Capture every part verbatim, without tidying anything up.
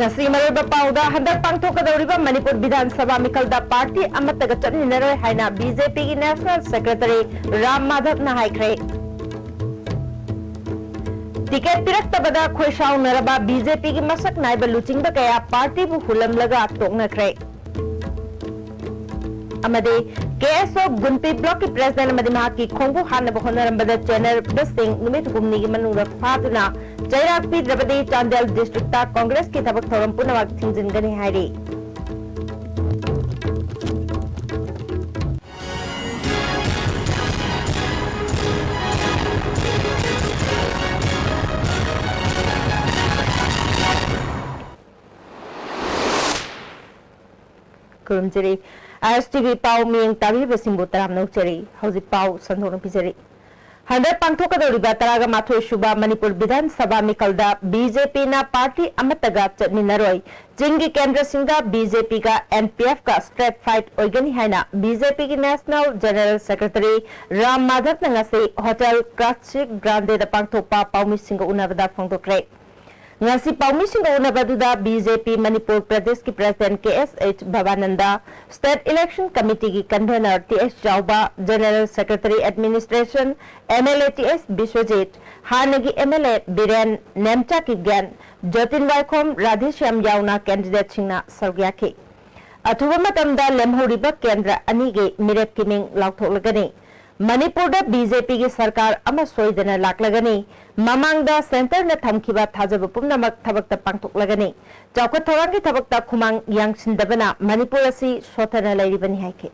ꯉꯁꯤ ꯃꯔꯨꯑꯣꯏꯕ ꯄꯥꯎꯗ, ꯍꯟꯗꯛ ꯄꯥꯡꯊꯣꯛꯀꯗꯧꯔꯤꯕ ꯃꯅꯤꯄꯨꯔ ꯕꯤꯙꯥꯟ ꯁꯚꯥ ꯃꯤꯈꯜꯗ ꯄꯥꯔꯇꯤ ꯑꯃꯠꯇꯒ ꯆꯠꯃꯤꯟꯅꯔꯣꯏ ꯍꯥꯏꯅ ꯕꯤ ꯖꯦ ꯄꯤꯒꯤ ꯅꯦꯁꯅꯦꯜ ꯁꯦꯀ꯭ꯔꯦꯇꯔꯤ ꯔꯥꯝ ꯃꯥꯙꯕꯅ ꯍꯥꯏꯈ꯭ꯔꯦ꯫ ꯇꯤꯀꯦꯠ ꯄꯤꯔꯛꯇꯕꯗ ꯈꯣꯏꯁꯥꯎꯅꯔꯕ ꯕꯤ ꯖꯦ ꯄꯤꯒꯤ ꯃꯁꯛ ꯅꯥꯏꯕ ꯂꯨꯆꯤꯡꯕ ꯀꯌꯥ ꯄꯥꯔꯇꯤꯕꯨ ꯍꯨꯜꯂꯝꯂꯒ ꯇꯣꯛꯅꯈ꯭ꯔꯦ꯫ ꯑꯃꯗꯤ ꯀꯦ ꯑꯦꯁ ꯑꯣ ꯒꯨꯟꯄꯤ ꯕ꯭ꯂꯣꯛꯀꯤ ꯄ꯭ꯔꯦꯁꯤꯗꯦꯟ ꯑꯃꯗꯤ ꯃꯍꯥꯛꯀꯤ ꯈꯣꯡꯕꯨ ꯍꯥꯠꯅꯕ ꯍꯣꯠꯅꯔꯝꯕꯗ ꯆꯦꯟꯅꯔꯕꯁꯤꯡ ꯅꯨꯃꯤꯠ ꯍꯨꯝꯅꯤꯒꯤ ꯃꯅꯨꯡꯗ ꯐꯥꯗꯨꯅ ꯆꯩꯔꯥꯛ ꯄꯤꯗ꯭ꯔꯕꯗꯤ ꯆꯥꯟꯗꯦꯜ ꯗꯤꯁꯇ꯭ꯔꯤꯛꯇ ꯀꯣꯡꯒ꯭ꯔꯦꯁꯀꯤ ꯊꯕꯛ ꯊꯧꯔꯝ ꯄꯨꯝꯅꯃꯛ ꯊꯤꯡꯖꯤꯟꯒꯅꯤ ꯍꯥꯏꯔꯤ꯫ ꯈꯨꯔꯨꯝꯖꯔꯤ꯫ ꯑꯥꯏ ꯑꯦꯁ ꯇꯤ ꯚꯤ ꯄꯥꯎ ꯃꯤꯠꯌꯦꯡ ꯇꯥꯕꯤꯕꯁꯤꯡꯕꯨ ꯇꯔꯥꯝꯅ ꯑꯣꯛꯆꯔꯤ꯫ ꯍꯧꯖꯤꯛ ꯄꯥꯎ ꯁꯟꯗꯣꯛꯅ ꯄꯤꯖꯔꯤ꯫ ꯍꯟꯗꯛ ꯄꯥꯡꯊꯣꯛꯀꯗꯧꯔꯤꯕ ꯇꯔꯥꯒ ꯃꯥꯊꯣꯏ ꯁꯨꯕ ꯃꯅꯤꯄꯨꯔ ꯕꯤꯙꯥꯟ ꯁꯚꯥ ꯃꯤꯈꯜꯗ ꯕꯤ ꯖꯦ ꯄꯤꯅ ꯄꯥꯔꯇꯤ ꯑꯃꯠꯇꯒ ꯆꯠꯃꯤꯟꯅꯔꯣꯏ꯫ ꯆꯤꯡꯒꯤ ꯀꯦꯟꯗ꯭ꯔꯁꯤꯡꯗ ꯕꯤ ꯖꯦ ꯄꯤꯒ ꯑꯦꯟ ꯄꯤ ꯑꯦꯐꯀ ꯁ꯭ꯇ꯭ꯔꯦꯠ ꯐꯥꯏꯠ ꯑꯣꯏꯒꯅꯤ ꯍꯥꯏꯅ ꯕꯤ ꯖꯦ ꯄꯤꯒꯤ ꯅꯦꯁꯅꯦꯜ ꯖꯦꯅꯔꯦꯜ ꯁꯦꯀ꯭ꯔꯦꯇꯔꯤ ꯔꯥꯝ ꯃꯥꯙꯕꯅ ꯉꯁꯤ ꯍꯣꯇꯦꯜ ꯀ꯭ꯂꯥꯁꯤꯛ ꯒ꯭ꯔꯥꯟꯗꯦꯗ ꯄꯥꯡꯊꯣꯛꯄ ꯄꯥꯎꯃꯤꯁꯤꯡꯒ ꯎꯅꯕꯗ ꯐꯣꯡꯗꯣꯛꯈ꯭ꯔꯦ꯫ ꯉꯁꯤ ꯄꯥꯎꯃꯤꯁꯤꯡꯒ ꯎꯅꯕꯗꯨꯗ ꯕꯤ ꯖꯦ ꯄꯤ ꯃꯅꯤꯄꯨꯔ ꯄ꯭ꯔꯗꯦꯁꯀꯤ president K S H Bhabananda, state election ꯀꯃꯤꯇꯤꯒꯤ convenor T S Chaoba, general secretary administration, M L A T ꯑꯦꯁ ꯕꯤꯁ꯭ꯋꯖꯤꯠ, ꯍꯥꯟꯅꯒꯤ ꯑꯦꯝ ꯑꯦꯜ ꯑꯦ ꯕꯤꯔꯦꯟ, ꯅꯦꯝꯆꯥ ꯀꯤꯞꯒꯦꯟ, ꯖꯣꯇꯤꯟ ꯋꯥꯏꯈꯣꯝ, ꯔꯥꯙꯦꯁ꯭ꯌꯥꯝ ꯌꯥꯎꯅ ꯀꯦꯟꯗꯤꯗꯦꯠꯁꯤꯡꯅ ꯁꯔꯨꯛ ꯌꯥꯈꯤ꯫ ꯑꯊꯨꯕ ꯃꯇꯝꯗ ꯂꯦꯝꯍꯧꯔꯤꯕ ꯀꯦꯟꯗ꯭ꯔ ꯑꯅꯤꯒꯤ ꯃꯤꯔꯦꯞꯀꯤ ꯃꯤꯡ ꯂꯥꯎꯊꯣꯛꯂꯒꯅꯤ꯫ ꯃꯅꯤꯄꯨꯔꯗ ꯕꯤ ꯖꯦ ꯄꯤꯒꯤ ꯁꯔꯀꯥꯔ ꯑꯃ ꯁꯣꯏꯗꯅ ꯂꯥꯛꯂꯒꯅꯤ꯫ ꯃꯃꯥꯡꯗ ꯁꯦꯟꯇꯔꯅ ꯊꯝꯈꯤꯕ ꯊꯥꯖꯕ ꯄꯨꯝꯅꯃꯛ ꯊꯕꯛꯇ ꯄꯥꯡꯊꯣꯛꯂꯒꯅꯤ꯫ ꯆꯥꯎꯈꯠ ꯊꯧꯔꯥꯡꯒꯤ ꯊꯕꯛꯇ ꯈꯨꯃꯥꯡ ꯌꯥꯡꯁꯤꯟꯗꯕꯅ ꯃꯅꯤꯄꯨꯔ ꯑꯁꯤ ꯁꯣꯠꯊꯅ ꯂꯩꯔꯤꯕꯅꯤ ꯍꯥꯏꯈꯤ꯫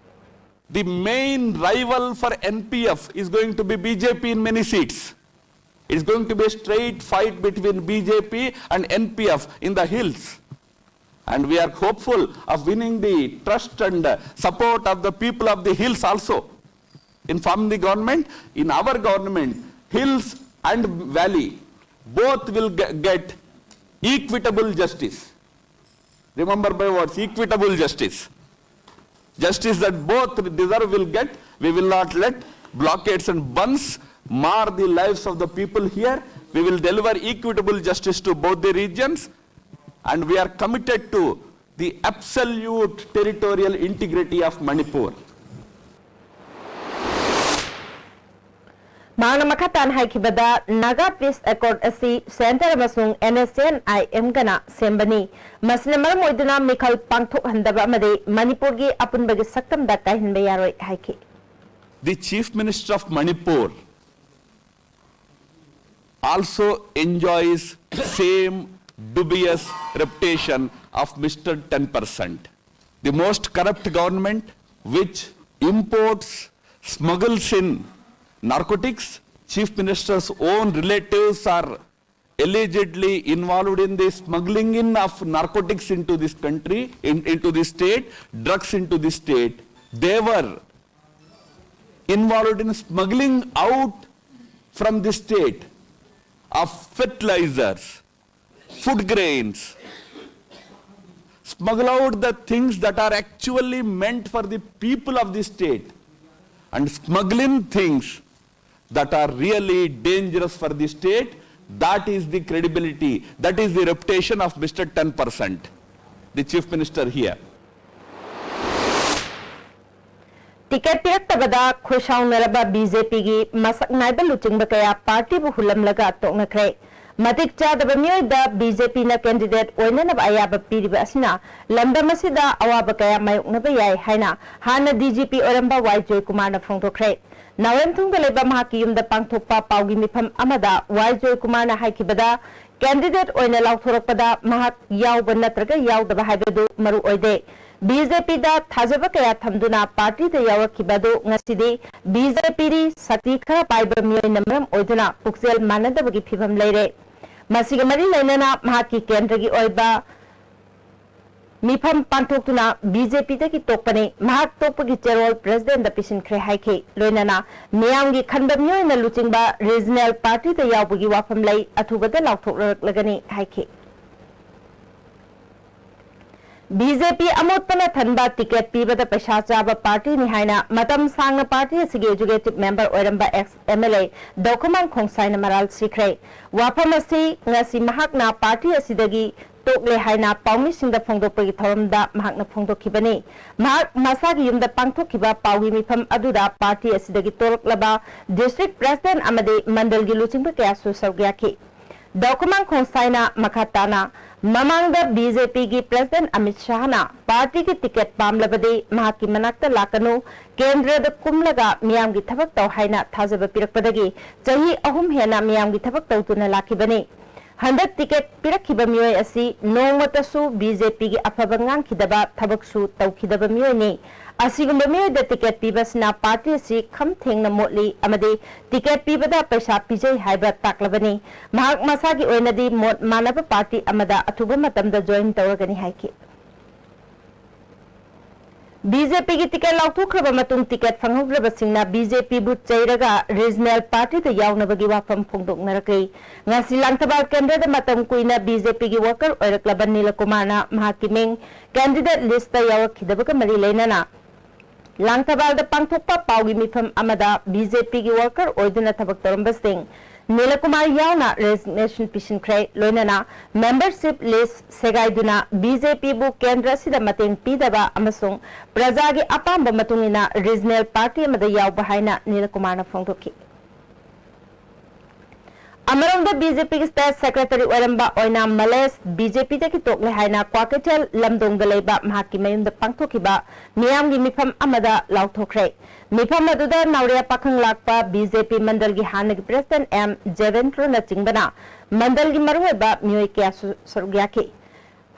The main rival for N P F is going to be B J P in many seats. It's going to be a straight fight between B J P and N P F in the hills. And we are hopeful of winning the trust and uh, support of the people of the hills also. In forming the government, in our government, hills and valley, both will ge- get equitable justice. Remember my words, equitable justice. Justice that both deserve will get. We will not let blockades and bandhs mar the lives of the people here. We will deliver equitable justice to both the regions. And we are committed to the absolute territorial integrity of Manipur. ꯃꯍꯥꯛꯅ ꯃꯈꯥ ꯇꯥꯅ ꯍꯥꯏꯈꯤꯕꯗ, Naga piece ꯑꯦꯀꯣꯔꯗ ꯑꯁꯤ centre ꯑꯃꯁꯨꯡ NSCN-IM-ꯒꯅ ꯁꯦꯝꯕꯅꯤ꯫ ꯃꯁꯤꯅ ꯃꯔꯝ ꯑꯣꯏꯗꯨꯅ ꯃꯤꯈꯜ ꯄꯥꯡꯊꯣꯛꯍꯟꯗꯕ ꯑꯃꯗꯤ ꯃꯅꯤꯄꯨꯔꯒꯤ ꯑꯄꯨꯟꯕꯒꯤ ꯁꯛꯇꯝꯗ ꯀꯥꯏꯍꯟꯕ ꯌꯥꯔꯣꯏ ꯍꯥꯏꯈꯤ꯫ The Chief Minister of Manipur also enjoys same dubious reputation of Mister ten percent. The most corrupt government which imports, smuggles in narcotics. Chief Minister's own relatives are allegedly involved in the smuggling in of narcotics into this country, in, into this state, drugs into this state. They were involved in smuggling out from the state of fertilizers, food grains, smuggle out the things that are actually meant for the people of the state, and smuggle in things that are really dangerous for the state. That is the credibility, that is the reputation of Mister ten percent, the Chief Minister here. Ticket ꯄꯤꯔꯛꯇꯕꯗ ꯈꯣꯏꯁꯥꯎꯅꯔꯕ BJP-ꯒꯤ ꯃꯁꯛ ꯅꯥꯏꯕ ꯂꯨꯆꯤꯡꯕ ꯀꯌꯥ ꯄꯥꯔꯇꯤꯕꯨ ꯍꯨꯜꯂꯝꯂꯒ ꯇꯣꯛꯅꯈ꯭ꯔꯦ꯫ ꯃꯇꯤꯛ ꯆꯥꯗꯕ ꯃꯤꯑꯣꯏꯗ BJP-ꯅ candidate ꯑꯣꯏꯅꯅꯕ ꯑꯌꯥꯕ ꯄꯤꯔꯤꯕ ꯑꯁꯤꯅ ꯂꯝꯗꯝ ꯑꯁꯤꯗ ꯑꯋꯥꯕ ꯀꯌꯥ ꯃꯥꯌꯣꯛꯅꯕ ꯌꯥꯏ ꯍꯥꯏꯅ ꯍꯥꯟꯅ DGP ꯑꯣꯏꯔꯝꯕ ꯋꯥꯏ ꯖꯣꯏꯀꯨꯃꯥꯔꯅ ꯐꯣꯡꯗꯣꯛꯈ꯭ꯔꯦ꯫ ꯅꯥꯎꯔꯦꯝꯊꯣꯡꯗ ꯂꯩꯕ ꯃꯍꯥꯛꯀꯤ ꯌꯨꯝꯗ ꯄꯥꯡꯊꯣꯛꯄ ꯄꯥꯎꯒꯤ ꯃꯤꯐꯝ ꯑꯃꯗ ꯋꯥꯏ ꯖꯣꯏꯀꯨꯃꯥꯔꯅ ꯍꯥꯏꯈꯤꯕꯗ, candidate ꯑꯣꯏꯅ ꯂꯥꯎꯊꯣꯔꯛꯄꯗ ꯃꯍꯥꯛ ꯌꯥꯎꯕ ꯅꯠꯇ꯭ꯔꯒ ꯌꯥꯎꯗꯕ ꯍꯥꯏꯕꯗꯨ ꯃꯔꯨ ꯑꯣꯏꯗꯦ꯫ BJP-ꯗ ꯊꯥꯖꯕ ꯀꯌꯥ ꯊꯝꯗꯨꯅ ꯄꯥꯔꯇꯤꯗ ꯌꯥꯎꯔꯛꯈꯤꯕ ꯑꯗꯨ ꯉꯁꯤꯗꯤ BJP-ꯗꯤ ꯁꯛꯇꯤ ꯈꯔ ꯄꯥꯏꯕ ꯃꯤꯑꯣꯏꯅ ꯃꯔꯝ ꯑꯣꯏꯗꯨꯅ ꯄꯨꯛꯆꯦꯜ ꯃꯥꯟꯅꯗꯕꯒꯤ ꯐꯤꯚꯝ ꯂꯩꯔꯦ꯫ ꯃꯁꯤꯒ ꯃꯔꯤ ꯂꯩꯅꯅ ꯃꯍꯥꯛꯀꯤ ꯀꯦꯟꯗ꯭ꯔꯒꯤ ꯑꯣꯏꯕ ꯃꯤꯐꯝ ꯄꯥꯡꯊꯣꯛꯇꯨꯅ BJP-ꯗꯒꯤ ꯇꯣꯛꯄꯅꯤ, ꯃꯍꯥꯛ ꯇꯣꯛꯄꯒꯤ ꯆꯦꯔꯣꯜ president-ꯗ ꯄꯤꯁꯤꯟꯈ꯭ꯔꯦ ꯍꯥꯏꯈꯤ꯫ ꯂꯣꯏꯅꯅ ꯃꯤꯌꯥꯝꯒꯤ ꯈꯟꯕ ꯃꯤꯑꯣꯏꯅ ꯂꯨꯆꯤꯡꯕ regional party-ꯗ ꯌꯥꯎꯕꯒꯤ ꯋꯥꯐꯝ ꯂꯩ, ꯑꯊꯨꯕꯗ ꯂꯥꯎꯊꯣꯛꯂꯛꯂꯒꯅꯤ ꯍꯥꯏꯈꯤ꯫ BJP ꯑꯃꯣꯠꯄꯅ ꯊꯟꯕ ꯇꯤꯀꯦꯠ ꯄꯤꯕꯗ ꯄꯩꯁꯥ ꯆꯥꯕ ꯄꯥꯔꯇꯤꯅꯤ ꯍꯥꯏꯅ ꯃꯇꯝ ꯁꯥꯡꯅ ꯄꯥꯔꯇꯤ ꯑꯁꯤꯒꯤ executive member ꯑꯣꯏꯔꯝꯕ ex MLA ꯗꯧꯈꯃꯥꯟ ꯈꯣꯡꯁꯥꯏꯅ ꯃꯔꯥꯜ ꯁꯤꯈ꯭ꯔꯦ꯫ ꯋꯥꯐꯝ ꯑꯁꯤ ꯉꯁꯤ ꯃꯍꯥꯛꯅ ꯄꯥꯔꯇꯤ ꯑꯁꯤꯗꯒꯤ ꯇꯣꯛꯂꯦ ꯍꯥꯏꯅ ꯄꯥꯎꯃꯤꯁꯤꯡꯗ ꯐꯣꯡꯗꯣꯛꯄꯒꯤ ꯊꯧꯔꯝꯗ ꯃꯍꯥꯛꯅ ꯐꯣꯡꯗꯣꯛꯈꯤꯕꯅꯤ꯫ ꯃꯍꯥꯛ ꯃꯁꯥꯒꯤ ꯌꯨꯝꯗ ꯄꯥꯡꯊꯣꯛꯈꯤꯕ ꯄꯥꯎꯒꯤ ꯃꯤꯐꯝ ꯑꯗꯨꯗ ꯄꯥꯔꯇꯤ ꯑꯁꯤꯗꯒꯤ ꯇꯣꯔꯛꯂꯕ district president ꯑꯃꯗꯤ ꯃꯟꯗꯜꯒꯤ ꯂꯨꯆꯤꯡꯕ ꯀꯌꯥꯁꯨ ꯁꯔꯨꯛ ꯌꯥꯈꯤ꯫ ꯗꯥꯎꯈꯨꯃꯥꯡ ꯈꯣꯡꯁꯥꯏꯅ ꯃꯈꯥ ꯇꯥꯅ ꯃꯃꯥꯡꯗ BJPꯒꯤ president ꯑꯃꯤꯠ ꯁꯥꯍꯅ ꯄꯥꯔꯇꯤꯒꯤ ꯇꯤꯀꯦꯠ ꯄꯥꯝꯂꯕꯗꯤ ꯃꯍꯥꯛꯀꯤ ꯃꯅꯥꯛꯇ ꯂꯥꯛꯀꯅꯨ, ꯀꯦꯟꯗ꯭ꯔꯗ ꯀꯨꯝꯂꯒ ꯃꯤꯌꯥꯝꯒꯤ ꯊꯕꯛ ꯇꯧ ꯍꯥꯏꯅ ꯊꯥꯖꯕ ꯄꯤꯔꯛꯄꯗꯒꯤ ꯆꯍꯤ ꯑꯍꯨꯝ ꯍꯦꯟꯅ ꯃꯤꯌꯥꯝꯒꯤ ꯊꯕꯛ ꯇꯧꯗꯨꯅ ꯂꯥꯛꯈꯤꯕꯅꯤ꯫ ꯍꯟꯗꯛ ꯇꯤꯀꯦꯠ ꯄꯤꯔꯛꯈꯤꯕ ꯃꯤꯑꯣꯏ ꯑꯁꯤ ꯅꯣꯡꯃꯇꯁꯨ BJPꯒꯤ ꯑꯐꯕ ꯉꯥꯡꯈꯤꯗꯕ, ꯊꯕꯛꯁꯨ ꯇꯧꯈꯤꯗꯕ ꯃꯤꯑꯣꯏꯅꯤ꯫ ꯑꯁꯤꯒꯨꯝꯕ ꯃꯤꯑꯣꯏꯗ ꯇꯤꯀꯦꯠ ꯄꯤꯕꯁꯤꯅ ꯄꯥꯔꯇꯤ ꯑꯁꯤ ꯈꯝ ꯊꯦꯡꯅ ꯃꯣꯠꯂꯤ ꯑꯃꯗꯤ ꯇꯤꯀꯦꯠ ꯄꯤꯕꯗ ꯄꯩꯁꯥ ꯄꯤꯖꯩ ꯍꯥꯏꯕ ꯇꯥꯛꯂꯕꯅꯤ꯫ ꯃꯍꯥꯛ ꯃꯁꯥꯒꯤ ꯑꯣꯏꯅꯗꯤ ꯃꯣꯠ ꯃꯥꯟꯅꯕ ꯄꯥꯔꯇꯤ ꯑꯃꯗ ꯑꯊꯨꯕ ꯃꯇꯝꯗ join ꯇꯧꯔꯒꯅꯤ ꯍꯥꯏꯈꯤ꯫ BJPꯒꯤ ꯇꯤꯀꯦꯠ ꯂꯥꯎꯊꯣꯛꯈ꯭ꯔꯕ ꯃꯇꯨꯡ ꯇꯤꯀꯦꯠ ꯐꯪꯍꯧꯗ꯭ꯔꯕꯁꯤꯡꯅ BJPꯕꯨ ꯆꯩꯔꯒ regional partyꯗ ꯌꯥꯎꯅꯕꯒꯤ ꯋꯥꯐꯝ ꯐꯣꯡꯗꯣꯛꯅꯔꯛꯂꯤ꯫ ꯉꯁꯤ ꯂꯥꯡꯊꯕꯥꯜ ꯀꯦꯟꯗ꯭ꯔꯗ ꯃꯇꯝ ꯀꯨꯏꯅ BJPꯒꯤ worker ꯑꯣꯏꯔꯛꯂꯕ ꯅꯤꯂꯀꯨꯃꯥꯔꯅ ꯃꯍꯥꯛꯀꯤ ꯃꯤꯡ candidate listꯇ ꯌꯥꯎꯔꯛꯈꯤꯗꯕꯒ ꯃꯔꯤ ꯂꯩꯅꯅ ꯂꯥꯡꯊꯕꯥꯜꯗ ꯄꯥꯡꯊꯣꯛꯄ ꯄꯥꯎꯒꯤ ꯃꯤꯐꯝ ꯑꯃꯗ BJPꯒꯤ worker ꯑꯣꯏꯗꯨꯅ ꯊꯕꯛ ꯇꯧꯔꯝꯕꯁꯤꯡ ꯅꯤꯂꯀꯨꯃꯥꯔ ꯌꯥꯎꯅ resignation ꯄꯤꯁꯤꯟꯈ꯭ꯔꯦ꯫ ꯂꯣꯏꯅꯅ membership list ꯁꯦꯒꯥꯏꯗꯨꯅ BJPꯕꯨ ꯀꯦꯟꯗ꯭ꯔ ꯑꯁꯤꯗ ꯃꯇꯦꯡ ꯄꯤꯗꯕ ꯑꯃꯁꯨꯡ ꯄ꯭ꯔꯖꯥꯒꯤ ꯑꯄꯥꯝꯕ ꯃꯇꯨꯡ ꯏꯟꯅ regional party ꯑꯃꯗ ꯌꯥꯎꯕ ꯍꯥꯏꯅ ꯅꯤꯂꯀꯨꯃꯥꯔꯅ ꯐꯣꯡꯗꯣꯛꯈꯤ꯫ ꯑꯃꯔꯣꯝꯗ BJPꯒꯤ state secretary ꯑꯣꯏꯔꯝꯕ ꯑꯣꯏꯅꯥꯝ ꯃꯂꯦꯁ BJPꯗꯒꯤ ꯇꯣꯛꯂꯦ ꯍꯥꯏꯅ ꯀ꯭ꯋꯥꯀꯩꯊꯦꯜ ꯂꯝꯗꯣꯡꯗ ꯂꯩꯕ ꯃꯍꯥꯛꯀꯤ ꯃꯌꯨꯝꯗ ꯄꯥꯡꯊꯣꯛꯈꯤꯕ ꯃꯤꯌꯥꯝꯒꯤ ꯃꯤꯐꯝ ꯑꯃꯗ ꯂꯥꯎꯊꯣꯛꯈ꯭ꯔꯦ꯫ ꯃꯤꯐꯝ ꯑꯗꯨꯗ ꯅꯥꯎꯔꯤꯌꯥ ꯄꯥꯈꯪ ꯂꯥꯛꯄ BJP ꯃꯟꯗꯜꯒꯤ ꯍꯥꯟꯅꯒꯤ president ꯑꯦꯝ ꯖꯦꯕꯦꯟꯗ꯭ꯔꯣꯅꯆꯤꯡꯕꯅ ꯃꯟꯗꯜꯒꯤ ꯃꯔꯨꯑꯣꯏꯕ ꯃꯤꯑꯣꯏ ꯀꯌꯥꯁꯨ ꯁꯔꯨꯛ ꯌꯥꯈꯤ꯫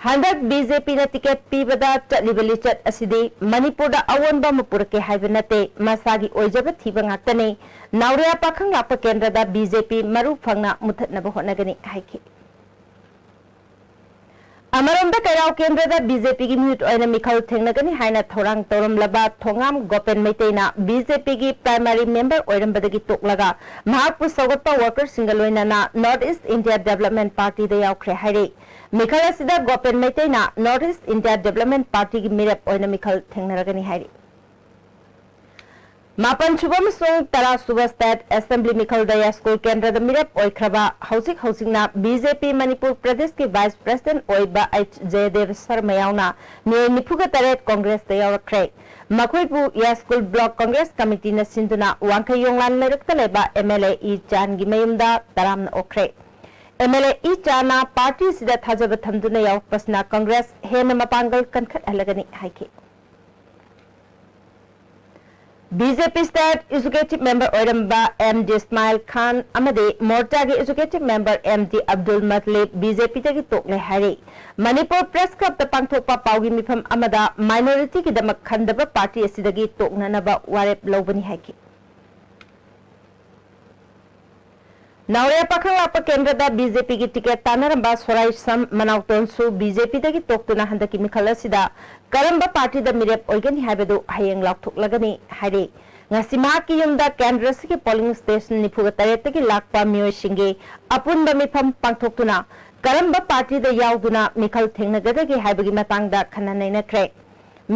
ꯍꯟꯗꯛ BJPꯅ ꯇꯤꯀꯦꯠ ꯄꯤꯕꯗ ꯆꯠꯂꯤꯕ ꯂꯤꯆꯠ ꯑꯁꯤꯗꯤ ꯃꯅꯤꯄꯨꯔꯗ ꯑꯑꯣꯟꯕ ꯑꯃ ꯄꯨꯔꯛꯀꯦ ꯍꯥꯏꯕ ꯅꯠꯇꯦ, ꯃꯁꯥꯒꯤ ꯑꯣꯏꯖꯕ ꯊꯤꯕ ꯉꯥꯛꯇꯅꯤ꯫ ꯅꯥꯎꯔꯤꯌꯥ ꯄꯥꯈꯪ ꯂꯥꯛꯄ ꯀꯦꯟꯗ꯭ꯔꯗ BJP ꯃꯔꯨ ꯐꯪꯅ ꯃꯨꯊꯠꯅꯕ ꯍꯣꯠꯅꯒꯅꯤ ꯍꯥꯏꯈꯤ꯫ ꯑꯃꯔꯣꯝꯗ ꯀꯩꯔꯥꯎ ꯀꯦꯟꯗ꯭ꯔꯗ BJPꯒꯤ ꯃꯤꯍꯨꯠ ꯑꯣꯏꯅ ꯃꯤꯈꯜ ꯊꯦꯡꯅꯒꯅꯤ ꯍꯥꯏꯅ ꯊꯧꯔꯥꯡ ꯇꯧꯔꯝꯂꯕ ꯊꯣꯉꯥꯝ ꯒꯣꯄꯦꯟ ꯃꯩꯇꯩꯅ BJPꯒꯤ primary member ꯑꯣꯏꯔꯝꯕꯗꯒꯤ ꯇꯣꯛꯂꯒ ꯃꯍꯥꯛꯄꯨ ꯁꯧꯒꯠꯄ workerꯁꯤꯡꯒ ꯂꯣꯏꯅꯅ North East India Development Partyꯗ ꯌꯥꯎꯈ꯭ꯔꯦ ꯍꯥꯏꯔꯤ꯫ ꯃꯤꯈꯜ ꯑꯁꯤꯗ ꯒꯣꯄꯦꯟ ꯃꯩꯇꯩꯅ North East India Development Partyꯒꯤ ꯃꯤꯔꯦꯞ ꯑꯣꯏꯅ ꯃꯤꯈꯜ ꯊꯦꯡꯅꯔꯒꯅꯤ ꯍꯥꯏꯔꯤ꯫ ꯃꯥꯄꯟ ꯁꯨꯕ ꯑꯃꯁꯨꯡ ꯇꯔꯥ ꯁꯨꯕ State Assembly ꯃꯤꯈꯜꯗ ꯌꯥꯏꯁ꯭ꯀꯨꯜ ꯀꯦꯟꯗ꯭ꯔꯗ ꯃꯤꯔꯦꯞ ꯑꯣꯏꯈ꯭ꯔꯕ, ꯍꯧꯖꯤꯛ ꯍꯧꯖꯤꯛꯅ B J P ꯃꯅꯤꯄꯨꯔ ꯄ꯭ꯔꯗꯦꯁꯀꯤ Vice President ꯑꯣꯏꯕ H Jayadeva Sharma ꯌꯥꯎꯅ ꯃꯤꯑꯣꯏ ꯅꯤꯐꯨꯒ ꯇꯔꯦꯠ ꯀꯣꯡꯒ꯭ꯔꯦꯁꯇ ꯌꯥꯎꯔꯛꯈ꯭ꯔꯦ꯫ ꯃꯈꯣꯏꯕꯨ ꯌꯥꯏꯁ꯭ꯀꯨꯜ Block Congress Committeeꯅ ꯁꯤꯟꯗꯨꯅ ꯋꯥꯡꯈꯩ ꯌꯣꯡꯂꯥꯟ ꯂꯩꯔꯛꯇ ꯂꯩꯕ M L A ꯏ ꯆꯥꯟꯒꯤ ꯃꯌꯨꯝꯗ ꯇꯔꯥꯝꯅ ꯑꯣꯛꯈ꯭ꯔꯦ꯫ M L A ꯏ ꯆꯥꯟꯅ ꯄꯥꯔꯇꯤ ꯑꯁꯤꯗ ꯊꯥꯖꯕ ꯊꯝꯗꯨꯅ ꯌꯥꯎꯔꯛꯄꯁꯤꯅ ꯀꯣꯡꯒ꯭ꯔꯦꯁ ꯍꯦꯟꯅ ꯃꯄꯥꯡꯒꯜ ꯀꯟꯈꯠꯍꯜꯂꯒꯅꯤ ꯍꯥꯏꯈꯤ꯫ B J P State Executive Member ꯑꯣꯏꯔꯝꯕ M D Ismail Khan ꯑꯃꯗꯤ ꯃꯣꯔꯆꯥꯒꯤ Executive Member M D Abdul Muttalib B J Pꯗꯒꯤ ꯇꯣꯛꯂꯦ ꯍꯥꯏꯔꯤ꯫ ꯃꯅꯤꯄꯨꯔ Press Clubꯇ ꯄꯥꯡꯊꯣꯛꯄ ꯄꯥꯎꯒꯤ ꯃꯤꯐꯝ ꯑꯃꯗ minorityꯒꯤꯗꯃꯛ ꯈꯟꯗꯕ ꯄꯥꯔꯇꯤ ꯑꯁꯤꯗꯒꯤ ꯇꯣꯛꯅꯅꯕ ꯋꯥꯔꯦꯞ ꯂꯧꯕꯅꯤ ꯍꯥꯏꯈꯤ꯫ ꯅꯥꯎꯔꯦꯝ ꯄꯥꯈꯪ ꯂꯥꯛꯄ ꯀꯦꯟꯗ꯭ꯔꯗ B J Pꯒꯤ ticket ꯇꯥꯟꯅꯔꯝꯕ ꯁꯣꯔꯥꯏꯁꯝ ꯃꯅꯥꯎꯇꯣꯟꯁꯨ B J Pꯗꯒꯤ ꯇꯣꯛꯇꯨꯅ ꯍꯟꯗꯛꯀꯤ ꯃꯤꯈꯜ ꯑꯁꯤꯗ ꯀꯔꯝꯕ ꯄꯥꯔꯇꯤꯗ ꯃꯤꯔꯦꯞ ꯑꯣꯏꯒꯅꯤ ꯍꯥꯏꯕꯗꯨ ꯍꯌꯦꯡ ꯂꯥꯎꯊꯣꯛꯂꯒꯅꯤ ꯍꯥꯏꯔꯤ꯫ ꯉꯁꯤ ꯃꯍꯥꯛꯀꯤ ꯌꯨꯝꯗ ꯀꯦꯟꯗ꯭ꯔ ꯑꯁꯤꯒꯤ polling station ꯅꯤꯐꯨꯒ ꯇꯔꯦꯠꯇꯒꯤ ꯂꯥꯛꯄ ꯃꯤꯑꯣꯏꯁꯤꯡꯒꯤ ꯑꯄꯨꯟꯕ ꯃꯤꯐꯝ ꯄꯥꯡꯊꯣꯛꯇꯨꯅ ꯀꯔꯝꯕ ꯄꯥꯔꯇꯤꯗ ꯌꯥꯎꯗꯨꯅ ꯃꯤꯈꯜ ꯊꯦꯡꯅꯒꯗꯒꯦ ꯍꯥꯏꯕꯒꯤ ꯃꯇꯥꯡꯗ ꯈꯟꯅ ꯅꯩꯅꯈ꯭ꯔꯦ꯫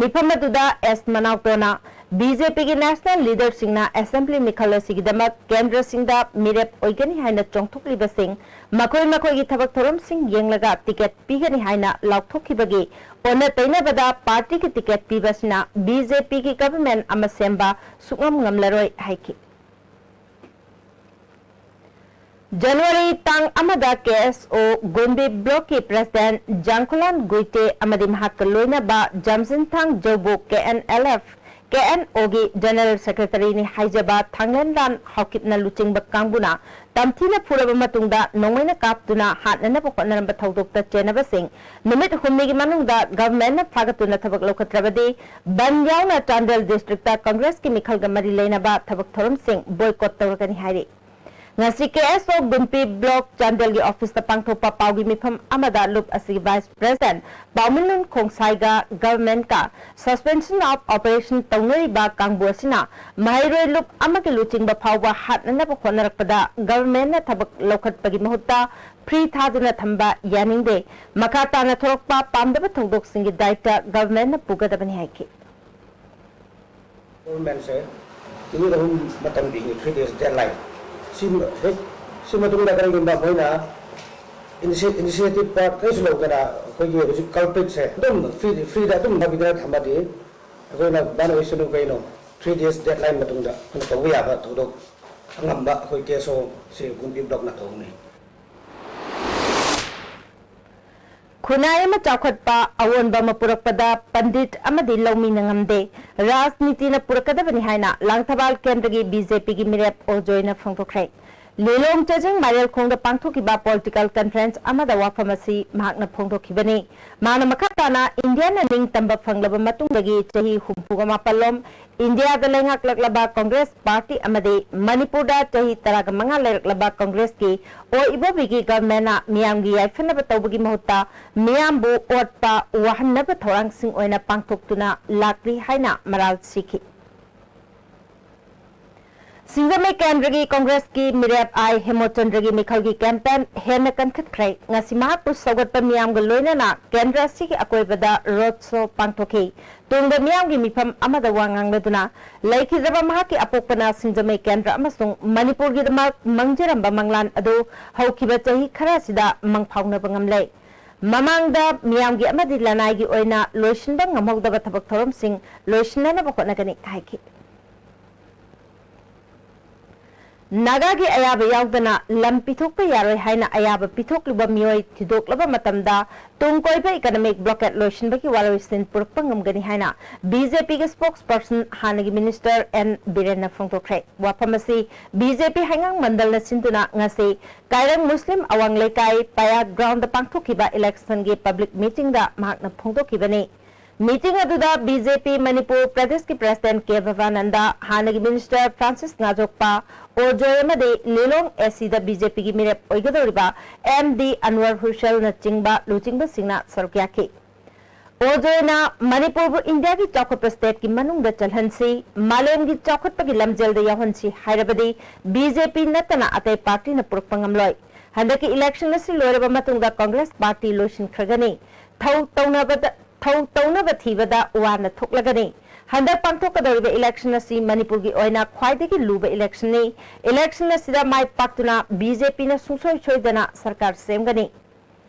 ꯃꯤꯐꯝ ꯑꯗꯨꯗ ꯑꯦꯁ ꯃꯅꯥꯎꯇꯣꯅ B J Pꯒꯤ national leaderꯁꯤꯡꯅ assembly ꯃꯤꯈꯜ ꯑꯁꯤꯒꯤꯗꯃꯛ ꯀꯦꯟꯗ꯭ꯔꯁꯤꯡꯗ ꯃꯤꯔꯦꯞ ꯑꯣꯏꯒꯅꯤ ꯍꯥꯏꯅ ꯆꯣꯡꯊꯣꯛꯂꯤꯕꯁꯤꯡ ꯃꯈꯣꯏ ꯃꯈꯣꯏꯒꯤ ꯊꯕꯛ ꯊꯧꯔꯝꯁꯤꯡ ꯌꯦꯡꯂꯒ ticket ꯄꯤꯒꯅꯤ ꯍꯥꯏꯅ ꯂꯥꯎꯊꯣꯛꯈꯤꯕꯒꯤ ꯑꯣꯟꯅ ꯇꯩꯅꯕꯗ ꯄꯥꯔꯇꯤꯒꯤ ticket ꯄꯤꯕꯁꯤꯅ B J Pꯒꯤ government ꯑꯃ ꯁꯦꯝꯕ ꯁꯨꯛꯉꯝ ꯉꯝꯂꯔꯣꯏ ꯍꯥꯏꯈꯤ꯫ ꯖꯅꯋꯥꯔꯤ ꯇꯥꯡ ꯑꯃꯗ K S O ꯒꯨꯟꯕꯤ Blockꯀꯤ President ꯖꯥꯡꯈꯨꯂꯥꯟ ꯒꯨꯏꯇꯦ ꯑꯃꯗꯤ ꯃꯍꯥꯛꯀ ꯂꯣꯏꯅꯕ ꯖꯝꯁꯤꯟꯊꯥꯡ ꯖꯧꯕꯨ K N L F, K N Oꯒꯤ General Secretaryꯅꯤ ꯍꯥꯏꯖꯕ ꯊꯥꯡꯂꯦꯟꯂꯥꯟ ꯍꯥꯎꯀꯤꯞꯅ ꯂꯨꯆꯤꯡꯕ ꯀꯥꯡꯕꯨꯅ ꯇꯝꯊꯤꯅ ꯐꯨꯔꯕ ꯃꯇꯨꯡꯗ ꯅꯣꯡꯃꯩꯅ ꯀꯥꯞꯇꯨꯅ ꯍꯥꯠꯅꯅꯕ ꯍꯣꯠꯅꯔꯝꯕ ꯊꯧꯗꯣꯛꯇ ꯆꯦꯟꯅꯕꯁꯤꯡ ꯅꯨꯃꯤꯠ ꯍꯨꯝꯅꯤꯒꯤ ꯃꯅꯨꯡꯗ governmentꯅ ꯐꯥꯒꯠꯇꯨꯅ ꯊꯕꯛ ꯂꯧꯈꯠꯇ꯭ꯔꯕꯗꯤ ꯕꯟ ꯌꯥꯎꯅ ꯆꯥꯟꯗꯦꯜ districtꯇ ꯀꯪꯒ꯭ꯔꯦꯁꯀꯤ ꯃꯤꯈꯜꯒ ꯃꯔꯤ ꯂꯩꯅꯕ ꯊꯕꯛ ꯊꯧꯔꯝꯁꯤꯡ boycott ꯇꯧꯔꯒꯅꯤ ꯍꯥꯏꯔꯤ꯫ ꯉꯁꯤ K S O ꯒꯨꯟꯄꯤ Block ꯆꯥꯟꯗꯦꯜꯒꯤ officeꯇ ꯄꯥꯡꯊꯣꯛꯄ ꯄꯥꯎꯒꯤ ꯃꯤꯐꯝ ꯑꯃꯗ ꯂꯨꯞ ꯑꯁꯤꯒꯤ Vice President ꯄꯥꯎꯃꯤꯂꯨꯟ ꯈꯣꯡꯁꯥꯏꯒ governmentꯀ suspension of operation ꯇꯧꯅꯔꯤꯕ ꯀꯥꯡꯕꯨ ꯑꯁꯤꯅ ꯃꯍꯩꯔꯣꯏ ꯂꯨꯞ ꯑꯃꯒꯤ ꯂꯨꯆꯤꯡꯕ ꯐꯥꯎꯕ ꯍꯥꯠꯅꯅꯕ ꯍꯣꯠꯅꯔꯛꯄꯗ governmentꯅ ꯊꯕꯛ ꯂꯧꯈꯠꯄꯒꯤ ꯃꯍꯨꯠꯇ free ꯊꯥꯗꯨꯅ ꯊꯝꯕ ꯌꯥꯅꯤꯡꯗꯦ꯫ ꯃꯈꯥ ꯇꯥꯅ ꯊꯣꯔꯛꯄ ꯄꯥꯝꯗꯕ ꯊꯧꯗꯣꯛꯁꯤꯡꯒꯤ ꯗꯥꯏꯇ governmentꯅ ꯄꯨꯒꯗꯕꯅꯤ ꯍꯥꯏꯈꯤ꯫ Governmentꯁꯦ ꯅꯨꯃꯤꯠ ꯑꯍꯨꯝ ꯃꯇꯝ ꯄꯤꯅꯤ, three days deadline꯫ ꯁꯤ ꯍꯦꯛ, ꯁꯤ ꯃꯇꯨꯡꯗ ꯀꯔꯤꯒꯨꯝꯕ ꯃꯣꯏꯅ initiative part ꯀꯔꯤꯁꯨ ꯂꯧꯗꯅ ꯑꯩꯈꯣꯏꯒꯤ ꯍꯧꯖꯤꯛ culpritꯁꯦ ꯑꯗꯨꯝ free, freeꯗ ꯑꯗꯨꯝ ꯊꯝꯕꯤꯗꯅ ꯊꯝꯃꯗꯤ ꯑꯩꯈꯣꯏꯅ ban ꯑꯣꯏꯁꯅꯨ ꯀꯩꯅꯣ, three days deadline ꯃꯇꯨꯡꯗ ꯑꯩꯈꯣꯏꯅ ꯇꯧꯕ ꯌꯥꯕ ꯊꯧꯗꯣꯛ ꯑꯉꯝꯕ ꯑꯩꯈꯣꯏ KSOꯁꯤ ꯀꯨꯝꯕꯤ blockꯅ ꯇꯧꯅꯤ꯫ ꯈꯨꯟꯅꯥꯏ ꯑꯃ ꯆꯥꯎꯈꯠꯄ ꯑꯑꯣꯟꯕ ꯑꯃ ꯄꯨꯔꯛꯄꯗ ꯄꯟꯗꯤꯠ ꯑꯃꯗꯤ ꯂꯧꯃꯤꯅ ꯉꯝꯗꯦ, ꯔꯥꯖꯅꯤꯇꯤꯅ ꯄꯨꯔꯛꯀꯗꯕꯅꯤ ꯍꯥꯏꯅ ꯂꯥꯡꯊꯕꯥꯜ ꯀꯦꯟꯗ꯭ꯔꯒꯤ BJPꯒꯤ ꯃꯤꯔꯦꯞ ꯑꯣꯖꯣꯏꯅ ꯐꯣꯡꯗꯣꯛꯈ꯭ꯔꯦ꯫ ꯂꯤꯂꯣꯡ ꯆꯥꯖꯤꯡ ꯃꯥꯏꯔꯦꯜꯈꯣꯡꯗ ꯄꯥꯡꯊꯣꯛꯈꯤꯕ political conference ꯑꯃꯗ ꯋꯥꯐꯝ ꯑꯁꯤ ꯃꯍꯥꯛꯅ ꯐꯣꯡꯗꯣꯛꯈꯤꯕꯅꯤ꯫ ꯃꯍꯥꯛꯅ ꯃꯈꯥ ꯇꯥꯅ ꯏꯟꯗꯤꯌꯥꯅ ꯅꯤꯡꯇꯝꯕ ꯐꯪꯂꯕ ꯃꯇꯨꯡꯗꯒꯤ ꯆꯍꯤ ꯍꯨꯝꯐꯨꯒ ꯃꯥꯄꯜ ꯂꯣꯝ ꯏꯟꯗꯤꯌꯥꯗ ꯂꯩꯉꯥꯛꯂꯛꯂꯕ ꯀꯪꯒ꯭ꯔꯦꯁ ꯄꯥꯔꯇꯤ ꯑꯃꯗꯤ ꯃꯅꯤꯄꯨꯔꯗ ꯆꯍꯤ ꯇꯔꯥꯒ ꯃꯉꯥ ꯂꯩꯔꯛꯂꯕ ꯀꯪꯒ꯭ꯔꯦꯁꯀꯤ ꯑꯣ ꯏꯕꯣꯕꯤꯒꯤ ꯒꯚꯔꯟꯃꯦꯟꯅ ꯃꯤꯌꯥꯝꯒꯤ ꯌꯥꯏꯐꯅꯕ ꯇꯧꯕꯒꯤ ꯃꯍꯨꯠꯇ ꯃꯤꯌꯥꯝꯕꯨ ꯑꯣꯠꯄ ꯋꯥꯍꯟꯅꯕ ꯊꯧꯔꯥꯡꯁꯤꯡ ꯑꯣꯏꯅ ꯄꯥꯡꯊꯣꯛꯇꯨꯅ ꯂꯥꯛꯂꯤ ꯍꯥꯏꯅ ꯃꯔꯥꯜ ꯁꯤꯈꯤ꯫ ꯁꯤꯡꯖꯃꯩ ꯀꯦꯟꯗ꯭ꯔꯒꯤ ꯀꯪꯒ꯭ꯔꯦꯁꯀꯤ ꯃꯤꯔꯦꯞ ꯑꯥꯏ ꯍꯦꯃꯣꯆꯟꯗ꯭ꯔꯒꯤ ꯃꯤꯈꯜꯒꯤ ꯀꯦꯝꯄꯦꯟ ꯍꯦꯟꯅ ꯀꯟꯈꯠꯈ꯭ꯔꯦ꯫ ꯉꯁꯤ ꯃꯍꯥꯛꯄꯨ ꯁꯧꯒꯠꯄ ꯃꯤꯌꯥꯝꯒ ꯂꯣꯏꯅꯅ ꯀꯦꯟꯗ꯭ꯔ ꯑꯁꯤꯒꯤ ꯑꯀꯣꯏꯕꯗ ꯔꯣꯗ ꯁꯣ ꯄꯥꯡꯊꯣꯛꯈꯤ꯫ ꯇꯨꯡꯗ ꯃꯤꯌꯥꯝꯒꯤ ꯃꯤꯐꯝ ꯑꯃꯗ ꯋꯥ ꯉꯥꯡꯅꯗꯨꯅ ꯂꯩꯈꯤꯗ꯭ꯔꯕ ꯃꯍꯥꯛꯀꯤ ꯑꯄꯣꯛꯄꯅ ꯁꯤꯡꯖꯃꯩ ꯀꯦꯟꯗ꯭ꯔ ꯑꯃꯁꯨꯡ ꯃꯅꯤꯄꯨꯔꯒꯤꯗꯃꯛ ꯃꯪꯖꯔꯝꯕ ꯃꯪꯂꯥꯟ ꯑꯗꯨ ꯍꯧꯈꯤꯕ ꯆꯍꯤ ꯈꯔ ꯑꯁꯤꯗ ꯃꯪꯐꯥꯎꯅꯕ ꯉꯝꯂꯦ꯫ ꯃꯃꯥꯡꯗ ꯃꯤꯌꯥꯝꯒꯤ ꯑꯃꯗꯤ ꯂꯅꯥꯏꯒꯤ ꯑꯣꯏꯅ ꯂꯣꯏꯁꯤꯟꯕ ꯉꯝꯍꯧꯗꯕ ꯊꯕꯛ ꯊꯧꯔꯝꯁꯤꯡ ꯂꯣꯏꯁꯤꯟꯅꯅꯕ ꯍꯣꯠꯅꯒꯅꯤ ꯍꯥꯏꯈꯤ꯫ ꯅꯥꯒꯥꯒꯤ ꯑꯌꯥꯕ ꯌꯥꯎꯗꯅ ꯂꯝ ꯄꯤꯊꯣꯛꯄ ꯌꯥꯔꯣꯏ ꯍꯥꯏꯅ ꯑꯌꯥꯕ ꯄꯤꯊꯣꯛꯂꯤꯕ ꯃꯤꯑꯣꯏ ꯊꯤꯗꯣꯛꯂꯕ ꯃꯇꯝꯗ ꯇꯨꯡ ꯀꯣꯏꯕ economic blockade ꯂꯣꯏꯁꯤꯟꯕꯒꯤ ꯋꯥꯔꯣꯏꯁꯤꯟ ꯄꯨꯔꯛꯄ ꯉꯝꯒꯅꯤ ꯍꯥꯏꯅ BJPꯒꯤ spokesperson ꯍꯥꯟꯅꯒꯤ minister N ꯕꯤꯔꯦꯟꯅ ꯐꯣꯡꯗꯣꯛꯈ꯭ꯔꯦ꯫ ꯋꯥꯐꯝ ꯑꯁꯤ BJP ꯍꯩꯉꯥꯡ ꯃꯟꯗꯜꯅ ꯁꯤꯟꯗꯨꯅ ꯉꯁꯤ ꯀꯥꯏꯔꯪ ꯃꯨꯁꯂꯤꯝ ꯑꯋꯥꯡ ꯂꯩꯀꯥꯏ ꯄꯌꯥꯒ groundꯗ ꯄꯥꯡꯊꯣꯛꯈꯤꯕ electionꯒꯤ public meetingꯗ ꯃꯍꯥꯛꯅ ꯐꯣꯡꯗꯣꯛꯈꯤꯕꯅꯤ꯫ Meeting ꯑꯗꯨꯗ BJP ꯃꯅꯤꯄꯨꯔ ꯄ꯭ꯔꯗꯦꯁꯀꯤ president ꯀꯦ ꯚꯕꯥꯅꯟꯗ, ꯍꯥꯟꯅꯒꯤ minister ꯐ꯭ꯔꯥꯟꯁꯤꯁ ꯉꯥꯖꯣꯛꯄ, ꯑꯣꯖꯣꯏ ꯑꯃꯗꯤ ꯂꯤꯂꯣꯡ ACꯗ BJPꯒꯤ ꯃꯤꯔꯦꯞ ꯑꯣꯏꯒꯗꯧꯔꯤꯕ M D ꯑꯟꯋꯔ ꯍꯨꯁꯦꯜꯅꯆꯤꯡꯕ ꯂꯨꯆꯤꯡꯕꯁꯤꯡꯅ ꯁꯔꯨꯛ ꯌꯥꯈꯤ꯫ ꯑꯣꯖꯣꯏꯅ ꯃꯅꯤꯄꯨꯔꯕꯨ ꯏꯟꯗꯤꯌꯥꯒꯤ ꯆꯥꯎꯈꯠꯄ stateꯀꯤ ꯃꯅꯨꯡꯗ ꯆꯜꯍꯟꯁꯤ, ꯃꯥꯂꯦꯝꯒꯤ ꯆꯥꯎꯈꯠꯄꯒꯤ ꯂꯝꯖꯦꯜꯗ ꯌꯥꯎꯍꯟꯁꯤ ꯍꯥꯏꯔꯕꯗꯤ BJP ꯅꯠꯇꯅ ꯑꯇꯩ partyꯅ ꯄꯨꯔꯛꯄ ꯉꯝꯂꯣꯏ꯫ ꯍꯟꯗꯛꯀꯤ election ꯑꯁꯤ ꯂꯣꯏꯔꯕ ꯃꯇꯨꯡꯗ Congress party ꯂꯣꯏꯁꯤꯟꯈ꯭ꯔꯒꯅꯤ꯫ ꯊꯧ ꯇꯧꯅꯕꯗ, ꯊꯧ ꯇꯧꯅꯕ ꯊꯤꯕꯗ ꯋꯥꯅ ꯊꯣꯛꯂꯒꯅꯤ꯫ ꯍꯟꯗꯛ ꯄꯥꯡꯊꯣꯛꯀꯗꯧꯔꯤꯕ election ꯑꯁꯤ ꯃꯅꯤꯄꯨꯔꯒꯤ ꯑꯣꯏꯅ ꯈ꯭ꯋꯥꯏꯗꯒꯤ ꯂꯨꯕ electionꯅꯤ꯫ Election ꯑꯁꯤꯗ ꯃꯥꯏ ꯄꯥꯛꯇꯨꯅ BJPꯅ ꯁꯨꯡꯁꯣꯏ ꯁꯣꯏꯗꯅ ꯁꯔꯀꯥꯔ ꯁꯦꯝꯒꯅꯤ꯫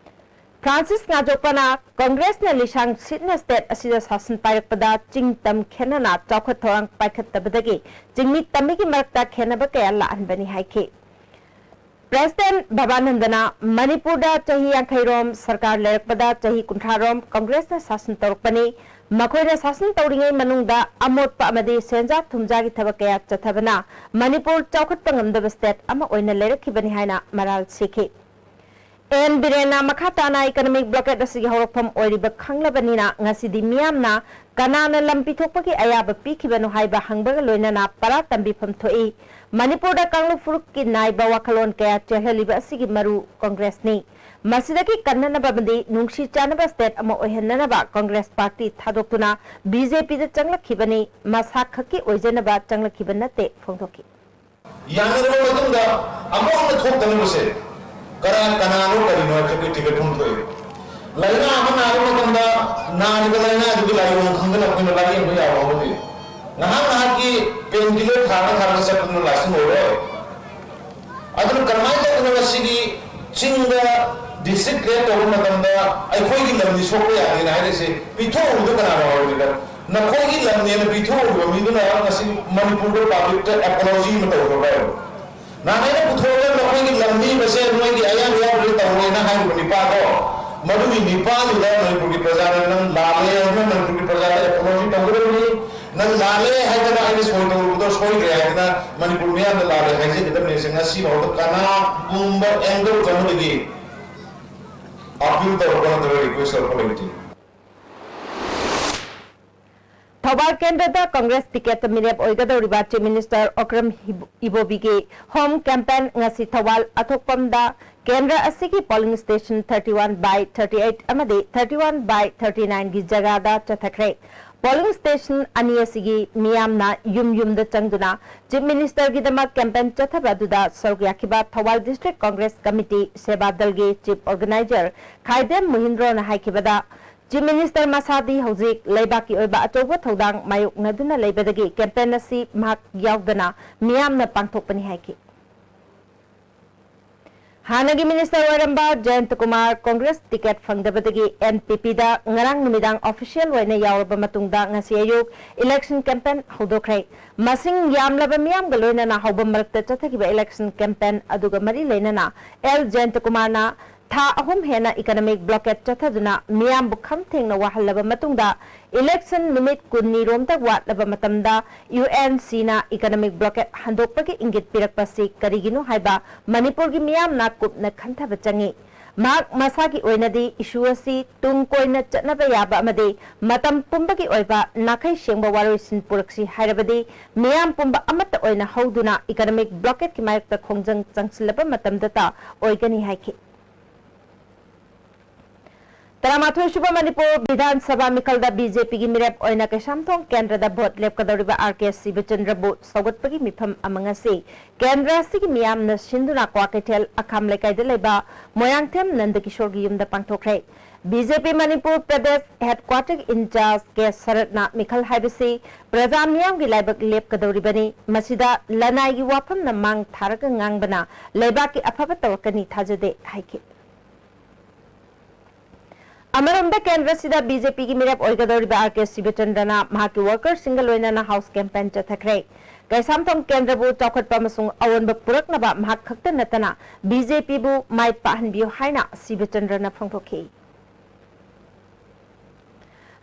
ꯐ꯭ꯔꯥꯟꯁꯤꯁ ꯉꯥꯖꯣꯛꯄꯅ Congressꯅ ꯂꯤꯁꯥꯡ ꯁꯤꯠꯅ state ꯑꯁꯤꯗ ꯁꯥꯁꯟ ꯄꯥꯏꯔꯛꯄꯗ ꯆꯤꯡ ꯇꯝ ꯈꯦꯠꯅꯅ ꯆꯥꯎꯈꯠ ꯊꯧꯔꯥꯡ ꯄꯥꯏꯈꯠꯇꯕꯗꯒꯤ ꯆꯤꯡꯃꯤ ꯇꯝꯃꯤꯒꯤ ꯃꯔꯛꯇ ꯈꯦꯠꯅꯕ ꯀꯌꯥ ꯂꯥꯛꯍꯟꯕꯅꯤ ꯍꯥꯏꯈꯤ꯫ President ꯚꯕꯥꯅꯟꯗꯅ ꯃꯅꯤꯄꯨꯔꯗ ꯆꯍꯤ ꯌꯥꯡꯈꯩ ꯔꯣꯝ ꯁꯔꯀꯥꯔ ꯂꯩꯔꯛꯄꯗ ꯆꯍꯤ ꯀꯨꯟꯊ꯭ꯔꯥ ꯔꯣꯝ Congressꯅ ꯁꯥꯁꯟ ꯇꯧꯔꯛꯄꯅꯤ꯫ ꯃꯈꯣꯏꯅ ꯁꯥꯁꯟ ꯇꯧꯔꯤꯉꯩ ꯃꯅꯨꯡꯗ ꯑꯃꯣꯠꯄ ꯑꯃꯗꯤ ꯁꯦꯟꯖꯥ ꯊꯨꯝꯖꯥꯒꯤ ꯊꯕꯛ ꯀꯌꯥ ꯆꯠꯊꯕꯅ ꯃꯅꯤꯄꯨꯔ ꯆꯥꯎꯈꯠꯄ ꯉꯝꯗꯕ state ꯑꯃ ꯑꯣꯏꯅ ꯂꯩꯔꯛꯈꯤꯕꯅꯤ ꯍꯥꯏꯅ ꯃꯔꯥꯜ ꯁꯤꯈꯤ꯫ ꯑꯦꯟ ꯕꯤꯔꯦꯟꯅ ꯃꯈꯥ ꯇꯥꯅ economic blockade ꯑꯁꯤꯒꯤ ꯍꯧꯔꯛꯐꯝ ꯑꯣꯏꯔꯤꯕ ꯈꯪꯂꯕꯅꯤꯅ ꯉꯁꯤꯗꯤ ꯃꯤꯌꯥꯝꯅ ꯀꯅꯥꯅ ꯂꯝ ꯄꯤꯊꯣꯛꯄꯒꯤ ꯑꯌꯥꯕ ꯄꯤꯈꯤꯕꯅꯣ ꯍꯥꯏꯕ ꯍꯪꯕꯒ ꯂꯣꯏꯅꯅ ꯄꯔꯥ ꯇꯝꯕꯤꯐꯝ ꯊꯣꯛꯏ꯫ ꯃꯅꯤꯄꯨꯔꯗ ꯀꯥꯡꯂꯨꯞ ꯐꯨꯔꯨꯞꯀꯤ ꯅꯥꯏꯕ ꯋꯥꯈꯜꯂꯣꯟ ꯀꯌꯥ ꯆꯦꯜꯍꯜꯂꯤꯕ ꯑꯁꯤꯒꯤ ꯃꯔꯨ Congressꯅꯤ꯫ ꯃꯁꯤꯗꯒꯤ ꯀꯟꯅꯅꯕ ꯑꯃꯗꯤ ꯅꯨꯡꯁꯤ ꯆꯥꯟꯅꯕ state ꯑꯃ ꯑꯣꯏꯍꯟꯅꯅꯕ Congress party ꯊꯥꯗꯣꯛꯇꯨꯅ BJPꯗ ꯆꯪꯂꯛꯈꯤꯕꯅꯤ, ꯃꯁꯥ ꯈꯛꯀꯤ ꯑꯣꯏꯖꯅꯕ ꯆꯪꯂꯛꯈꯤꯕ ꯅꯠꯇꯦ ꯐꯣꯡꯗꯣꯛꯈꯤ꯫ ꯌꯥꯅꯔꯕ ꯃꯇꯨꯡꯗ ꯑꯃꯨꯛ ꯍꯟꯅ ꯊꯣꯛꯇꯅꯕꯁꯦ ꯀꯅꯥ ꯀꯅꯥꯅꯣ ꯀꯔꯤꯅꯣ ꯍꯥꯏꯕꯁꯦ ꯑꯩꯈꯣꯏ ꯊꯤꯒꯠꯐꯝ ꯊꯣꯛꯑꯦ꯫ ꯂꯥꯏꯅꯥ ꯑꯃ ꯅꯥꯕ ꯃꯇꯝꯗ ꯅꯥꯔꯤꯕ ꯂꯥꯏꯅꯥꯗꯨꯒꯤ ꯂꯥꯏꯑꯣꯡ ꯈꯪꯗꯅ ꯑꯩꯈꯣꯏꯅ ꯂꯥꯏꯌꯦꯡꯕ ꯌꯥꯕ ꯑꯃꯗꯤ ꯉꯥꯏꯍꯥꯛ ꯉꯥꯏꯍꯥꯛꯀꯤ pain killer ꯊꯥꯔꯒ ꯊꯥꯔꯒ ꯆꯠꯄꯗꯨꯅ ꯂꯥꯁꯇꯤꯡ ꯑꯣꯏꯔꯣꯏ꯫ ꯑꯗꯨꯅ ꯀꯔꯝꯍꯥꯏꯅ ꯇꯧꯗꯅ ꯉꯁꯤꯗꯤ ꯆꯤꯡꯗ district create ꯇꯧꯕ ꯃꯇꯝꯗ ꯑꯩꯈꯣꯏꯒꯤ ꯂꯝꯗꯤ ꯁꯣꯛꯄ ꯌꯥꯗꯦꯅ ꯍꯥꯏꯔꯤꯁꯦ ꯄꯤꯊꯣꯛꯎꯕꯗꯨ ꯀꯅꯥꯅꯣ ꯍꯥꯏꯕꯅꯤꯗ? ꯅꯈꯣꯏꯒꯤ ꯂꯝꯅꯦꯅ ꯄꯤꯊꯣꯛꯎꯔꯤꯕ ꯃꯤꯗꯨꯅ ꯉꯁꯤ ꯃꯅꯤꯄꯨꯔꯗ publicꯇ apology ꯑꯃ ꯇꯧꯈ꯭ꯔꯕ ꯍꯥꯏꯕ? ꯅꯍꯥꯟ ꯑꯩꯅ ꯄꯨꯊꯣꯛꯑꯒ ꯅꯈꯣꯏꯒꯤ ꯂꯝ ꯃꯤ ꯃꯁꯦꯟ ꯅꯣꯏꯒꯤ ꯑꯌꯥꯝꯕ ꯌꯥꯎꯗ꯭ꯔꯗꯤ ꯇꯧꯔꯣꯏꯅ ꯍꯥꯏꯔꯤꯕ ꯅꯤꯄꯥꯗꯣ, ꯃꯗꯨꯒꯤ ꯅꯤꯄꯥꯗꯨꯗ ꯃꯅꯤꯄꯨꯔꯒꯤ ꯄ꯭ꯔꯖꯥꯅ ꯅꯪ ꯂꯥꯜꯂꯦ ꯍꯥꯏꯗꯨꯅ ꯃꯅꯤꯄꯨꯔꯒꯤ ꯄ꯭ꯔꯖꯥꯗ apology ꯇꯧꯒꯗꯕꯅꯤ꯫ ꯅꯪ ꯂꯥꯜꯂꯦ ꯍꯥꯏꯗꯅ ꯑꯩꯅ ꯁꯣꯏ ꯇꯧꯔꯨꯕꯗꯣ ꯁꯣꯏꯈ꯭ꯔꯦ ꯍꯥꯏꯗꯅ ꯃꯅꯤꯄꯨꯔ ꯃꯤꯌꯥꯝꯗ ꯂꯥꯜꯂꯦ ꯍꯥꯏꯖꯒꯗꯕꯅꯤ꯫ ꯉꯁꯤ ꯐꯥꯎꯗ ꯀꯅꯥꯒꯨꯝꯕ angle ꯑꯃꯗꯒꯤ appeal ꯇꯧꯔꯛꯄ ꯅꯠꯇ꯭ꯔꯒ request ꯇꯧꯔꯛꯄ ꯂꯩꯇꯦ꯫ ꯊꯧꯕꯥꯜ ꯀꯦꯟꯗ꯭ꯔꯗ Congress ticketꯇ ꯃꯤꯔꯦꯞ ꯑꯣꯏꯒꯗꯧꯔꯤꯕ Chief Minister Okram ꯏꯕꯣꯕꯤꯒꯤ home campaign ꯉꯁꯤ ꯊꯧꯕꯥꯜ ꯑꯊꯣꯛꯄꯝꯗ ꯀꯦꯟꯗ꯭ꯔ ꯑꯁꯤꯒꯤ polling station thirty one by thirty eight ꯑꯃꯗꯤ thirty one by thirty nineꯒꯤ ꯖꯒꯥꯗ ꯆꯠꯊꯈ꯭ꯔꯦ꯫ Polling station ꯑꯅꯤ ꯑꯁꯤꯒꯤ ꯃꯤꯌꯥꯝꯅ ꯌꯨꯝ ꯌꯨꯝꯗ ꯆꯪꯗꯨꯅ Chief Ministerꯒꯤꯗꯃꯛ campaign ꯆꯠꯊꯕ ꯑꯗꯨꯗ ꯁꯔꯨꯛ ꯌꯥꯈꯤꯕ ꯊꯧꯕꯥꯜ District Congress Committee ꯁꯦꯕꯥ ꯗꯜꯒꯤ Chief Organizer ꯈꯥꯏꯗꯦꯝ ꯃꯨꯍꯤꯟꯗ꯭ꯔꯣꯅ ꯍꯥꯏꯈꯤꯕꯗ, Chief Minister ꯃꯁꯥꯗꯤ ꯍꯧꯖꯤꯛ ꯂꯩꯕꯥꯛꯀꯤ ꯑꯣꯏꯕ ꯑꯆꯧꯕ ꯊꯧꯗꯥꯡ ꯃꯥꯌꯣꯛꯅꯗꯨꯅ ꯂꯩꯕꯗꯒꯤ campaign ꯑꯁꯤ ꯃꯍꯥꯛ ꯌꯥꯎꯗꯅ ꯃꯤꯌꯥꯝꯅ ꯄꯥꯡꯊꯣꯛꯄꯅꯤ ꯍꯥꯏꯈꯤ꯫ ꯍꯥꯟꯅꯒꯤ minister ꯑꯣꯏꯔꯝꯕ ꯖꯌꯟꯇ ꯀꯨꯃꯥꯔ Congress ticket ꯐꯪꯗꯕꯗꯒꯤ NPP ꯗ ꯉꯔꯥꯡ ꯅꯨꯃꯤꯗꯥꯡ official ꯑꯣꯏꯅ ꯌꯥꯎꯔꯕ ꯃꯇꯨꯡꯗ ꯉꯁꯤ ꯑꯌꯨꯛ election campaign ꯍꯧꯗꯣꯛꯈ꯭ꯔꯦ꯫ ꯃꯁꯤꯡ ꯌꯥꯝꯂꯕ ꯃꯤꯌꯥꯝꯒ ꯂꯣꯏꯅꯅ ꯍꯧꯕ ꯃꯔꯛꯇ ꯆꯠꯊꯈꯤꯕ election campaign ꯑꯗꯨꯒ ꯃꯔꯤ ꯂꯩꯅꯅ ꯑꯦꯜ ꯖꯌꯟꯇ ꯀꯨꯃꯥꯔꯅ ꯊꯥ ꯑꯍꯨꯝ ꯍꯦꯟꯅ economic blockade ꯆꯠꯊꯗꯨꯅ ꯃꯤꯌꯥꯝꯕꯨ ꯈꯝ ꯊꯦꯡꯅ ꯋꯥꯍꯜꯂꯕ ꯃꯇꯨꯡꯗ election ꯅꯨꯃꯤꯠ ꯀꯨꯟꯅꯤ ꯔꯣꯝꯇ ꯋꯥꯠꯂꯕ ꯃꯇꯝꯗ UNC ꯅ economic blockade ꯍꯟꯗꯣꯛꯄꯒꯤ ꯏꯪꯒꯤꯠ ꯄꯤꯔꯛꯄꯁꯤ ꯀꯔꯤꯒꯤꯅꯣ ꯍꯥꯏꯕ ꯃꯅꯤꯄꯨꯔꯒꯤ ꯃꯤꯌꯥꯝꯅ ꯀꯨꯞꯅ ꯈꯟꯊꯕ ꯆꯪꯏ꯫ ꯃꯍꯥꯛ ꯃꯁꯥꯒꯤ ꯑꯣꯏꯅꯗꯤ issue ꯑꯁꯤ ꯇꯨꯡ ꯀꯣꯏꯅ ꯆꯠꯅꯕ ꯌꯥꯕ ꯑꯃꯗꯤ ꯃꯇꯝ ꯄꯨꯝꯕꯒꯤ ꯑꯣꯏꯕ ꯅꯥꯈꯩ ꯁꯦꯡꯕ ꯋꯥꯔꯣꯏꯁꯤꯟ ꯄꯨꯔꯛꯁꯤ ꯍꯥꯏꯔꯕꯗꯤ ꯃꯤꯌꯥꯝ ꯄꯨꯝꯕ ꯑꯃꯠꯇ ꯑꯣꯏꯅ ꯍꯧꯗꯨꯅ economic blockade ꯀꯤ ꯃꯥꯌꯣꯛꯇ ꯈꯣꯡꯖꯪ ꯆꯪꯁꯤꯜꯂꯕ ꯃꯇꯝꯗꯇ ꯑꯣꯏꯒꯅꯤ ꯍꯥꯏꯈꯤ꯫ ꯇꯔꯥꯃꯥꯊꯣꯏ ꯁꯨꯕ ꯃꯅꯤꯄꯨꯔ ꯕꯤꯙꯥꯟ ꯁꯚꯥ ꯃꯤꯈꯜꯗ BJP ꯒꯤ ꯃꯤꯔꯦꯞ ꯑꯣꯏꯅ ꯀꯩꯁꯥꯝꯊꯣꯡ ꯀꯦꯟꯗ꯭ꯔꯗ vote ꯂꯦꯞꯀꯗꯧꯔꯤꯕ R K ꯁꯤꯕꯆꯟꯗ꯭ꯔꯕꯨ ꯁꯧꯒꯠꯄꯒꯤ ꯃꯤꯐꯝ ꯑꯃ ꯉꯁꯤ ꯀꯦꯟꯗ꯭ꯔ ꯑꯁꯤꯒꯤ ꯃꯤꯌꯥꯝꯅ ꯁꯤꯟꯗꯨꯅ ꯀ꯭ꯋꯥꯀꯩꯊꯦꯜ ꯑꯈꯥꯝ ꯂꯩꯀꯥꯏꯗ ꯂꯩꯕ ꯃꯣꯏꯔꯥꯡꯊꯦꯝ ꯅꯟꯗꯀꯤꯁꯣꯔꯒꯤ ꯌꯨꯝꯗ ꯄꯥꯡꯊꯣꯛꯈ꯭ꯔꯦ꯫ BJP Manipur Pradesh headquarter in charge ꯀꯦ ꯁꯔꯠꯅ ꯃꯤꯈꯜ ꯍꯥꯏꯕꯁꯤ ꯄ꯭ꯔꯖꯥ ꯃꯤꯌꯥꯝꯒꯤ ꯂꯥꯏꯕꯛ ꯂꯦꯞꯀꯗꯧꯔꯤꯕꯅꯤ꯫ ꯃꯁꯤꯗ ꯂꯅꯥꯏꯒꯤ ꯋꯥꯐꯝꯅ ꯃꯥꯡ ꯊꯥꯔꯒ ꯉꯥꯡꯕꯅ ꯂꯩꯕꯥꯛꯀꯤ ꯑꯐꯕ ꯇꯧꯔꯛꯀꯅꯤ ꯊꯥꯖꯗꯦ ꯍꯥꯏꯈꯤ꯫ ꯑꯃꯔꯣꯝꯗ ꯀꯦꯟꯗ꯭ꯔꯁꯤꯗ BJP ꯒꯤ ꯃꯤꯔꯦꯞ ꯑꯣꯏꯒꯗꯧꯔꯤꯕ R K ꯁꯤꯕꯆꯟꯗ꯭ꯔꯅ ꯃꯍꯥꯛꯀꯤ worker ꯁꯤꯡꯒ ꯂꯣꯏꯅꯅ house campaign ꯆꯠꯊꯈ꯭ꯔꯦ꯫ ꯀꯩꯁꯥꯝꯊꯣꯡ ꯀꯦꯟꯗ꯭ꯔꯕꯨ ꯆꯥꯎꯈꯠꯄ ꯑꯃꯁꯨꯡ ꯑꯑꯣꯟꯕ ꯄꯨꯔꯛꯅꯕ ꯃꯍꯥꯛ ꯈꯛꯇ ꯅꯠꯇꯅ BJP ꯕꯨ ꯃꯥꯏ ꯄꯥꯛꯍꯟꯕꯤꯌꯨ ꯍꯥꯏꯅ ꯁꯤꯕꯆꯟꯗ꯭ꯔꯅ ꯐꯣꯡꯗꯣꯛꯈꯤ꯫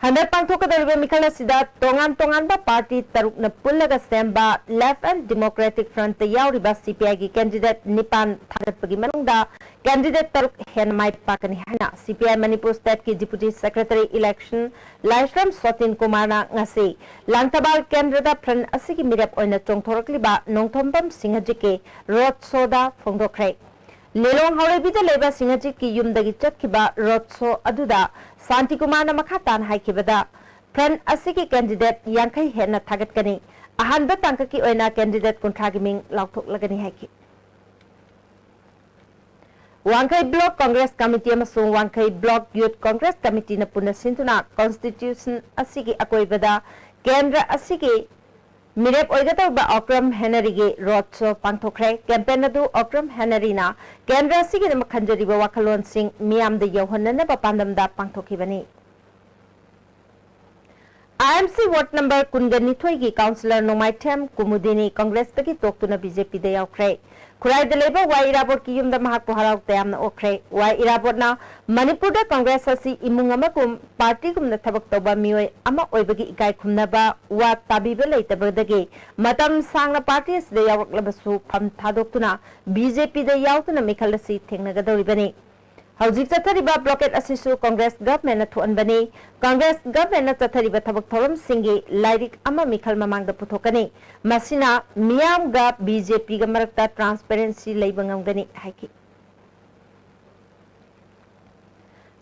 ꯍꯟꯗꯛ ꯄꯥꯡꯊꯣꯛꯀꯗꯧꯔꯤꯕ ꯃꯤꯈꯜ ꯑꯁꯤꯗ ꯇꯣꯉꯥꯟ ꯇꯣꯉꯥꯟꯕ party ꯇꯔꯨꯛꯅ ꯄꯨꯜꯂꯒ ꯁꯦꯝꯕ Left and Democratic Front ꯇ ꯌꯥꯎꯔꯤꯕ CPI ꯒꯤ candidate ꯅꯤꯄꯥꯟ ꯊꯥꯒꯠꯄꯒꯤ ꯃꯅꯨꯡꯗ candidate ꯇꯔꯨꯛ ꯍꯦꯟꯅ ꯃꯥꯏ ꯄꯥꯛꯀꯅꯤ ꯍꯥꯏꯅ CPI ꯃꯅꯤꯄꯨꯔ state ꯀꯤ Deputy Secretary Election ꯂꯥꯏꯁ꯭ꯔꯝ ꯁꯣꯇꯤꯟ ꯀꯨꯃꯥꯔꯅ ꯉꯁꯤ ꯂꯥꯡꯊꯕꯥꯜ ꯀꯦꯟꯗ꯭ꯔꯗ front ꯑꯁꯤꯒꯤ ꯃꯤꯔꯦꯞ ꯑꯣꯏꯅ ꯆꯣꯡꯊꯣꯔꯛꯂꯤꯕ ꯅꯣꯡꯊꯣꯝꯕꯝ ꯁꯤꯡꯍꯖꯤꯠꯀꯤ road show ꯗ ꯐꯣꯡꯗꯣꯛꯈ꯭ꯔꯦ꯫ ꯂꯤꯂꯣꯡ ꯍꯥꯎꯔꯩꯕꯤꯗ ꯂꯩꯕ ꯁꯤꯡꯍꯖꯤꯠꯀꯤ ꯌꯨꯝꯗꯒꯤ ꯆꯠꯈꯤꯕ road show ꯑꯗꯨꯗ ꯁꯥꯟꯇꯤꯀꯨꯃꯥꯔꯅ ꯃꯈꯥ ꯇꯥꯅ ꯍꯥꯏꯈꯤꯕꯗ, front ꯑꯁꯤꯒꯤ candidate ꯌꯥꯡꯈꯩ ꯍꯦꯟꯅ ꯊꯥꯒꯠꯀꯅꯤ꯫ ꯑꯍꯥꯟꯕ ꯇꯥꯡꯀꯛꯀꯤ ꯑꯣꯏꯅ candidate ꯀꯨꯟꯊ꯭ꯔꯥꯒꯤ ꯃꯤꯡ ꯂꯥꯎꯊꯣꯛꯂꯒꯅꯤ ꯍꯥꯏꯈꯤ꯫ ꯋꯥꯡꯈꯩ Block Congress Committee ꯑꯃꯁꯨꯡ ꯋꯥꯡꯈꯩ Block Youth Congress Committeeꯅ ꯄꯨꯟꯅ ꯁꯤꯟꯗꯨꯅ constituency ꯑꯁꯤꯒꯤ ꯑꯀꯣꯏꯕꯗ ꯀꯦꯟꯗ꯭ꯔ ꯑꯁꯤꯒꯤ ꯃꯤꯔꯦꯞ ꯑꯣꯏꯒꯗꯧꯔꯤꯕ ꯑꯣꯀ꯭ꯔꯝ ꯍꯦꯅꯔꯤꯒꯤ road show ꯄꯥꯡꯊꯣꯛꯈ꯭ꯔꯦ꯫ Campaign ꯑꯗꯨ ꯑꯣꯀ꯭ꯔꯝ ꯍꯦꯅꯔꯤꯅ ꯀꯦꯟꯗ꯭ꯔ ꯑꯁꯤꯒꯤꯗꯃꯛ ꯈꯟꯖꯔꯤꯕ ꯋꯥꯈꯜꯂꯣꯟꯁꯤꯡ ꯃꯤꯌꯥꯝꯗ ꯌꯧꯍꯟꯅꯅꯕ ꯄꯥꯟꯗꯝꯗ ꯄꯥꯡꯊꯣꯛꯈꯤꯕꯅꯤ꯫ IMC ward number ꯀꯨꯟꯒ ꯅꯤꯊꯣꯏꯒꯤ councillor ꯅꯣꯡꯃꯥꯏꯊꯦꯝ ꯀꯨꯃꯨꯗꯤꯅꯤ Congressꯇꯒꯤ ꯇꯣꯛꯇꯨꯅ BJPꯗ ꯌꯥꯎꯈ꯭ꯔꯦ꯫ ꯈꯨꯔꯥꯏꯗ ꯂꯩꯕ ꯋꯥꯏ ꯏꯔꯥꯕꯣꯠꯀꯤ ꯌꯨꯝꯗ ꯃꯍꯥꯛꯄꯨ ꯍꯔꯥꯎ ꯇꯌꯥꯝꯅ ꯑꯣꯛꯈ꯭ꯔꯦ꯫ ꯋꯥꯏ ꯏꯔꯥꯕꯣꯠꯅ ꯃꯅꯤꯄꯨꯔꯗ Congress ꯑꯁꯤ ꯏꯃꯨꯡ ꯑꯃꯒꯨꯝ, partyꯒꯨꯝꯅ ꯊꯕꯛ ꯇꯧꯕ ꯃꯤꯑꯣꯏ ꯑꯃ ꯑꯣꯏꯕꯒꯤ ꯏꯀꯥꯏ ꯈꯨꯝꯅꯕ ꯋꯥ ꯇꯥꯕꯤꯕ ꯂꯩꯇꯕꯗꯒꯤ ꯃꯇꯝ ꯁꯥꯡꯅ party ꯑꯁꯤꯗ ꯌꯥꯎꯔꯛꯂꯕꯁꯨ ꯐꯝ ꯊꯥꯗꯣꯛꯇꯨꯅ BJPꯗ ꯌꯥꯎꯗꯨꯅ ꯃꯤꯈꯜ ꯑꯁꯤ ꯊꯦꯡꯅꯒꯗꯧꯔꯤꯕꯅꯤ꯫ ꯍꯧꯖꯤꯛ ꯆꯠꯊꯔꯤꯕ blockade ꯑꯁꯤꯁꯨ Congress governmentꯅ ꯊꯣꯛꯍꯟꯕꯅꯤ꯫ Congress governmentꯅ ꯆꯠꯊꯔꯤꯕ ꯊꯕꯛ ꯊꯧꯔꯝꯁꯤꯡꯒꯤ ꯂꯥꯏꯔꯤꯛ ꯑꯃ ꯃꯤꯈꯜ ꯃꯃꯥꯡꯗ ꯄꯨꯊꯣꯛꯀꯅꯤ꯫ ꯃꯁꯤꯅ ꯃꯤꯌꯥꯝꯒ BJPꯒ ꯃꯔꯛꯇ transparency ꯂꯩꯕ ꯉꯝꯒꯅꯤ ꯍꯥꯏꯈꯤ꯫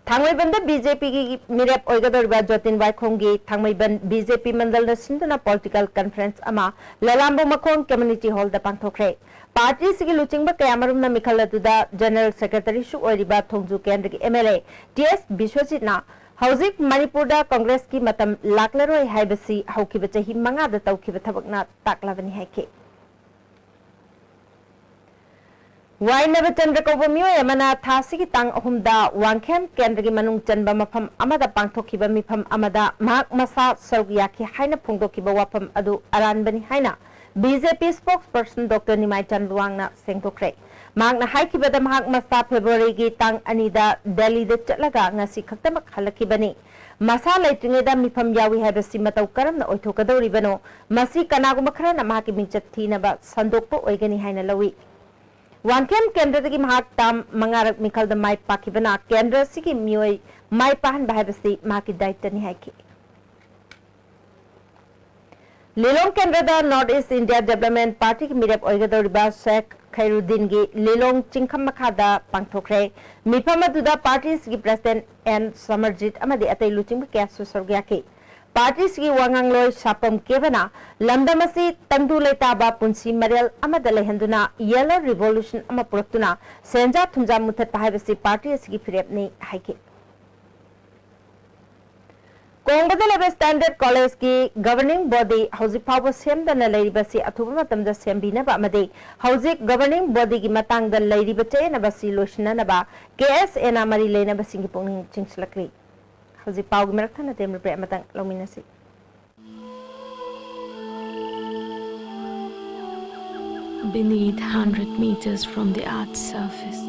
ꯊꯥꯡꯃꯩꯕꯟꯗ BJPꯒꯤ ꯃꯤꯔꯦꯞ ꯑꯣꯏꯒꯗꯧꯔꯤꯕ ꯖꯣꯇꯤꯟ ꯋꯥꯏꯈꯣꯝꯒꯤ ꯊꯥꯡꯃꯩꯕꯟ BJP ꯃꯟꯗꯜꯅ ꯁꯤꯟꯗꯨꯅ political conference ꯑꯃ ꯂꯂꯥꯝꯕꯨ ꯃꯈꯣꯡ community hallꯗ ꯄꯥꯡꯊꯣꯛꯈ꯭ꯔꯦ꯫ Partyꯁꯤꯒꯤ ꯂꯨꯆꯤꯡꯕ ꯀꯌꯥꯃꯔꯨꯝꯅ ꯃꯤꯈꯜ ꯑꯗꯨꯗ general secretaryꯁꯨ ꯑꯣꯏꯔꯤꯕ ꯊꯣꯡꯖꯨ ꯀꯦꯟꯗ꯭ꯔꯒꯤ MLA T S ꯕꯤꯁ꯭ꯋꯖꯤꯠꯅ ꯍꯧꯖꯤꯛ ꯃꯅꯤꯄꯨꯔꯗ Congressꯀꯤ ꯃꯇꯝ ꯂꯥꯛꯂꯔꯣꯏ ꯍꯥꯏꯕꯁꯤ ꯍꯧꯈꯤꯕ ꯆꯍꯤ ꯃꯉꯥꯗ ꯇꯧꯈꯤꯕ ꯊꯕꯛꯅ ꯇꯥꯛꯂꯕꯅꯤ ꯍꯥꯏꯈꯤ꯫ ꯋꯥꯏ ꯅꯕꯆꯟꯗ꯭ꯔ ꯀꯧꯕ ꯃꯤꯑꯣꯏ ꯑꯃꯅ ꯊꯥ ꯑꯁꯤꯒꯤ ꯇꯥꯡ ꯑꯍꯨꯝꯗ ꯋꯥꯡꯈꯦꯝ ꯀꯦꯟꯗ꯭ꯔꯒꯤ ꯃꯅꯨꯡ ꯆꯟꯕ ꯃꯐꯝ ꯑꯃꯗ ꯄꯥꯡꯊꯣꯛꯈꯤꯕ ꯃꯤꯐꯝ ꯑꯃꯗ ꯃꯍꯥꯛ ꯃꯁꯥ ꯁꯔꯨꯛ ꯌꯥꯈꯤ ꯍꯥꯏꯅ ꯐꯣꯡꯗꯣꯛꯈꯤꯕ ꯋꯥꯐꯝ ꯑꯗꯨ ꯑꯔꯥꯟꯕꯅꯤ ꯍꯥꯏꯅ BJP spokesperson Doctor ꯅꯤꯃꯥꯏꯆꯥꯟ ꯂꯨꯋꯥꯡꯅ ꯁꯦꯡꯗꯣꯛꯈ꯭ꯔꯦ꯫ ꯃꯍꯥꯛꯅ ꯍꯥꯏꯈꯤꯕꯗ ꯃꯍꯥꯛ ꯃꯁꯥ Februaryꯒꯤ ꯇꯥꯡ ꯑꯅꯤꯗ ꯗꯦꯜꯂꯤꯗ ꯆꯠꯂꯒ ꯉꯁꯤ ꯈꯛꯇꯃꯛ ꯍꯜꯂꯛꯈꯤꯕꯅꯤ꯫ ꯃꯁꯥ ꯂꯩꯇ꯭ꯔꯤꯉꯩꯗ ꯃꯤꯐꯝ ꯌꯥꯎꯏ ꯍꯥꯏꯕꯁꯤ ꯃꯇꯧ ꯀꯔꯝꯅ ꯑꯣꯏꯊꯣꯛꯀꯗꯧꯔꯤꯕꯅꯣ? ꯃꯁꯤ ꯀꯅꯥꯒꯨꯝꯕ ꯈꯔꯅ ꯃꯍꯥꯛꯀꯤ ꯃꯤꯡꯆꯠ ꯊꯤꯅꯕ ꯁꯟꯗꯣꯛꯄ ꯑꯣꯏꯒꯅꯤ ꯍꯥꯏꯅ ꯂꯧꯏ꯫ ꯋꯥꯡꯈꯦꯝ ꯀꯦꯟꯗ꯭ꯔꯗꯒꯤ ꯃꯍꯥꯛ term ꯃꯉꯥꯔꯛ ꯃꯤꯈꯜꯗ ꯃꯥꯏ ꯄꯥꯛꯈꯤꯕꯅ ꯀꯦꯟꯗ꯭ꯔ ꯑꯁꯤꯒꯤ ꯃꯤꯑꯣꯏ ꯃꯥꯏ ꯄꯥꯛꯍꯟꯕ ꯍꯥꯏꯕꯁꯤ ꯃꯍꯥꯛꯀꯤ ꯗꯥꯏꯇꯅꯤ ꯍꯥꯏꯈꯤ꯫ ꯂꯤꯂꯣꯡ ꯀꯦꯟꯗ꯭ꯔꯗ North East India Development Partyꯒꯤ ꯃꯤꯔꯦꯞ ꯑꯣꯏꯒꯗꯧꯔꯤꯕ ꯁꯦꯈ ꯈꯩꯔꯨꯗꯤꯟꯒꯤ ꯂꯤꯂꯣꯡ ꯆꯤꯡꯈꯝ ꯃꯈꯥꯗ ꯄꯥꯡꯊꯣꯛꯈ꯭ꯔꯦ꯫ ꯃꯤꯐꯝ ꯑꯗꯨꯗ partyꯁꯤꯒꯤ president N ꯁꯃꯔꯖꯤꯠ ꯑꯃꯗꯤ ꯑꯇꯩ ꯂꯨꯆꯤꯡꯕ ꯀꯌꯥꯁꯨ ꯁꯔꯨꯛ ꯌꯥꯈꯤ꯫ ꯄꯥꯔꯇꯤꯁꯤꯒꯤ ꯋꯥꯉꯥꯡꯂꯣꯏ ꯁꯥꯄꯝ ꯀꯦꯕꯅ ꯂꯝꯗꯝ ꯑꯁꯤ ꯇꯪꯗꯨ ꯂꯩꯇꯥꯕ ꯄꯨꯟꯁꯤ ꯃꯔꯦꯜ ꯑꯃꯗ ꯂꯩꯍꯟꯗꯨꯅ ꯌꯦꯜꯂꯣ ꯔꯤꯚꯣꯂꯨꯁꯟ ꯑꯃ ꯄꯨꯔꯛꯇꯨꯅ ꯁꯦꯟꯖꯥ ꯊꯨꯝꯖꯥ ꯃꯨꯊꯠꯄ ꯍꯥꯏꯕꯁꯤ ꯄꯥꯔꯇꯤ ꯑꯁꯤꯒꯤ ꯐꯤꯔꯦꯞꯅꯤ ꯍꯥꯏꯈꯤ꯫ ꯀꯣꯡꯕꯗ ꯂꯩꯕ ꯁ꯭ꯇꯥꯟꯗꯔꯗ ꯀꯣꯂꯦꯖꯀꯤ ꯒꯕꯔꯅꯤꯡ ꯕꯣꯗꯤ ꯍꯧꯖꯤꯛ ꯐꯥꯎꯕ ꯁꯦꯝꯗꯅ ꯂꯩꯔꯤꯕꯁꯤ ꯑꯊꯨꯕ ꯃꯇꯝꯗ ꯁꯦꯝꯕꯤꯅꯕ ꯑꯃꯗꯤ ꯍꯧꯖꯤꯛ ꯒꯕꯔꯅꯤꯡ ꯕꯣꯗꯤꯒꯤ ꯃꯇꯥꯡꯗ ꯂꯩꯔꯤꯕ ꯆꯌꯦꯠꯅꯕꯁꯤ ꯂꯣꯏꯁꯤꯟꯅꯅꯕ ꯀꯦ ꯑꯦꯁ ꯑꯦꯅ ꯃꯔꯤ ꯂꯩꯅꯕꯁꯤꯡꯒꯤ ꯄꯨꯛꯅꯤꯡ ꯆꯤꯡꯁꯤꯜꯂꯛꯂꯤ꯫ ꯍꯧꯖꯤꯛ ꯄꯥꯎꯒꯤ ꯃꯔꯛ ꯊꯠꯅ ꯇꯦꯝ ꯔꯤꯄꯣꯔꯠ ꯑꯃꯇꯪ ꯂꯧꯃꯤꯟꯅꯁꯤ꯫ Beneath, hundred meters from the earth's surface,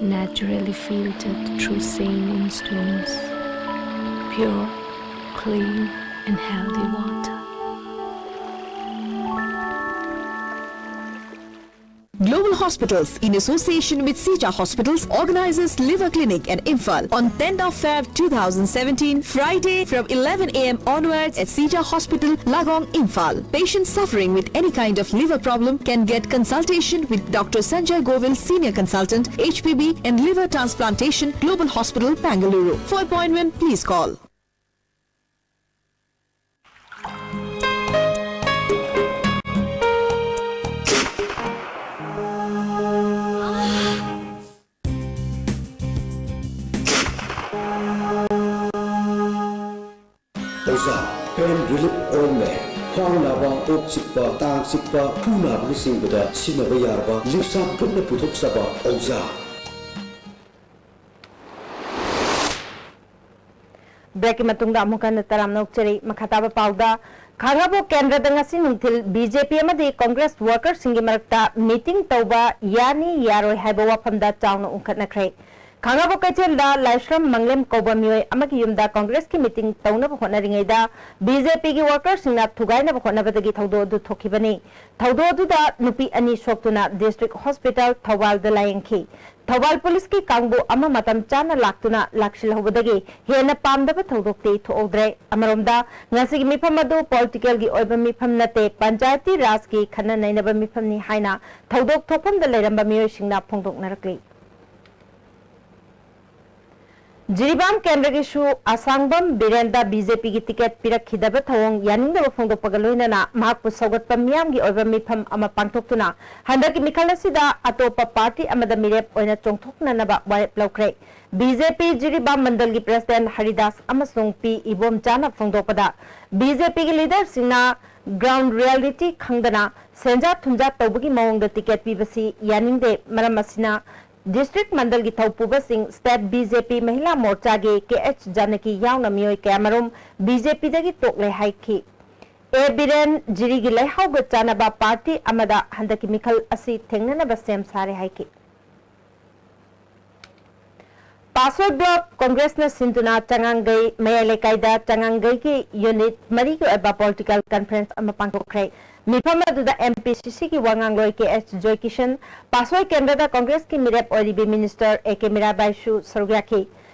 naturally filtered through saline streams, pure, clean, and healthy water. Global Hospitals, in association with Sija Hospitals, organizes Liver Clinic at Imphal on tenth of Feb two thousand seventeen, Friday from eleven a m onwards at Sija Hospital, Lagong, Imphal. Patients suffering with any kind of liver problem can get consultation with Doctor Sanjay Govil, Senior Consultant, H P B and Liver Transplantation, Global Hospital, Bengaluru. For appointment, please call. ꯑꯣꯖꯥ, pain relief ointment, ꯈ꯭ꯋꯥꯡ ꯅꯥꯕ, ꯀꯣꯛ ꯆꯤꯛꯄ, ꯇꯥꯡ ꯆꯤꯛꯄ, ꯈꯨ ꯅꯥꯕꯅꯆꯤꯡꯕꯗ ꯁꯤꯖꯤꯟꯅꯕ ꯌꯥꯔꯕ ꯂꯤꯞꯁꯥ ꯒ꯭ꯔꯨꯞꯅ ꯄꯨꯊꯣꯛꯆꯕ ꯑꯣꯖꯥ꯫ ꯕ꯭ꯔꯦꯛꯀꯤ ꯃꯇꯨꯡꯗ ꯑꯃꯨꯛ ꯍꯟꯅ ꯇꯔꯥꯝꯅ ꯑꯣꯛꯆꯔꯤ꯫ ꯃꯈꯥ ꯇꯥꯕ ꯄꯥꯎꯗ, ꯈꯥꯡꯉꯕꯣꯛ ꯀꯦꯟꯗ꯭ꯔꯗ ꯉꯁꯤ ꯅꯨꯡꯊꯤꯜ ꯕꯤ ꯖꯦ ꯄꯤ ꯑꯃꯗꯤ ꯀꯣꯡꯒ꯭ꯔꯦꯁ ꯋꯥꯔꯀꯔꯁꯤꯡꯒꯤ ꯃꯔꯛꯇ ꯃꯤꯇꯤꯡ ꯇꯧꯕ ꯌꯥꯅꯤ ꯌꯥꯔꯣꯏ ꯍꯥꯏꯕ ꯋꯥꯐꯝꯗ ꯆꯥꯎꯅ ꯎꯪꯈꯠꯅꯈ꯭ꯔꯦ꯫ ꯈꯥꯡꯉꯕꯣꯛ ꯀꯩꯊꯦꯜꯗ ꯂꯥꯏꯁ꯭ꯔꯝ ꯃꯪꯂꯦꯝ ꯀꯧꯕ ꯃꯤꯑꯣꯏ ꯑꯃꯒꯤ ꯌꯨꯝꯗ ꯀꯣꯡꯒ꯭ꯔꯦꯁꯀꯤ ꯃꯤꯇꯤꯡ ꯇꯧꯅꯕ ꯍꯣꯠꯅꯔꯤꯉꯩꯗ ꯕꯤ ꯖꯦ ꯄꯤꯒꯤ ꯋꯥꯔꯀꯔꯁꯤꯡꯅ ꯊꯨꯒꯥꯏꯅꯕ ꯍꯣꯠꯅꯕꯗꯒꯤ ꯊꯧꯗꯣꯛ ꯑꯗꯨ ꯊꯣꯛꯈꯤꯕꯅꯤ꯫ ꯊꯧꯗꯣꯛ ꯑꯗꯨꯗ ꯅꯨꯄꯤ ꯑꯅꯤ ꯁꯣꯛꯇꯨꯅ ꯗꯤꯁꯇ꯭ꯔꯤꯛ ꯍꯣꯁꯄꯤꯇꯥꯜ ꯊꯧꯕꯥꯜꯗ ꯂꯥꯌꯦꯡꯈꯤ꯫ ꯊꯧꯕꯥꯜ ꯄꯨꯂꯤꯁꯀꯤ ꯀꯥꯡꯕꯨ ꯑꯃ ꯃꯇꯝ ꯆꯥꯅ ꯂꯥꯛꯇꯨꯅ ꯂꯥꯛꯁꯤꯜꯍꯧꯕꯗꯒꯤ ꯍꯦꯟꯅ ꯄꯥꯝꯗꯕ ꯊꯧꯗꯣꯛꯇꯤ ꯊꯣꯛꯍꯧꯗ꯭ꯔꯦ꯫ ꯑꯃꯔꯣꯝꯗ, ꯉꯁꯤꯒꯤ ꯃꯤꯐꯝ ꯑꯗꯨ ꯄꯣꯂꯤꯇꯤꯀꯦꯜꯒꯤ ꯑꯣꯏꯕ ꯃꯤꯐꯝ ꯅꯠꯇꯦ, ꯄꯟꯆꯥꯌꯇꯤ ꯔꯥꯖꯀꯤ ꯈꯟꯅ ꯅꯩꯅꯕ ꯃꯤꯐꯝꯅꯤ ꯍꯥꯏꯅ ꯊꯧꯗꯣꯛ ꯊꯣꯛꯐꯝꯗ ꯂꯩꯔꯝꯕ ꯃꯤꯑꯣꯏꯁꯤꯡꯅ ꯐꯣꯡꯗꯣꯛꯅꯔꯛꯂꯤ꯫ ꯖꯤꯔꯤꯕꯥꯝ ꯀꯦꯟꯗ꯭ꯔꯒꯤꯁꯨ ꯑꯁꯥꯡꯕꯝ ꯕꯤꯔꯦꯟꯗ ꯕꯤ ꯖꯦ ꯄꯤꯒꯤ ꯇꯤꯀꯦꯠ ꯄꯤꯔꯛꯈꯤꯗꯕ ꯊꯧꯑꯣꯡ ꯌꯥꯅꯤꯡꯗꯕ ꯐꯣꯡꯗꯣꯛꯄꯒ ꯂꯣꯏꯅꯅ ꯃꯍꯥꯛꯄꯨ ꯁꯧꯒꯠꯄ ꯃꯤꯌꯥꯝꯒꯤ ꯑꯣꯏꯕ ꯃꯤꯐꯝ ꯑꯃ ꯄꯥꯡꯊꯣꯛꯇꯨꯅ ꯍꯟꯗꯛꯀꯤ ꯃꯤꯈꯜ ꯑꯁꯤꯗ ꯑꯇꯣꯞꯄ ꯄꯥꯔꯇꯤ ꯑꯃꯗ ꯃꯤꯔꯦꯞ ꯑꯣꯏꯅ ꯆꯣꯡꯊꯣꯛꯅꯅꯕ ꯋꯥꯔꯦꯞ ꯂꯧꯈ꯭ꯔꯦ꯫ ꯕꯤ ꯖꯦ ꯄꯤ ꯖꯤꯔꯤꯕꯥꯝ ꯃꯟꯗꯜꯒꯤ ꯄ꯭ꯔꯦꯁꯤꯗꯦꯟꯠ ꯍꯔꯤꯗꯥꯁ ꯑꯃꯁꯨꯡ ꯄꯤ ꯏꯕꯣꯝꯆꯥꯅ ꯐꯣꯡꯗꯣꯛꯄꯗ, ꯕꯤ ꯖꯦ ꯄꯤꯒꯤ ꯂꯤꯗꯔꯁꯤꯡꯅ ꯒ꯭ꯔꯥꯎꯟ ꯔꯤꯌꯦꯂꯤꯇꯤ ꯈꯪꯗꯅ ꯁꯦꯟꯖꯥ ꯊꯨꯝꯖꯥ ꯇꯧꯕꯒꯤ ꯃꯑꯣꯡꯗ ꯇꯤꯀꯦꯠ ꯄꯤꯕꯁꯤ ꯌꯥꯅꯤꯡꯗꯦ꯫ ꯃꯔꯝ ꯑꯁꯤꯅ ꯗꯤꯁꯇ꯭ꯔꯤꯛ ꯃꯟꯗꯜꯒꯤ ꯊꯧꯄꯨꯕꯁꯤꯡ, ꯁ꯭ꯇꯦꯠ ꯕꯤ ꯖꯦ ꯄꯤ ꯃꯍꯤꯂꯥ ꯃꯣꯔꯆꯥꯒꯤ ꯀꯦ ꯑꯩꯆ ꯖꯥꯅꯀꯤ ꯌꯥꯎꯅ ꯃꯤꯑꯣꯏ ꯀꯌꯥꯃꯔꯨꯝ ꯕꯤ ꯖꯦ ꯄꯤꯗꯒꯤ ꯇꯣꯛꯂꯦ ꯍꯥꯏꯈꯤ꯫ ꯑꯦ ꯕꯤꯔꯦꯟ, ꯖꯤꯔꯤꯒꯤ ꯂꯩꯍꯥꯎꯒ ꯆꯥꯟꯅꯕ ꯄꯥꯔꯇꯤ ꯑꯃꯗ ꯍꯟꯗꯛꯀꯤ ꯃꯤꯈꯜ ꯑꯁꯤ ꯊꯦꯡꯅꯅꯕ ꯁꯦꯝ ꯁꯥꯔꯦ ꯍꯥꯏꯈꯤ꯫ ꯄꯥꯁꯣꯏ ꯕ꯭ꯂꯣꯛ ꯀꯣꯡꯒ꯭ꯔꯦꯁꯅ ꯁꯤꯟꯗꯨꯅ ꯆꯉꯥꯡꯒꯩ ꯃꯌꯥꯏ ꯂꯩꯀꯥꯏꯗ ꯆꯉꯥꯡꯒꯩꯒꯤ ꯌꯨꯅꯤꯠ ꯃꯔꯤꯒꯤ ꯑꯣꯏꯕ ꯄꯣꯂꯤꯇꯤꯀꯦꯜ ꯀꯟꯐꯔꯦꯟꯁ ꯑꯃ ꯄꯥꯡꯊꯣꯛꯈ꯭ꯔꯦ꯫ ꯃꯤꯐꯝ ꯑꯗꯨꯗ ꯑꯦꯝ ꯄꯤ ꯁꯤ ꯁꯤꯒꯤ ꯋꯥ ꯉꯥꯡꯂꯣꯏ ꯀꯦ ꯑꯩꯆ ꯖꯣꯏꯀꯤꯁꯟ, ꯄꯥꯁꯣꯏ ꯀꯦꯟꯗ꯭ꯔꯗ ꯀꯣꯡꯒ꯭ꯔꯦꯁꯀꯤ ꯃꯤꯔꯦꯞ ꯑꯣꯏꯔꯤꯕꯤ ꯃꯤꯅꯤꯁꯇꯔ ꯑꯦ ꯀꯦ ꯃꯤꯔꯥꯕꯥꯏꯁꯨ ꯁꯔꯨꯛ ꯌꯥꯈꯤ꯫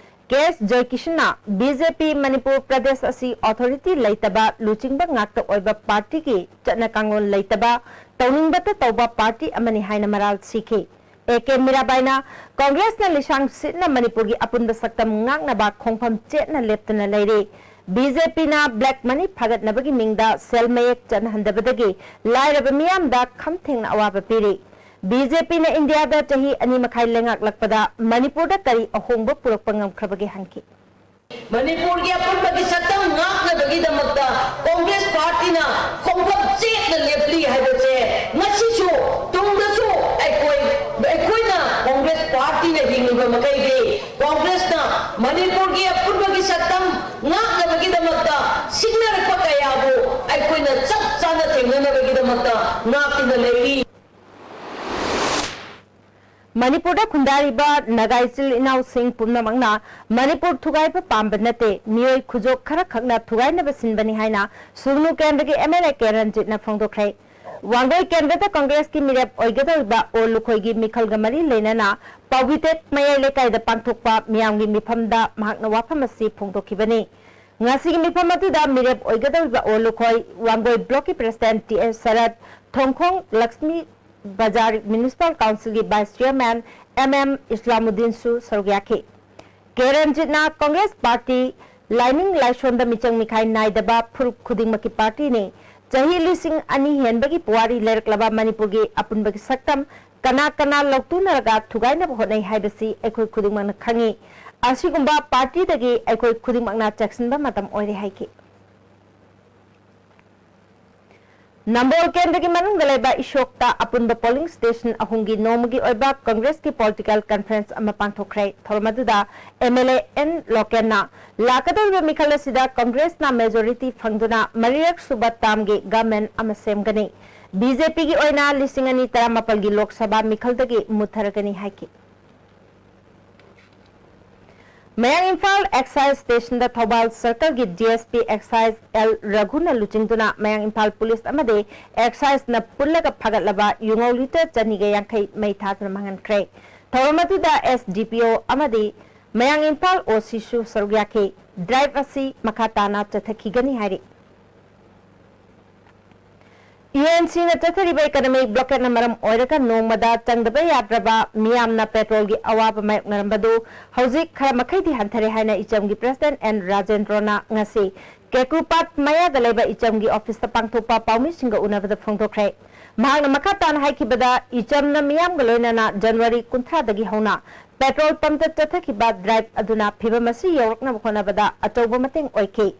ꯀꯦ ꯑꯦꯁ ꯖꯣꯏꯀꯤꯁꯟꯅ B J P Manipur Pradesh ꯑꯁꯤ ꯑꯣꯊꯣꯔꯤꯇꯤ ꯂꯩꯇꯕ, ꯂꯨꯆꯤꯡꯕ ꯉꯥꯛꯇ ꯑꯣꯏꯕ ꯄꯥꯔꯇꯤꯒꯤ ꯆꯠꯅ ꯀꯥꯡꯂꯣꯟ ꯂꯩꯇꯕ, ꯇꯧꯅꯤꯡꯕꯇ ꯇꯧꯕ ꯄꯥꯔꯇꯤ ꯑꯃꯅꯤ ꯍꯥꯏꯅ ꯃꯔꯥꯜ ꯁꯤꯈꯤ꯫ ꯑꯦ ꯀꯦ ꯃꯤꯔꯥꯕꯥꯏꯅ ꯀꯣꯡꯒ꯭ꯔꯦꯁꯅ ꯂꯤꯁꯥꯡ ꯁꯤꯠꯅ ꯃꯅꯤꯄꯨꯔꯒꯤ ꯑꯄꯨꯟꯕ ꯁꯛꯇꯝ ꯉꯥꯛꯅꯕ ꯈꯣꯡꯐꯝ ꯆꯦꯠꯅ ꯂꯦꯞꯇꯨꯅ ꯂꯩꯔꯤ꯫ ꯕꯤ ꯖꯦ ꯄꯤꯅ ꯕ꯭ꯂꯦꯛ ꯃꯅꯤ ꯐꯥꯒꯠꯅꯕꯒꯤ ꯃꯤꯡꯗ ꯁꯦꯜ ꯃꯌꯦꯛ ꯆꯠꯅꯍꯟꯗꯕꯗꯒꯤ ꯂꯥꯏꯔꯕ ꯃꯤꯌꯥꯝꯗ ꯈꯝ ꯊꯦꯡꯅ ꯑꯋꯥꯕ ꯄꯤꯔꯤ꯫ ꯕꯤ ꯖꯦ ꯄꯤꯅ ꯏꯟꯗꯤꯌꯥꯗ ꯆꯍꯤ ꯑꯅꯤ ꯃꯈꯥꯏ ꯂꯩꯉꯥꯛꯂꯛꯄꯗ ꯃꯅꯤꯄꯨꯔꯗ ꯀꯔꯤ ꯑꯍꯣꯡꯕ ꯄꯨꯔꯛꯄ ꯉꯝꯈ꯭ꯔꯕꯒꯦ ꯍꯪꯈꯤ꯫ ꯃꯅꯤꯄꯨꯔꯒꯤ ꯑꯄꯨꯟꯕꯒꯤ ꯁꯛꯇꯝ ꯉꯥꯛꯅꯕꯒꯤꯗꯃꯛꯇ ꯀꯣꯡꯒ꯭ꯔꯦꯁ ꯄꯥꯔꯇꯤꯅ ꯈꯣꯡꯐꯝ ꯆꯦꯠꯅ ꯂꯦꯞꯂꯤ ꯍꯥꯏꯕꯁꯦ ꯉꯁꯤꯁꯨ, ꯇꯨꯡꯗꯁꯨ ꯑꯩꯈꯣꯏ, ꯑꯩꯈꯣꯏꯅ ꯀꯣꯡꯒ꯭ꯔꯦꯁ ꯄꯥꯔꯇꯤꯅ ꯍꯤꯡꯂꯤꯕ ꯃꯈꯩꯗꯤ ꯀꯣꯡꯒ꯭ꯔꯦꯁꯅ ꯃꯅꯤꯄꯨꯔꯒꯤ ꯑꯄꯨꯟꯕꯒꯤ ꯁꯛꯇꯝ ꯉꯥꯛꯅꯕꯒꯤꯗꯃꯛꯇ ꯁꯤꯡꯅꯔꯛꯄ ꯀꯌꯥꯕꯨ ꯑꯩꯈꯣꯏꯅ ꯆꯞ ꯆꯥꯅ ꯊꯦꯡꯅꯅꯕꯒꯤꯗꯃꯛꯇ ꯉꯥꯛꯇꯨꯅ ꯂꯩꯔꯤ꯫ ꯃꯅꯤꯄꯨꯔꯗ ꯈꯨꯟꯗꯥꯔꯤꯕ ꯅꯥꯒꯥ ꯏꯆꯤꯜ ꯏꯅꯥꯎꯁꯤꯡ ꯄꯨꯝꯅꯃꯛꯅ ꯃꯅꯤꯄꯨꯔ ꯊꯨꯒꯥꯏꯕ ꯄꯥꯝꯕ ꯅꯠꯇꯦ, ꯃꯤꯑꯣꯏ ꯈꯨꯖꯣꯛ ꯈꯔꯈꯛꯅ ꯊꯨꯒꯥꯏꯅꯕ ꯁꯤꯟꯕꯅꯤ ꯍꯥꯏꯅ ꯁꯨꯒꯅꯨ ꯀꯦꯟꯗ꯭ꯔꯒꯤ ꯑꯦꯝ ꯑꯦꯜ ꯑꯦ ꯀꯦ ꯔꯟꯖꯤꯠꯅ ꯐꯣꯡꯗꯣꯛꯈ꯭ꯔꯦ꯫ ꯋꯥꯡꯒꯣꯏ ꯀꯦꯟꯗ꯭ꯔꯗ ꯀꯣꯡꯒ꯭ꯔꯦꯁꯀꯤ ꯃꯤꯔꯦꯞ ꯑꯣꯏꯒꯗꯧꯔꯤꯕ ꯑꯣ ꯂꯨꯈꯣꯏꯒꯤ ꯃꯤꯈꯜꯒ ꯃꯔꯤ ꯂꯩꯅꯅ ꯄꯥꯎꯕꯤꯇꯦꯛ ꯃꯌꯥꯏ ꯂꯩꯀꯥꯏꯗ ꯄꯥꯡꯊꯣꯛꯄ ꯃꯤꯌꯥꯝꯒꯤ ꯃꯤꯐꯝꯗ ꯃꯍꯥꯛꯅ ꯋꯥꯐꯝ ꯑꯁꯤ ꯐꯣꯡꯗꯣꯛꯈꯤꯕꯅꯤ꯫ ꯉꯁꯤꯒꯤ ꯃꯤꯐꯝ ꯑꯗꯨꯗ ꯃꯤꯔꯦꯞ ꯑꯣꯏꯒꯗꯧꯔꯤꯕ ꯑꯣ ꯂꯨꯈꯣꯏ ꯋꯥꯡꯒꯣꯏ ꯕ꯭ꯂꯣꯛꯀꯤ ꯄ꯭ꯔꯦꯁꯤꯗꯦꯟꯠ ꯇꯤ ꯑꯦꯁ ꯁꯔꯠ, ꯊꯣꯡꯈꯣꯡ ꯂꯛꯁꯃꯤ ꯕꯖꯥꯔ ꯃ꯭ꯌꯨꯅꯤꯁꯤꯄꯥꯜ ꯀꯥꯎꯟꯁꯤꯜꯒꯤ ꯚꯥꯏꯁ ꯆꯤꯌꯔꯃꯦꯟ ꯑꯦꯝ ꯑꯦꯝ ꯏꯁꯂꯥꯃꯨꯗꯤꯟꯁꯨ ꯁꯔꯨꯛ ꯌꯥꯈꯤ꯫ ꯀꯦ ꯔꯟꯖꯤꯠꯅ ꯀꯪꯒ꯭ꯔꯦꯁ ꯄꯥꯔꯇꯤ ꯂꯥꯏꯅꯤꯡ ꯂꯥꯏꯁꯣꯟꯗ ꯃꯤꯆꯪ ꯃꯤꯈꯥꯏ ꯅꯥꯏꯗꯕ ꯐꯨꯔꯨꯞ ꯈꯨꯗꯤꯡꯃꯛꯀꯤ ꯄꯥꯔꯇꯤꯅꯤ꯫ ꯆꯍꯤ ꯂꯤꯁꯤꯡ ꯑꯅꯤ ꯍꯦꯟꯕꯒꯤ ꯄꯨꯋꯥꯔꯤ ꯂꯩꯔꯛꯂꯕ ꯃꯅꯤꯄꯨꯔꯒꯤ ꯑꯄꯨꯟꯕꯒꯤ ꯁꯛꯇꯝ ꯀꯅꯥ ꯀꯅꯥ ꯂꯧꯇꯨꯅꯔꯒ ꯊꯨꯒꯥꯏꯅꯕ ꯍꯣꯠꯅꯩ ꯍꯥꯏꯕꯁꯤ ꯑꯩꯈꯣꯏ ꯈꯨꯗꯤꯡꯃꯛꯅ ꯈꯪꯏ꯫ ꯑꯁꯤꯒꯨꯝꯕ ꯄꯥꯔꯇꯤꯗꯒꯤ ꯑꯩꯈꯣꯏ ꯈꯨꯗꯤꯡꯃꯛꯅ ꯆꯦꯛꯁꯤꯟꯕ ꯃꯇꯝ ꯑꯣꯏꯔꯦ ꯍꯥꯏꯈꯤ꯫ ꯅꯝꯕꯣꯜ ꯀꯦꯟꯗ꯭ꯔꯒꯤ ꯃꯅꯨꯡꯗ ꯂꯩꯕ ꯏꯁꯣꯛꯇ ꯑꯄꯨꯟꯕ ꯄꯣꯂꯤꯡ ꯁ꯭ꯇꯦꯁꯟ ꯑꯍꯨꯝꯒꯤ ꯅꯣꯡꯃꯒꯤ ꯑꯣꯏꯕ ꯀꯪꯒ꯭ꯔꯦꯁꯀꯤ ꯄꯣꯂꯤꯇꯤꯀꯦꯜ ꯀꯟꯐꯔꯦꯟꯁ ꯑꯃ ꯄꯥꯡꯊꯣꯛꯈ꯭ꯔꯦ꯫ ꯊꯧꯔꯝ ꯑꯗꯨꯗ ꯑꯦꯝ ꯑꯦꯜ ꯑꯦ ꯑꯦꯟ ꯂꯣꯀꯦꯟꯅ ꯂꯥꯛꯀꯗꯧꯔꯤꯕ ꯃꯤꯈꯜ ꯑꯁꯤꯗ ꯀꯪꯒ꯭ꯔꯦꯁꯅ ꯃꯦꯖꯣꯔꯤꯇꯤ ꯐꯪꯗꯨꯅ ꯃꯔꯤꯔꯛ ꯁꯨꯕ ꯇꯥꯔꯝꯒꯤ ꯒꯃꯦꯟ ꯑꯃ ꯁꯦꯝꯒꯅꯤ꯫ ꯕꯤ ꯖꯦ ꯄꯤꯒꯤ ꯑꯣꯏꯅ ꯂꯤꯁꯤꯡ ꯑꯅꯤ ꯇꯔꯥꯃꯥꯄꯜꯒꯤ ꯂꯣꯛ ꯁꯚꯥ ꯃꯤꯈꯜꯗꯒꯤ ꯃꯨꯠꯊꯔꯒꯅꯤ ꯍꯥꯏꯈꯤ꯫ ꯃꯌꯥꯡ ꯏꯝꯐꯥꯜ ꯑꯦꯛꯁꯥꯏꯖ ꯁ꯭ꯇꯦꯁꯟꯗ ꯊꯧꯕꯥꯜ ꯁꯔꯀꯜꯒꯤ D S P excise L ꯔꯘꯨꯅ ꯂꯨꯆꯤꯡꯗꯨꯅ ꯃꯌꯥꯡ ꯏꯝꯐꯥꯜ ꯄꯨꯂꯤꯁ ꯑꯃꯗꯤ ꯑꯦꯛꯁꯥꯏꯖꯅ ꯄꯨꯜꯂꯒ ꯐꯥꯒꯠꯂꯕ ꯌꯨꯉꯧ ꯂꯤꯇꯔ ꯆꯅꯤꯒ ꯌꯥꯡꯈꯩ ꯃꯩ ꯊꯥꯗꯨꯅ ꯃꯥꯡꯍꯟꯈ꯭ꯔꯦ꯫ ꯊꯧꯔꯝ ꯑꯗꯨꯗ ꯑꯦꯁ ꯗꯤ ꯄꯤ ꯑꯣ ꯑꯃꯗꯤ ꯃꯌꯥꯡ ꯏꯝꯐꯥꯜ ꯑꯣ ꯁꯤꯁꯨ ꯁꯔꯨꯛ ꯌꯥꯈꯤ꯫ ꯗ꯭ꯔꯥꯏꯚ ꯑꯁꯤ ꯃꯈꯥ ꯇꯥꯅ ꯆꯠꯊꯈꯤꯒꯅꯤ ꯍꯥꯏꯔꯤ꯫ ꯌꯨ ꯑꯦꯟ ꯁꯤꯅ ꯆꯠꯊꯔꯤꯕ ꯏꯀꯅꯣꯃꯤꯛ ꯕ꯭ꯂꯣꯀꯦꯠꯅ ꯃꯔꯝ ꯑꯣꯏꯔꯒ ꯅꯣꯡꯃꯗ ꯆꯪꯗꯕ ꯌꯥꯗ꯭ꯔꯕ ꯃꯤꯌꯥꯝꯅ ꯄꯦꯇ꯭ꯔꯣꯜꯒꯤ ꯑꯋꯥꯕ ꯃꯥꯌꯣꯛꯅꯔꯝꯕꯗꯨ ꯍꯧꯖꯤꯛ ꯈꯔ ꯃꯈꯩꯗꯤ ꯍꯟꯊꯔꯦ ꯍꯥꯏꯅ ꯏꯆꯝꯒꯤ ꯄ꯭ꯔꯁꯤꯗꯦꯟꯠ ꯑꯦꯟ ꯔꯥꯖꯦꯟꯗ꯭ꯔꯣꯅ ꯉꯁꯤ ꯀꯦꯀꯨꯄꯥꯠ ꯃꯌꯥꯗ ꯂꯩꯕ ꯏꯆꯝꯒꯤ ꯑꯣꯐꯤꯁꯇ ꯄꯥꯡꯊꯣꯛꯄ ꯄꯥꯎꯃꯤꯁꯤꯡꯒ ꯎꯅꯕꯗ ꯐꯣꯡꯗꯣꯛꯈ꯭ꯔꯦ꯫ ꯃꯍꯥꯛꯅ ꯃꯈꯥ ꯇꯥꯅ ꯍꯥꯏꯈꯤꯕꯗ, ꯏꯆꯝꯅ ꯃꯤꯌꯥꯝꯒ ꯂꯣꯏꯅꯅ ꯖꯅꯋꯥꯔꯤ ꯀꯨꯟꯊ꯭ꯔꯥꯗꯒꯤ ꯍꯧꯅ ꯄꯦꯇ꯭ꯔꯣꯜ ꯄꯝꯞꯇ ꯆꯠꯊꯈꯤꯕ ꯗ꯭ꯔꯥꯏꯚ ꯑꯗꯨꯅ ꯐꯤꯚꯝ ꯑꯁꯤ ꯌꯧꯔꯛꯅꯕ ꯍꯣꯠꯅꯕꯗ ꯑꯆꯧꯕ ꯃꯇꯦꯡ ꯑꯣꯏꯈꯤ꯫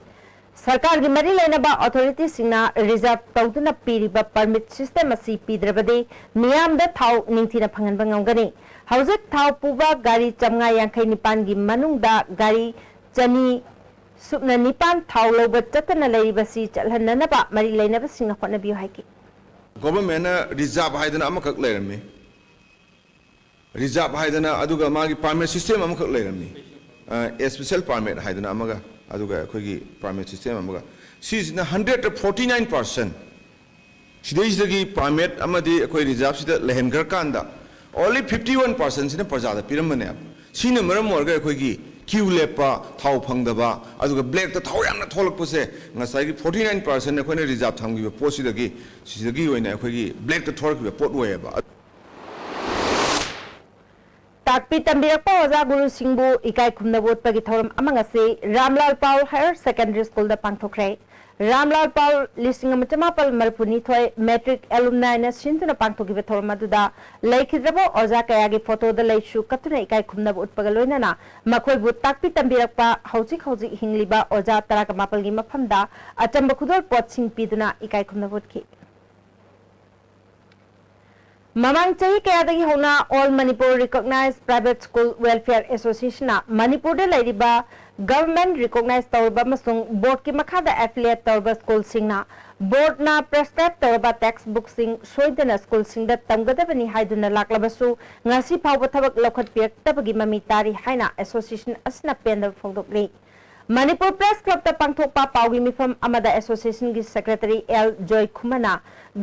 ꯁꯔꯀꯥꯔꯒꯤ ꯃꯔꯤ ꯂꯩꯅꯕ ꯑꯣꯊꯣꯔꯤꯇꯤꯁꯤꯡꯅ ꯔꯤꯖꯥꯔꯚ ꯇꯧꯗꯨꯅ ꯄꯤꯔꯤꯕ ꯄꯔꯃꯤꯠ ꯁꯤꯁꯇꯦꯝ ꯑꯁꯤ ꯄꯤꯗ꯭ꯔꯕꯗꯤ ꯃꯤꯌꯥꯝꯗ ꯊꯥꯎ ꯅꯤꯡꯊꯤꯅ ꯐꯪꯍꯟꯕ ꯉꯝꯒꯅꯤ꯫ ꯍꯧꯖꯤꯛ ꯊꯥꯎ ꯄꯨꯕ ꯒꯥꯔꯤ ꯆꯥꯝꯃꯉꯥ ꯌꯥꯡꯈꯩ ꯅꯤꯄꯥꯟꯒꯤ ꯃꯅꯨꯡꯗ ꯒꯥꯔꯤ ꯆꯅꯤ ꯁꯨꯞꯅ ꯅꯤꯄꯥꯟ ꯊꯥꯎ ꯂꯧꯕ ꯆꯠꯇꯅ ꯂꯩꯔꯤꯕꯁꯤ ꯆꯠꯍꯟꯅꯅꯕ ꯃꯔꯤ ꯂꯩꯅꯕꯁꯤꯡꯅ ꯍꯣꯠꯅꯕꯤꯌꯨ ꯍꯥꯏꯈꯤ꯫ ꯒꯣꯚꯔꯟꯃꯦꯟꯠꯅ ꯔꯤꯖꯥꯔꯚ ꯍꯥꯏꯗꯅ ꯑꯃꯈꯛ ꯂꯩꯔꯝꯃꯤ꯫ ꯔꯤꯖꯥꯔꯚ ꯍꯥꯏꯗꯅ, ꯑꯗꯨꯒ ꯃꯥꯒꯤ ꯄꯥꯔꯃꯤꯠ ꯁꯤꯁꯇꯦꯝ ꯑꯃꯈꯛ ꯂꯩꯔꯝꯃꯤ꯫ ꯑ, ꯏꯁꯄꯤꯁꯦꯜ ꯄꯥꯔꯃꯤꯠ ꯍꯥꯏꯗꯅ ꯑꯃꯒ, ꯑꯗꯨꯒ ꯑꯩꯈꯣꯏꯒꯤ ꯄꯥꯔꯃꯤꯠ ꯁꯤꯁꯇꯦꯝ ꯑꯃꯒ꯫ ꯁꯤꯁꯤꯅ ꯍꯟꯗ꯭ꯔꯦꯠꯇ ꯐꯣꯔꯇꯤ ꯅꯥꯏꯟ ꯄꯥꯔꯁꯦꯟꯠ ꯁꯤꯗꯩꯁꯤꯗꯒꯤ ꯄꯥꯔꯃꯤꯠ ꯑꯃꯗꯤ ꯑꯩꯈꯣꯏ ꯔꯤꯖꯥꯔꯚꯁꯤꯗ ꯂꯩꯍꯟꯈ꯭ꯔꯀꯥꯟꯗ only fifty one percentꯁꯤꯅ ꯄ꯭ꯔꯖꯥꯗ ꯄꯤꯔꯝꯕꯅꯦꯕ꯫ ꯁꯤꯅ ꯃꯔꯝ ꯑꯣꯏꯔꯒ ꯑꯩꯈꯣꯏꯒꯤ ꯀ꯭ꯌꯨ ꯂꯦꯞꯄ, ꯊꯥꯎ ꯐꯪꯗꯕ, ꯑꯗꯨꯒ ꯕ꯭ꯂꯦꯛꯇ ꯊꯥꯎ ꯌꯥꯝꯅ ꯊꯣꯛꯂꯛꯄꯁꯦ ꯉꯁꯥꯏꯒꯤ forty nine percent ꯑꯩꯈꯣꯏꯅ ꯔꯤꯖꯥꯔꯚ ꯊꯝꯈꯤꯕ ꯄꯣꯠꯁꯤꯗꯒꯤ, ꯁꯤꯗꯒꯤ ꯑꯣꯏꯅ ꯑꯩꯈꯣꯏꯒꯤ ꯕ꯭ꯂꯦꯛꯇ ꯊꯣꯛꯂꯛꯈꯤꯕ ꯄꯣꯠ ꯑꯣꯏꯌꯦꯕ꯫ ꯇꯥꯛꯄꯤ ꯇꯝꯕꯤꯔꯛꯄ ꯑꯣꯖꯥ ꯒꯨꯔꯨꯁꯤꯡꯕꯨ ꯏꯀꯥꯏ ꯈꯨꯝꯅꯕ ꯎꯠꯄꯒꯤ ꯊꯧꯔꯝ ꯑꯃ ꯉꯁꯤ ꯔꯥꯝꯂꯥꯜ ꯄꯥꯎ ꯍꯥꯌꯔ ꯁꯦꯀꯦꯟꯗꯔꯤ ꯁ꯭ꯀꯨꯜꯗ ꯄꯥꯡꯊꯣꯛꯈ꯭ꯔꯦ꯫ ꯔꯥꯝꯂꯥꯜ ꯄꯥꯎ ꯂꯤꯁꯤꯡ ꯑꯃ ꯆꯃꯥꯄꯜ ꯃꯔꯤꯐꯨꯅꯤꯊꯣꯏ ꯃꯦꯇ꯭ꯔꯤꯛ ꯑꯦꯂꯨꯝꯅꯥꯏꯅ ꯁꯤꯟꯗꯨꯅ ꯄꯥꯡꯊꯣꯛꯈꯤꯕ ꯊꯧꯔꯝ ꯑꯗꯨꯗ ꯂꯩꯈꯤꯗ꯭ꯔꯕ ꯑꯣꯖꯥ ꯀꯌꯥꯒꯤ ꯐꯣꯇꯣꯗ ꯂꯩꯁꯨ ꯀꯠꯇꯨꯅ ꯏꯀꯥꯏ ꯈꯨꯝꯅꯕ ꯎꯠꯄꯒ ꯂꯣꯏꯅꯅ ꯃꯈꯣꯏꯕꯨ ꯇꯥꯛꯄꯤ ꯇꯝꯕꯤꯔꯛꯄ ꯍꯧꯖꯤꯛ ꯍꯧꯖꯤꯛ ꯍꯤꯡꯂꯤꯕ ꯑꯣꯖꯥ ꯇꯔꯥꯒ ꯃꯥꯄꯜꯒꯤ ꯃꯐꯝꯗ ꯑꯆꯝꯕ ꯈꯨꯗꯣꯜ ꯄꯣꯠꯁꯤꯡ ꯄꯤꯗꯨꯅ ꯏꯀꯥꯏ ꯈꯨꯝꯅꯕ ꯎꯠꯈꯤ꯫ ꯃꯃꯥꯡ ꯆꯍꯤ ꯀꯌꯥꯗꯒꯤ ꯍꯧꯅ All Manipur Recognized Private School Welfare Associationꯅ ꯃꯅꯤꯄꯨꯔꯗ ꯂꯩꯔꯤꯕ government recognize ꯇꯧꯔꯕ ꯑꯃꯁꯨꯡ boardꯀꯤ ꯃꯈꯥꯗ affiliate ꯇꯧꯔꯕ ꯁ꯭ꯀꯨꯜꯁꯤꯡꯅ boardꯅ prescribe ꯇꯧꯔꯕ text bookꯁꯤꯡ ꯁꯣꯏꯗꯅ ꯁ꯭ꯀꯨꯜꯁꯤꯡꯗ ꯇꯝꯒꯗꯕꯅꯤ ꯍꯥꯏꯗꯨꯅ ꯂꯥꯛꯂꯕꯁꯨ ꯉꯁꯤ ꯐꯥꯎꯕ ꯊꯕꯛ ꯂꯧꯈꯠꯄꯤꯔꯛꯇꯕꯒꯤ ꯃꯃꯤ ꯇꯥꯔꯤ ꯍꯥꯏꯅ association ꯑꯁꯤꯅ ꯄꯦꯟꯗꯕ ꯐꯣꯡꯗꯣꯛꯂꯤ꯫ ꯃꯅꯤꯄꯨꯔ Press Clubꯇ ꯄꯥꯡꯊꯣꯛꯄ ꯄꯥꯎꯒꯤ ꯃꯤꯐꯝ ꯑꯃꯗ associationꯒꯤ secretary ꯑꯦꯜ ꯖꯣꯏꯈꯨꯃꯟꯅ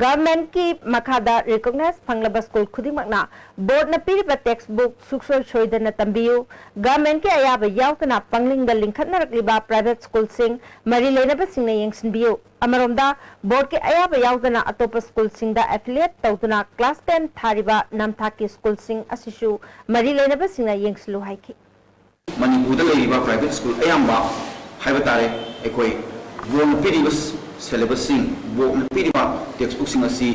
governmentꯀꯤ ꯃꯈꯥꯗ recognize ꯐꯪꯂꯕ ꯁ꯭ꯀꯨꯜ ꯈꯨꯗꯤꯡꯃꯛꯅ boardꯅ ꯄꯤꯔꯤꯕ text book ꯁꯨꯛꯁꯣꯏ ꯁꯣꯏꯗꯅ ꯇꯝꯕꯤꯌꯨ, governmentꯀꯤ ꯑꯌꯥꯕ ꯌꯥꯎꯗꯅ ꯄꯪꯂꯤꯡꯗ ꯂꯤꯡꯈꯠꯅꯔꯛꯂꯤꯕ private ꯁ꯭ꯀꯨꯜꯁꯤꯡ ꯃꯔꯤ ꯂꯩꯅꯕꯁꯤꯡꯅ ꯌꯦꯡꯁꯤꯟꯕꯤꯌꯨ, ꯑꯃꯔꯣꯝꯗ boardꯀꯤ ꯑꯌꯥꯕ ꯌꯥꯎꯗꯅ ꯑꯇꯣꯞꯄ ꯁ꯭ꯀꯨꯜꯁꯤꯡꯗ affiliate ꯇꯧꯗꯨꯅ class ten ꯊꯥꯔꯤꯕ ꯅꯝꯊꯥꯛꯀꯤ ꯁ꯭ꯀꯨꯜꯁꯤꯡ ꯑꯁꯤꯁꯨ ꯃꯔꯤ ꯂꯩꯅꯕꯁꯤꯡꯅ ꯌꯦꯡꯁꯤꯜꯂꯨ ꯍꯥꯏꯈꯤ꯫ ꯃꯅꯤꯄꯨꯔꯗ ꯂꯩꯔꯤꯕ private school ꯑꯌꯥꯝꯕ ꯍꯥꯏꯕ ꯇꯥꯔꯦ, ꯑꯩꯈꯣꯏ boardꯅ ꯄꯤꯔꯤꯕ syllabusꯁꯤꯡ, boardꯅ ꯄꯤꯔꯤꯕ text bookꯁꯤꯡ ꯑꯁꯤ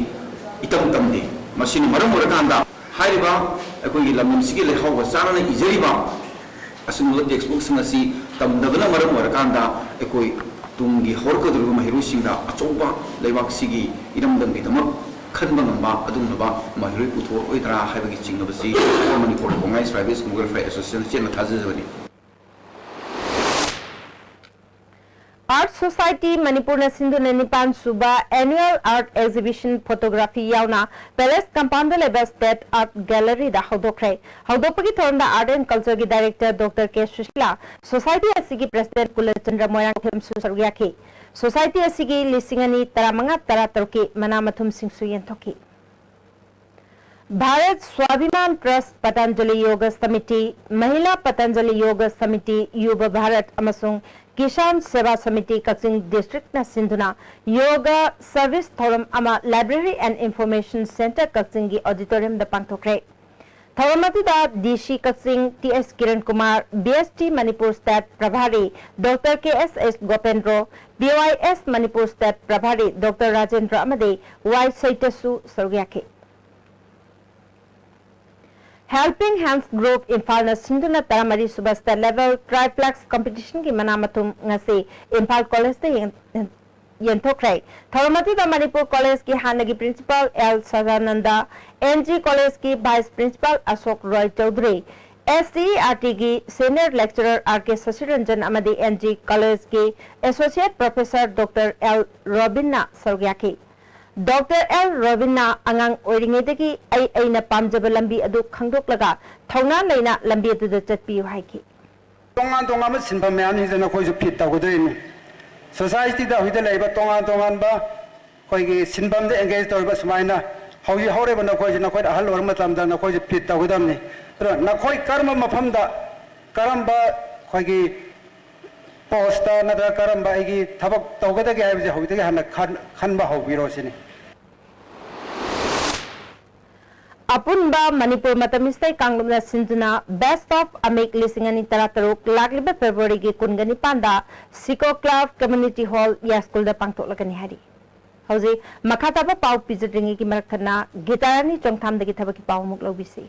ꯏꯇꯝ ꯇꯝꯗꯦ꯫ ꯃꯁꯤꯅ ꯃꯔꯝ ꯑꯣꯏꯔꯀꯥꯟꯗ ꯍꯥꯏꯔꯤꯕ ꯑꯩꯈꯣꯏꯒꯤ ꯂꯝꯗꯝꯁꯤꯒꯤ ꯂꯩꯍꯥꯎꯒ ꯆꯥꯟꯅꯅ ꯏꯖꯔꯤꯕ ꯑꯁꯤꯒꯨꯝꯂꯕ text bookꯁꯤꯡ ꯑꯁꯤ ꯇꯝꯗꯕꯅ ꯃꯔꯝ ꯑꯣꯏꯔꯀꯥꯟꯗ ꯑꯩꯈꯣꯏ ꯇꯨꯡꯒꯤ ꯍꯧꯔꯛꯀꯗꯧꯔꯤꯕ ꯃꯍꯩꯔꯣꯏꯁꯤꯡꯗ ꯑꯆꯧꯕ ꯂꯩꯕꯥꯛꯁꯤꯒꯤ ꯏꯔꯝꯗꯝꯒꯤꯗꯃꯛ ꯈꯟꯕ ꯉꯝꯕ ꯑꯗꯨꯒꯨꯝꯂꯕ ꯃꯍꯩꯔꯣꯏ ꯄꯨꯊꯣꯛꯑꯣꯏꯗ꯭ꯔꯥ ꯍꯥꯏꯕꯒꯤ ꯆꯤꯡꯅꯕꯁꯤ All Manipur Recognized Private School Welfare Association ꯆꯦꯠꯅ ꯊꯥꯖꯖꯕꯅꯤ꯫ Art Society ꯃꯅꯤꯄꯨꯔꯅ ꯁꯤꯟꯗꯨꯅ ꯅꯤꯄꯥꯟ ꯁꯨꯕ Annual Art Exhibition Photography ꯌꯥꯎꯅ Palace Compoundꯗ ꯂꯩꯕ State Art Galleryꯗ ꯍꯧꯗꯣꯛꯈ꯭ꯔꯦ꯫ ꯍꯧꯗꯣꯛꯄꯒꯤ ꯊꯧꯔꯝꯗ Art and Cultureꯒꯤ Director Doctor K Sushila, Society ꯑꯁꯤꯒꯤ President ꯀꯨꯂꯆꯟꯗ꯭ꯔ ꯃꯣꯏꯔꯥꯡꯊꯦꯝꯁꯨ ꯁꯔꯨꯛ ꯌꯥꯈꯤ꯫ Society ꯑꯁꯤꯒꯤ ꯂꯤꯁꯤꯡ ꯑꯅꯤ ꯇꯔꯥꯃꯉꯥ ꯇꯔꯥꯇꯔꯨꯛꯀꯤ ꯃꯅꯥ ꯃꯊꯨꯝꯁꯤꯡꯁꯨ ꯌꯦꯟꯊꯣꯛꯈꯤ꯫ ꯚꯥꯔꯠ ꯁ꯭ꯋꯥꯚꯤꯃꯥꯟ ꯇ꯭ꯔꯁꯠ, ꯄꯇꯟꯖꯂꯤ ꯌꯣꯒ ꯁꯃꯤꯇꯤ, ꯃꯍꯤꯂꯥ ꯄꯇꯟꯖꯂꯤ ꯌꯣꯒ ꯁꯃꯤꯇꯤ, ꯌꯨꯕ ꯚꯥꯔꯠ ꯑꯃꯁꯨꯡ ꯀꯤꯁꯥꯟ ꯁꯦꯕꯥ ꯁꯃꯤꯇꯤ ꯀꯛꯆꯤꯡ districtꯅ ꯁꯤꯟꯗꯨꯅ ꯌꯣꯒ service ꯊꯧꯔꯝ ꯑꯃ Library and Information Centre ꯀꯛꯆꯤꯡꯒꯤ auditoriumꯗ ꯄꯥꯡꯊꯣꯛꯈ꯭ꯔꯦ꯫ ꯊꯧꯔꯝ ꯑꯗꯨꯗ ꯗꯤ ꯁꯤ ꯀꯛꯆꯤꯡ ꯇꯤ ꯑꯦꯁ ꯀꯤꯔꯟ ꯀꯨꯃꯥꯔ, ꯕꯤ ꯑꯦꯁ ꯇꯤ ꯃꯅꯤꯄꯨꯔ ꯁ꯭ꯇꯦꯠ ꯄ꯭ꯔꯚꯥꯔꯤ ꯗꯣꯛꯇꯔ ꯀꯦ ꯑꯦꯁ ꯑꯦꯁ ꯒꯣꯄꯦꯟꯗ꯭ꯔꯣ, ꯕꯤ ꯋꯥꯏ ꯑꯦꯁ ꯃꯅꯤꯄꯨꯔ ꯁ꯭ꯇꯦꯠ ꯄ꯭ꯔꯚꯥꯔꯤ ꯗꯣꯛꯇꯔ ꯔꯥꯖꯦꯟꯗ꯭ꯔ ꯑꯃꯗꯤ ꯋꯥꯏ ꯁꯩꯇꯁꯨ ꯁꯔꯨꯛ ꯌꯥꯈꯤ꯫ Helping Hands Group ꯏꯝꯐꯥꯜꯅ ꯁꯤꯟꯗꯨꯅ ꯇꯔꯥꯃꯔꯤ ꯁꯨꯕ State Level Triple X Competitionꯒꯤ ꯃꯅꯥ ꯃꯊꯨꯝ ꯉꯁꯤ ꯏꯝꯐꯥꯜ ꯀꯣꯂꯦꯖꯇ ꯌꯦꯡ-, ꯌꯦꯟꯊꯣꯛꯈ꯭ꯔꯦ꯫ ꯊꯧꯔꯝ ꯑꯗꯨꯗ ꯃꯅꯤꯄꯨꯔ ꯀꯣꯂꯦꯖꯀꯤ ꯍꯥꯟꯅꯒꯤ Principal L Sadananda, N G ꯀꯣꯂꯦꯖꯀꯤ Vice Principal Ashok Roy Chowdhury, S C E R ꯇꯤꯒꯤ Senior Lecturer R K Sasiranjan ꯑꯃꯗꯤ ꯑꯦꯟ ꯖꯤ ꯀꯣꯂꯦꯖꯀꯤ Associate Professor ꯗꯣꯛꯇꯔ ꯑꯦꯜ ꯔꯣꯕꯤꯟꯅ ꯁꯔꯨꯛ ꯌꯥꯈꯤ꯫ ꯗꯣꯛꯇꯔ ꯑꯦꯜ ꯔꯣꯕꯤꯟꯅ ꯑꯉꯥꯡ ꯑꯣꯏꯔꯤꯉꯩꯗꯒꯤ ꯑꯩ ꯑꯩꯅ ꯄꯥꯝꯖꯕ ꯂꯝꯕꯤ ꯑꯗꯨ ꯈꯪꯗꯣꯛꯂꯒ ꯊꯧꯅꯥ ꯂꯩꯅ ꯂꯝꯕꯤ ꯑꯗꯨꯗ ꯆꯠꯄꯤꯌꯨ ꯍꯥꯏꯈꯤ꯫ ꯇꯣꯉꯥꯟ ꯇꯣꯉꯥꯟꯕ ꯁꯤꯟꯐꯝ ꯃꯌꯥꯝꯁꯤꯗ ꯅꯈꯣꯏꯁꯨ ꯐꯤꯠ ꯇꯧꯒꯗꯣꯏꯅꯤ꯫ ꯁꯣꯁꯥꯏꯇꯤꯗ ꯍꯧꯖꯤꯛ ꯂꯩꯔꯤꯕ ꯇꯣꯉꯥꯟ ꯇꯣꯉꯥꯟꯕ ꯑꯩꯈꯣꯏꯒꯤ ꯁꯤꯟꯐꯝꯗ ꯑꯦꯡꯒꯦꯖ ꯇꯧꯔꯤꯕ ꯁꯨꯃꯥꯏꯅ ꯍꯧꯖꯤꯛ ꯍꯧꯔꯤꯕ ꯅꯈꯣꯏꯁꯤ, ꯅꯈꯣꯏꯅ ꯑꯍꯜ ꯑꯣꯏꯔꯕ ꯃꯇꯝꯗ ꯅꯈꯣꯏꯁꯨ ꯐꯤꯠ ꯇꯧꯒꯗꯕꯅꯤ꯫ ꯑꯗꯨꯅ ꯅꯈꯣꯏ ꯀꯔꯝꯕ ꯃꯐꯝꯗ, ꯀꯔꯝꯕ ꯑꯩꯈꯣꯏꯒꯤ ꯄꯣꯁꯇ ꯅꯠꯇ꯭ꯔꯒ ꯀꯔꯝꯕ ꯑꯩꯒꯤ ꯊꯕꯛ ꯇꯧꯒꯗꯒꯦ ꯍꯥꯏꯕꯁꯦ ꯍꯧꯖꯤꯛꯇꯒꯤ ꯍꯥꯟꯅ ꯈꯟ-, ꯈꯟꯕ ꯍꯧꯕꯤꯔꯣ ꯁꯤꯅꯤ꯫ ꯑꯄꯨꯟꯕ ꯃꯅꯤꯄꯨꯔ ꯃꯇꯝ ꯏꯁꯩ ꯀꯥꯡꯂꯨꯞꯅ ꯁꯤꯟꯗꯨꯅ Best of ꯑꯃꯤꯛ ꯂꯤꯁꯤꯡ ꯑꯅꯤ ꯇꯔꯥꯇꯔꯨꯛ ꯂꯥꯛꯂꯤꯕ ꯐꯦꯕ꯭ꯔꯨꯋꯥꯔꯤꯒꯤ ꯀꯨꯟꯒ ꯅꯤꯄꯥꯟꯗ ꯁꯤꯀꯣ ꯀ꯭ꯂꯕ ꯀꯝꯃ꯭ꯌꯨꯅꯤꯇꯤ ꯍꯣꯜ ꯌꯥꯏꯁ꯭ꯀꯨꯜꯗ ꯄꯥꯡꯊꯣꯛꯂꯒꯅꯤ ꯍꯥꯏꯔꯤ꯫ ꯍꯧꯖꯤꯛ ꯃꯈꯥ ꯇꯥꯕ ꯄꯥꯎ ꯄꯤꯖꯗ꯭ꯔꯤꯉꯩꯒꯤ ꯃꯔꯛ ꯊꯠꯅ ꯒꯤꯇꯥꯔꯥꯅꯤ ꯆꯣꯡꯊꯥꯝꯗꯒꯤ ꯊꯕꯛꯀꯤ ꯄꯥꯎ ꯑꯃꯨꯛ ꯂꯧꯕꯤꯁꯤ꯫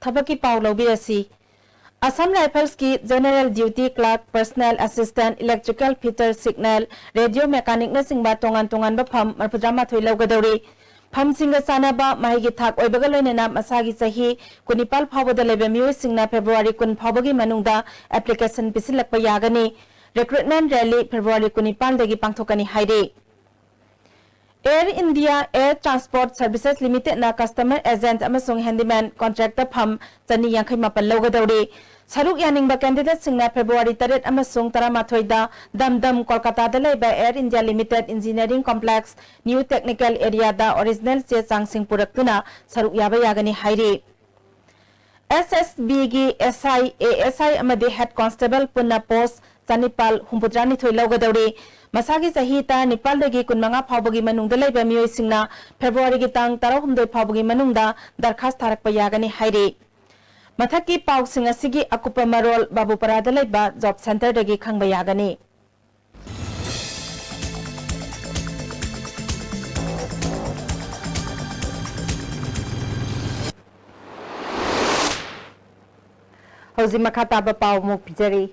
ꯊꯕꯛꯀꯤ ꯄꯥꯎ ꯂꯧꯕꯤꯔꯁꯤ꯫ Assam Riflesꯀꯤ General Duty Clerk, Personal Assistant, Electrical Fitter, Signal, Radio Mechanicꯅꯆꯤꯡꯕ ꯇꯣꯉꯥꯟ ꯇꯣꯉꯥꯟꯕ ꯐꯝ ꯃꯔꯤꯐꯨꯇꯔꯥꯃꯥꯊꯣꯏ ꯂꯧꯒꯗꯧꯔꯤ꯫ ꯐꯝꯁꯤꯡꯒ ꯆꯥꯟꯅꯕ ꯃꯍꯩꯒꯤ ꯊꯥꯛ ꯑꯣꯏꯕꯒ ꯂꯣꯏꯅꯅ ꯃꯁꯥꯒꯤ ꯆꯍꯤ ꯀꯨꯟꯅꯤꯄꯥꯜ ꯐꯥꯎꯕꯗ ꯂꯩꯕ ꯃꯤꯑꯣꯏꯁꯤꯡꯅ ꯐꯦꯕ꯭ꯔꯨꯋꯥꯔꯤ ꯀꯨꯟ ꯐꯥꯎꯕꯒꯤ ꯃꯅꯨꯡꯗ application ꯄꯤꯁꯤꯜꯂꯛꯄ ꯌꯥꯒꯅꯤ꯫ Recruitment rally ꯐꯦꯕ꯭ꯔꯨꯋꯥꯔꯤ ꯀꯨꯟꯅꯤꯄꯥꯜꯗꯒꯤ ꯄꯥꯡꯊꯣꯛꯀꯅꯤ ꯍꯥꯏꯔꯤ꯫ Air India Air Transport Services Limitedꯅ customer agent ꯑꯃꯁꯨꯡ handyman contractꯇ ꯐꯝ ꯆꯅꯤ ꯌꯥꯡꯈꯩ ꯃꯥꯄꯟ ꯂꯧꯒꯗꯧꯔꯤ꯫ ꯁꯔꯨꯛ ꯌꯥꯅꯤꯡꯕ candidateꯁꯤꯡꯅ ꯐꯦꯕ꯭ꯔꯨꯋꯥꯔꯤ ꯇꯔꯦꯠ ꯑꯃꯁꯨꯡ ꯇꯔꯥꯃꯥꯊꯣꯏꯗ ꯗꯝꯗꯝ, ꯀꯣꯜꯀꯇꯥꯗ ꯂꯩꯕ Air India Limited Engineering Complex, New Technical Areaꯗ original ꯆꯦ ꯆꯥꯡꯁꯤꯡ ꯄꯨꯔꯛꯇꯨꯅ ꯁꯔꯨꯛ ꯌꯥꯕ ꯌꯥꯒꯅꯤ ꯍꯥꯏꯔꯤ꯫ ꯑꯦꯁ ꯑꯦꯁ ꯕꯤꯒꯤ ꯑꯦꯁ ꯑꯥꯏ, ꯑꯦ ꯑꯦꯁ ꯑꯥꯏ ꯑꯃꯗꯤ ꯍꯦꯗ ꯀꯣꯟꯁꯇꯦꯕꯜ ꯄꯨꯟꯅ ꯄꯣꯁ ꯆꯅꯤꯄꯥꯜ ꯍꯨꯝꯐꯨꯇꯔꯥꯅꯤꯊꯣꯏ ꯂꯧꯒꯗꯧꯔꯤ꯫ ꯃꯁꯥꯒꯤ ꯆꯍꯤ ꯇꯔꯥꯅꯤꯄꯥꯜꯗꯒꯤ ꯀꯨꯟꯃꯉꯥ ꯐꯥꯎꯕꯒꯤ ꯃꯅꯨꯡꯗ ꯂꯩꯕ ꯃꯤꯑꯣꯏꯁꯤꯡꯅ ꯐꯦꯕ꯭ꯔꯨꯋꯥꯔꯤꯒꯤ ꯇꯥꯡ ꯇꯔꯥꯍꯨꯝꯗꯣꯏ ꯐꯥꯎꯕꯒꯤ ꯃꯅꯨꯡꯗ ꯗꯔꯈꯥꯁ ꯊꯥꯔꯛꯄ ꯌꯥꯒꯅꯤ ꯍꯥꯏꯔꯤ꯫ ꯃꯊꯛꯀꯤ ꯄꯥꯎꯁꯤꯡ ꯑꯁꯤꯒꯤ ꯑꯀꯨꯞꯄ ꯃꯔꯣꯜ ꯕꯥꯕꯨꯄꯥꯔꯥꯗ ꯂꯩꯕ ꯖꯣꯕ ꯁꯦꯟꯇꯔꯗꯒꯤ ꯈꯪꯕ ꯌꯥꯒꯅꯤ꯫ ꯍꯧꯖꯤꯛ ꯃꯈꯥ ꯇꯥꯕ ꯄꯥꯎ ꯑꯃꯨꯛ ꯄꯤꯖꯔꯤ꯫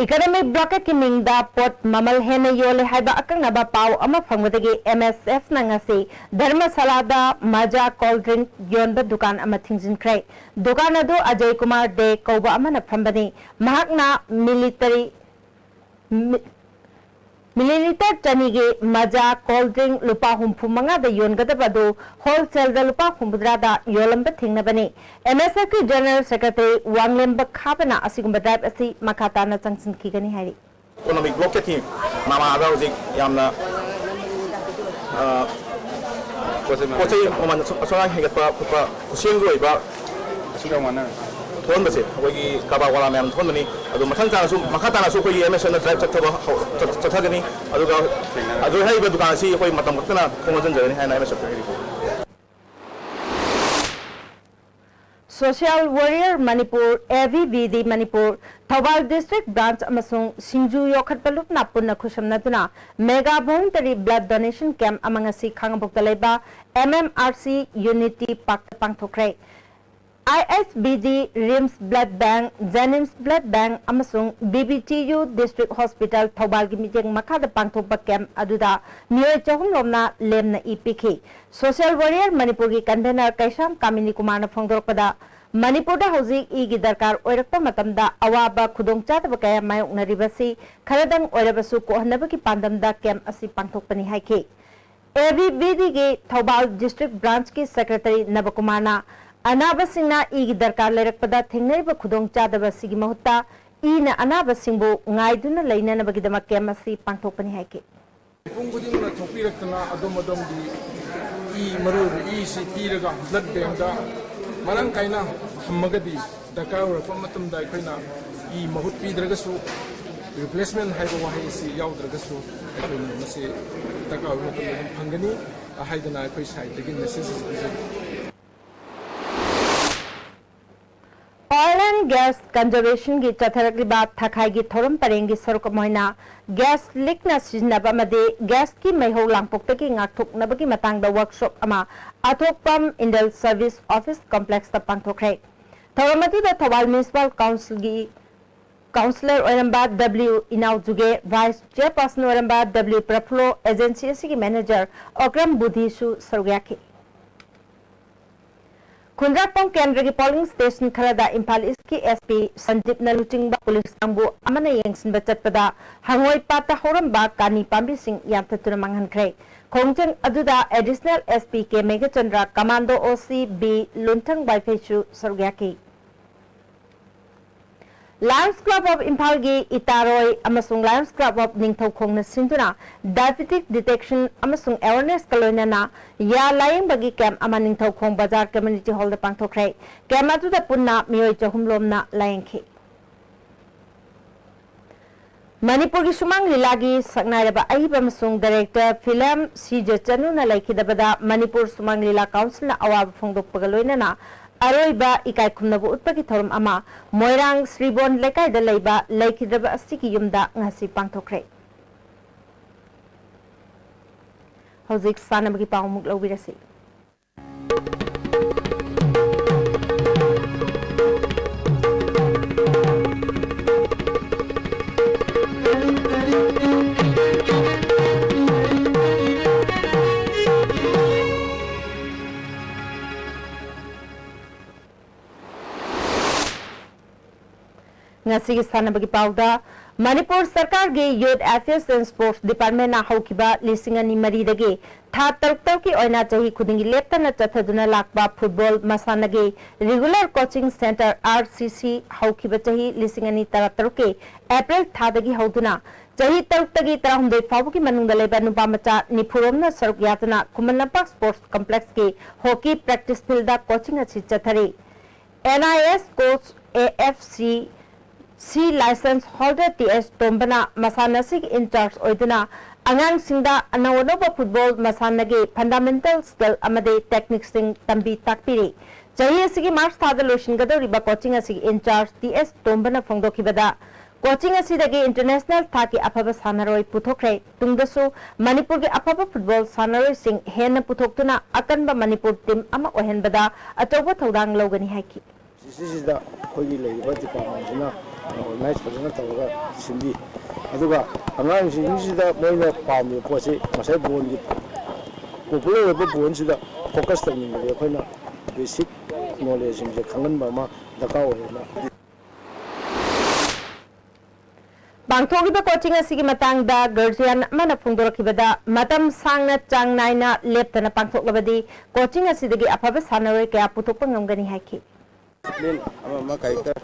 Economic blockade ꯀꯤ ꯃꯤꯡꯗ ꯄꯣꯠ ꯃꯃꯜ ꯍꯦꯟꯅ ꯌꯣꯜꯂꯦ ꯍꯥꯏꯕ ꯑꯀꯛꯅꯕ ꯄꯥꯎ ꯑꯃ ꯐꯪꯕꯗꯒꯤ ꯑꯦꯝ ꯑꯦꯁ ꯑꯦꯐꯅ ꯉꯁꯤ ꯙꯔꯃꯁꯥꯂꯥꯗ ꯃꯖꯥ cold drink ꯌꯣꯟꯕ ꯗꯨꯀꯥꯟ ꯑꯃ ꯊꯤꯡꯖꯤꯟꯈ꯭ꯔꯦ꯫ ꯗꯨꯀꯥꯟ ꯑꯗꯨ ꯑꯖꯌ ꯀꯨꯃꯥꯔ ꯗꯦ ꯀꯧꯕ ꯑꯃꯅ ꯐꯝꯕꯅꯤ꯫ ꯃꯍꯥꯛꯅ ꯃꯤꯂꯤꯇꯔꯤ ꯃꯤ-, ꯃꯤꯂꯤꯂꯤꯇꯔ ꯆꯅꯤꯒꯤ ꯃꯖꯥ cold drink ꯂꯨꯄꯥ ꯍꯨꯝꯐꯨ ꯃꯉꯥꯗ ꯌꯣꯟꯒꯗꯕ ꯑꯗꯨ ꯍꯣꯜꯁꯦꯜꯗ ꯂꯨꯄꯥ ꯍꯨꯝꯐꯨꯇꯔꯥꯗ ꯌꯣꯜꯂꯝꯕ ꯊꯦꯡꯅꯕꯅꯤ꯫ ꯑꯦꯝ ꯑꯦꯁ ꯑꯦꯐꯀꯤ ꯖꯦꯅꯔꯦꯜ ꯁꯦꯀ꯭ꯔꯦꯇꯔꯤ ꯋꯥꯡꯂꯦꯝꯕ ꯈꯥꯕꯅ ꯑꯁꯤꯒꯨꯝꯕ ꯗ꯭ꯔꯥꯏꯚ ꯑꯁꯤ ꯃꯈꯥ ꯇꯥꯅ ꯆꯪꯁꯤꯟꯈꯤꯒꯅꯤ ꯍꯥꯏꯔꯤ꯫ Economic blockade ꯀꯤ ꯃꯃꯥꯗ ꯍꯧꯖꯤꯛ ꯌꯥꯝꯅ, ꯑ, ꯄꯣꯠ ꯆꯩ ꯃꯃꯜ ꯄꯣꯠ ꯆꯩ ꯃꯃꯜ ꯑꯁꯨꯛ, ꯑꯁꯨꯛ ꯌꯥꯝ ꯍꯦꯟꯒꯠꯄ ꯈꯣꯠꯄ ꯈꯨꯠꯁꯦꯝꯒꯤ ꯑꯣꯏꯕ ꯑꯁꯨꯛ ꯌꯥꯝ ꯋꯥꯅ ꯊꯣꯛꯍꯟꯕꯁꯦ ꯑꯩꯈꯣꯏꯒꯤ ꯀꯔꯕꯥꯔ ꯋꯥꯂꯥ ꯃꯌꯥꯝ ꯊꯣꯛꯍꯟꯕꯅꯤ꯫ ꯑꯗꯨ ꯃꯊꯪ ꯇꯥꯅꯁꯨ, ꯃꯈꯥ ꯇꯥꯅꯁꯨ ꯑꯩꯈꯣꯏꯒꯤ ꯑꯦꯝ ꯑꯦꯁ ꯑꯦꯐꯅ ꯗ꯭ꯔꯥꯏꯚ ꯆꯠꯊꯕ ꯍꯧ-, ꯆꯠ-, ꯆꯠꯊꯒꯅꯤ꯫ ꯑꯗꯨꯒ ꯑꯗꯨ ꯍꯥꯏꯔꯤꯕ ꯗꯨꯀꯥꯟ ꯑꯁꯤ ꯑꯩꯈꯣꯏ ꯃꯇꯝ ꯈꯛꯇꯅ ꯊꯣꯡ ꯂꯣꯟꯁꯤꯟꯖꯒꯅꯤ ꯍꯥꯏꯅ ꯑꯦꯝ ꯑꯦꯁ ꯑꯦꯐꯇ ꯍꯥꯏꯔꯤ꯫ Social Warrior Manipur, A V V D Manipur, Thoubal district branch ꯑꯃꯁꯨꯡ ꯁꯤꯡꯖꯨ ꯌꯣꯛꯈꯠꯄ ꯂꯨꯞꯅ ꯄꯨꯟꯅ ꯈꯨꯠꯁꯝꯅꯗꯨꯅ mega voluntary blood donation camp ꯑꯃ ꯉꯁꯤ ꯈꯥꯉꯕꯣꯛꯇ ꯂꯩꯕ M M R C Unity Park ꯇ ꯄꯥꯡꯊꯣꯛꯈ꯭ꯔꯦ꯫ I S B D, RIMS Blood Bank, JNIMS Blood Bank ꯑꯃꯁꯨꯡ B B T U District Hospital ꯊꯧꯕꯥꯜꯒꯤ ꯃꯤꯠꯌꯦꯡ ꯃꯈꯥꯗ ꯄꯥꯡꯊꯣꯛꯄ camp ꯑꯗꯨꯗ ꯃꯤꯑꯣꯏ ꯆꯍꯨꯝ ꯔꯣꯝꯅ ꯂꯦꯝꯅ ꯏ ꯄꯤꯈꯤ꯫ Social Warrior ꯃꯅꯤꯄꯨꯔꯒꯤ convener ꯀꯩꯁꯥꯝ ꯀꯥꯃꯤꯅꯤ ꯀꯨꯃꯥꯔꯅ ꯐꯣꯡꯗꯣꯔꯛꯄꯗ, ꯃꯅꯤꯄꯨꯔꯗ ꯍꯧꯖꯤꯛ ꯏꯒꯤ ꯗꯔꯀꯥꯔ ꯑꯣꯏꯔꯛꯄ ꯃꯇꯝꯗ ꯑꯋꯥꯕ ꯈꯨꯗꯣꯡꯆꯥꯗꯕ ꯀꯌꯥ ꯃꯥꯌꯣꯛꯅꯔꯤꯕꯁꯤ ꯈꯔꯗꯪ ꯑꯣꯏꯔꯕꯁꯨ ꯀꯣꯛꯍꯟꯅꯕꯒꯤ ꯄꯥꯟꯗꯝꯗ camp ꯑꯁꯤ ꯄꯥꯡꯊꯣꯛꯄꯅꯤ ꯍꯥꯏꯈꯤ꯫ A V V D ꯒꯤ ꯊꯧꯕꯥꯜ district branch ꯀꯤ secretary ꯅꯕꯀꯨꯃꯥꯔꯅ ꯑꯅꯥꯕꯁꯤꯡꯅ ꯏꯒꯤ ꯗꯔꯀꯥꯔ ꯂꯩꯔꯛꯄꯗ ꯊꯦꯡꯅꯔꯤꯕ ꯈꯨꯗꯣꯡꯆꯥꯗꯕ ꯑꯁꯤꯒꯤ ꯃꯍꯨꯠꯇ ꯏꯅ ꯑꯅꯥꯕꯁꯤꯡꯕꯨ ꯉꯥꯏꯗꯨꯅ ꯂꯩꯅꯅꯕꯒꯤꯗꯃꯛ camp ꯑꯁꯤ ꯄꯥꯡꯊꯣꯛꯄꯅꯤ ꯍꯥꯏꯈꯤ꯫ ꯃꯤꯄꯨꯝ ꯈꯨꯗꯤꯡꯃꯛꯅ ꯊꯣꯛꯄꯤꯔꯛꯇꯨꯅ ꯑꯗꯣꯝ ꯑꯗꯣꯝꯒꯤ ꯏ, ꯃꯔꯨꯑꯣꯏꯕ ꯏꯁꯤ ꯄꯤꯔꯒ blood bank ꯇ ꯃꯔꯥꯡ ꯀꯥꯏꯅ ꯊꯝꯃꯒꯗꯤ ꯗꯔꯀꯥꯔ ꯑꯣꯏꯔꯛꯄ ꯃꯇꯝꯗ ꯑꯩꯈꯣꯏꯅ ꯏ ꯃꯍꯨꯠ ꯄꯤꯗ꯭ꯔꯒꯁꯨ, ꯔꯤꯄ꯭ꯂꯦꯁꯃꯦꯟ ꯍꯥꯏꯕ ꯋꯥꯍꯩ ꯑꯁꯤ ꯌꯥꯎꯗ꯭ꯔꯒꯁꯨ ꯑꯩꯈꯣꯏꯅ ꯃꯁꯤ ꯗꯔꯀꯥꯔ ꯑꯣꯏꯕ ꯃꯇꯝꯗ ꯑꯗꯨꯝ ꯐꯪꯒꯅꯤ ꯍꯥꯏꯗꯅ ꯑꯩꯈꯣꯏ ꯁꯥꯏꯠꯇꯒꯤ ꯃꯦꯁꯦꯖ ꯑꯁꯤ ꯄꯤꯖꯔꯤ꯫ Oil and Gas Conservationꯒꯤ ꯆꯠꯊꯔꯛꯂꯤꯕ ꯊꯥꯈꯥꯏꯒꯤ ꯊꯧꯔꯝ ꯄꯔꯦꯡꯒꯤ ꯁꯔꯨꯛ ꯑꯃ ꯑꯣꯏꯅ ꯒ꯭ꯌꯥꯁ ꯂꯤꯛꯅ ꯁꯤꯖꯤꯟꯅꯕ ꯑꯃꯗꯤ ꯒ꯭ꯌꯥꯁꯀꯤ ꯃꯩꯍꯧ ꯂꯥꯡꯄꯣꯛꯇꯒꯤ ꯉꯥꯛꯊꯣꯛꯅꯕꯒꯤ ꯃꯇꯥꯡꯗ ꯋꯥꯔꯛꯁꯣꯞ ꯑꯃ ꯑꯊꯣꯛꯄꯝ ꯏꯟꯗꯜ ꯁꯔꯚꯤꯁ ꯑꯣꯐꯤꯁ ꯀꯣꯝꯄ꯭ꯂꯦꯛꯁꯇ ꯄꯥꯡꯊꯣꯛꯈ꯭ꯔꯦ꯫ ꯊꯧꯔꯝ ꯑꯗꯨꯗ ꯊꯧꯕꯥꯜ ꯃ꯭ꯌꯨꯅꯤꯁꯤꯄꯥꯜ ꯀꯥꯎꯟꯁꯤꯜꯒꯤ ꯀꯥꯎꯟꯁꯤꯂꯔ ꯑꯣꯏꯔꯝꯕ ꯗꯕ꯭ꯂꯤꯎ ꯏꯅꯥꯎꯖꯨꯒꯦ, ꯚꯥꯏꯁ ꯆꯦꯌꯔꯄꯥꯔꯁꯟ ꯑꯣꯏꯔꯝꯕ ꯗꯕ꯭ꯂꯤꯎ ꯄ꯭ꯔꯐꯨꯜꯂꯣ, ꯑꯦꯖꯦꯟꯁꯤ ꯑꯁꯤꯒꯤ ꯃꯦꯅꯦꯖꯔ ꯑꯣꯀ꯭ꯔꯝ ꯕꯨꯙꯤꯁꯨ ꯁꯔꯨꯛ ꯌꯥꯈꯤ꯫ ꯈꯨꯟꯗ꯭ꯔꯥꯛꯄꯝ ꯀꯦꯟꯗ꯭ꯔꯒꯤ ꯄꯣꯂꯤꯡ ꯁ꯭ꯇꯦꯁꯟ ꯈꯔꯗ ꯏꯝꯐꯥꯜ ꯏꯁꯀꯤ ꯑꯦꯁ ꯄꯤ ꯁꯟꯗꯤꯞꯅ ꯂꯨꯆꯤꯡꯕ ꯄꯨꯂꯤꯁ ꯀꯥꯡꯕꯨ ꯑꯃꯅ ꯌꯦꯡꯁꯤꯟꯕ ꯆꯠꯄꯗ ꯍꯪꯉꯣꯏ ꯄꯥꯠꯇ ꯍꯧꯔꯝꯕ ꯀꯥꯅꯤ ꯄꯥꯝꯕꯤꯁꯤꯡ ꯌꯥꯟꯊꯠꯇꯨꯅ ꯃꯥꯡꯍꯟꯈ꯭ꯔꯦ꯫ ꯈꯣꯡꯖꯪ ꯑꯗꯨꯗ additional S P K Meghachandra, commando ꯑꯣ ꯁꯤ ꯕꯤ ꯂꯨꯟꯊꯪ ꯋꯥꯏꯐꯩꯁꯨ ꯁꯔꯨꯛ ꯌꯥꯈꯤ꯫ ꯂꯥꯌꯟꯁ ꯀ꯭ꯂꯕ ꯑꯣꯐ ꯏꯝꯐꯥꯜꯒꯤ ꯏꯇꯥꯔꯣꯏ ꯑꯃꯁꯨꯡ ꯂꯥꯌꯟꯁ ꯀ꯭ꯂꯕ ꯑꯣꯐ ꯅꯤꯡꯊꯧꯈꯣꯡꯅ ꯁꯤꯟꯗꯨꯅ ꯗꯥꯏꯕꯦꯇꯤꯛ ꯗꯤꯇꯦꯛꯁꯟ ꯑꯃꯁꯨꯡ ꯑꯦꯋꯥꯔꯅꯦꯁꯀ ꯂꯣꯏꯅꯅ ꯌꯥ ꯂꯥꯌꯦꯡꯕꯒꯤ ꯀꯦꯝꯞ ꯑꯃ ꯅꯤꯡꯊꯧꯈꯣꯡ ꯕꯖꯥꯔ ꯀꯝꯃ꯭ꯌꯨꯅꯤꯇꯤ ꯍꯣꯜꯗ ꯄꯥꯡꯊꯣꯛꯈ꯭ꯔꯦ꯫ ꯀꯦꯝꯞ ꯑꯗꯨꯗ ꯄꯨꯟꯅ ꯃꯤꯑꯣꯏ ꯆꯍꯨꯝ ꯂꯣꯝꯅ ꯂꯥꯌꯦꯡꯈꯤ꯫ ꯃꯅꯤꯄꯨꯔꯒꯤ ꯁꯨꯃꯥꯡ ꯂꯤꯂꯥꯒꯤ ꯁꯛꯅꯥꯏꯔꯕ ꯑꯏꯕ ꯑꯃꯁꯨꯡ ꯗꯥꯏꯔꯦꯛꯇꯔ ꯐꯤꯂꯝ ꯁꯤ ꯖꯦ ꯆꯅꯨꯅ ꯂꯩꯈꯤꯗꯕꯗ ꯃꯅꯤꯄꯨꯔ ꯁꯨꯃꯥꯡ ꯂꯤꯂꯥ ꯀꯥꯎꯟꯁꯤꯜꯅ ꯑꯋꯥꯕ ꯐꯣꯡꯗꯣꯛꯄꯒ ꯂꯣꯏꯅꯅ ꯑꯔꯣꯏꯕ ꯏꯀꯥꯏ ꯈꯨꯝꯅꯕ ꯎꯠꯄꯒꯤ ꯊꯧꯔꯝ ꯑꯃ ꯃꯣꯏꯔꯥꯡ ꯁ꯭ꯔꯤꯕꯣꯟ ꯂꯩꯀꯥꯏꯗ ꯂꯩꯕ ꯂꯩꯈꯤꯗ꯭ꯔꯕ ꯑꯁꯤꯒꯤ ꯌꯨꯝꯗ ꯉꯁꯤ ꯄꯥꯡꯊꯣꯛꯈ꯭ꯔꯦ꯫ ꯍꯧꯖꯤꯛ ꯁꯥꯟꯅꯕꯒꯤ ꯄꯥꯎ ꯑꯃꯨꯛ ꯂꯧꯕꯤꯔꯁꯤ꯫ ꯉꯁꯤꯒꯤ ꯁꯥꯟꯅꯕꯒꯤ ꯄꯥꯎꯗ, ꯃꯅꯤꯄꯨꯔ ꯁꯔꯀꯥꯔꯒꯤ Youth Affairs and Sports Departmentꯅ ꯍꯧꯈꯤꯕ ꯂꯤꯁꯤꯡ ꯑꯅꯤ ꯃꯔꯤꯗꯒꯤ ꯊꯥ ꯇꯔꯨꯛ ꯇꯔꯨꯛꯀꯤ ꯑꯣꯏꯅ ꯆꯍꯤ ꯈꯨꯗꯤꯡꯒꯤ ꯂꯦꯞꯇꯅ ꯆꯠꯊꯗꯨꯅ ꯂꯥꯛꯄ football ꯃꯁꯥꯟꯅꯒꯤ regular coaching centre, R C C, ꯍꯧꯈꯤꯕ ꯆꯍꯤ ꯂꯤꯁꯤꯡ ꯑꯅꯤ ꯇꯔꯥꯇꯔꯨꯛꯀꯤ ꯑꯦꯄ꯭ꯔꯤꯜ ꯊꯥꯗꯒꯤ ꯍꯧꯗꯨꯅ ꯆꯍꯤ ꯇꯔꯨꯛꯇꯒꯤ ꯇꯔꯥꯍꯨꯝꯗꯣꯏ ꯐꯥꯎꯕꯒꯤ ꯃꯅꯨꯡꯗ ꯂꯩꯕ ꯅꯨꯄꯥ ꯃꯆꯥ ꯅꯤꯐꯨꯔꯣꯝꯅ ꯁꯔꯨꯛ ꯌꯥꯗꯨꯅ Khuman Lampak Sports Complexꯀꯤ hockey practice fieldꯗ coaching ꯑꯁꯤ ꯆꯠꯊꯔꯤ꯫ N I S coach A F C C licence holder T S ꯇꯣꯝꯕꯅ ꯃꯁꯥꯟꯅ ꯑꯁꯤꯒꯤ ꯏꯟꯆꯥꯔꯖ ꯑꯣꯏꯗꯨꯅ ꯑꯉꯥꯡꯁꯤꯡꯗ ꯑꯅꯧ ꯑꯅꯧꯕ ꯐꯨꯠꯕꯣꯜ ꯃꯁꯥꯟꯅꯒꯤ ꯐꯟꯗꯥꯃꯦꯟꯇꯦꯜ ꯁ꯭ꯀꯤꯜ ꯑꯃꯗꯤ ꯇꯦꯛꯅꯤꯛꯁꯤꯡ ꯇꯝꯕꯤ ꯇꯥꯛꯄꯤꯔꯤ꯫ ꯆꯍꯤ ꯑꯁꯤꯒꯤ ꯃꯥꯔꯆ ꯊꯥꯗ ꯂꯣꯏꯁꯤꯟꯒꯗꯧꯔꯤꯕ ꯀꯣꯆꯤꯡ ꯑꯁꯤꯒꯤ ꯏꯟꯆꯥꯔꯖ ꯇꯤ ꯑꯦꯁ ꯇꯣꯝꯕꯅ ꯐꯣꯡꯗꯣꯛꯈꯤꯕꯗ, ꯀꯣꯆꯤꯡ ꯑꯁꯤꯗꯒꯤ ꯏꯟꯇꯔꯅꯦꯁꯅꯦꯜ ꯊꯥꯛꯀꯤ ꯑꯐꯕ ꯁꯥꯟꯅꯔꯣꯏ ꯄꯨꯊꯣꯛꯈ꯭ꯔꯦ꯫ ꯇꯨꯡꯗꯁꯨ ꯃꯅꯤꯄꯨꯔꯒꯤ ꯑꯐꯕ ꯐꯨꯠꯕꯣꯜ ꯁꯥꯟꯅꯔꯣꯏꯁꯤꯡ ꯍꯦꯟꯅ ꯄꯨꯊꯣꯛꯇꯨꯅ ꯑꯀꯟꯕ ꯃꯅꯤꯄꯨꯔ ꯇꯤꯝ ꯑꯃ ꯑꯣꯏꯍꯟꯕꯗ ꯑꯆꯧꯕ ꯊꯧꯗꯥꯡ ꯂꯧꯒꯅꯤ ꯍꯥꯏꯈꯤ꯫ ꯁꯤꯁꯤꯗ ꯑꯩꯈꯣꯏꯒꯤ ꯂꯩꯔꯤꯕ ꯗꯤꯄꯥꯔꯠꯃꯦꯟꯁꯤꯅ ꯑꯣꯔꯒꯅꯥꯏꯖ ꯐꯖꯅ ꯇꯧꯔꯒ ꯁꯤꯟꯕꯤ꯫ ꯑꯗꯨꯒ ꯑꯉꯥꯡꯁꯤꯡꯁꯤꯗ ꯃꯣꯏꯅ ꯄꯥꯝꯃꯤꯕ ꯄꯣꯠꯁꯤ ꯉꯁꯥꯏ ꯕꯣꯜꯒꯤ ꯄꯣꯄꯨꯂꯔ ꯑꯣꯏꯕ ꯕꯣꯜꯁꯤꯗ ꯐꯣꯀꯁ ꯇꯧꯅꯤꯡꯕꯒꯤ ꯑꯩꯈꯣꯏꯅ ꯕꯦꯁꯤꯛ ꯅꯣꯂꯦꯖꯁꯤꯡꯁꯦ ꯈꯪꯍꯟꯕ ꯑꯃ ꯗꯔꯀꯥꯔ ꯑꯣꯏꯌꯦꯅ꯫ ꯄꯥꯡꯊꯣꯛꯂꯤꯕ ꯀꯣꯆꯤꯡ ꯑꯁꯤꯒꯤ ꯃꯇꯥꯡꯗ ꯒꯥꯔꯖꯤꯌꯥꯟ ꯑꯃꯅ ꯐꯣꯡꯗꯣꯔꯛꯈꯤꯕꯗ, ꯃꯇꯝ ꯁꯥꯡꯅ ꯆꯥꯡ ꯅꯥꯏꯅ ꯂꯦꯞꯇꯅ ꯄꯥꯡꯊꯣꯛꯂꯕꯗꯤ ꯀꯣꯆꯤꯡ ꯑꯁꯤꯗꯒꯤ ꯑꯐꯕ ꯁꯥꯟꯅꯔꯣꯏ ꯀꯌꯥ ꯄꯨꯊꯣꯛꯄ ꯉꯝꯒꯅꯤ ꯍꯥꯏꯈꯤ꯫ ꯗꯤꯁꯤꯄ꯭ꯂꯤꯟ ꯑꯃ ꯑꯃ ꯀꯔꯦꯛꯇꯔ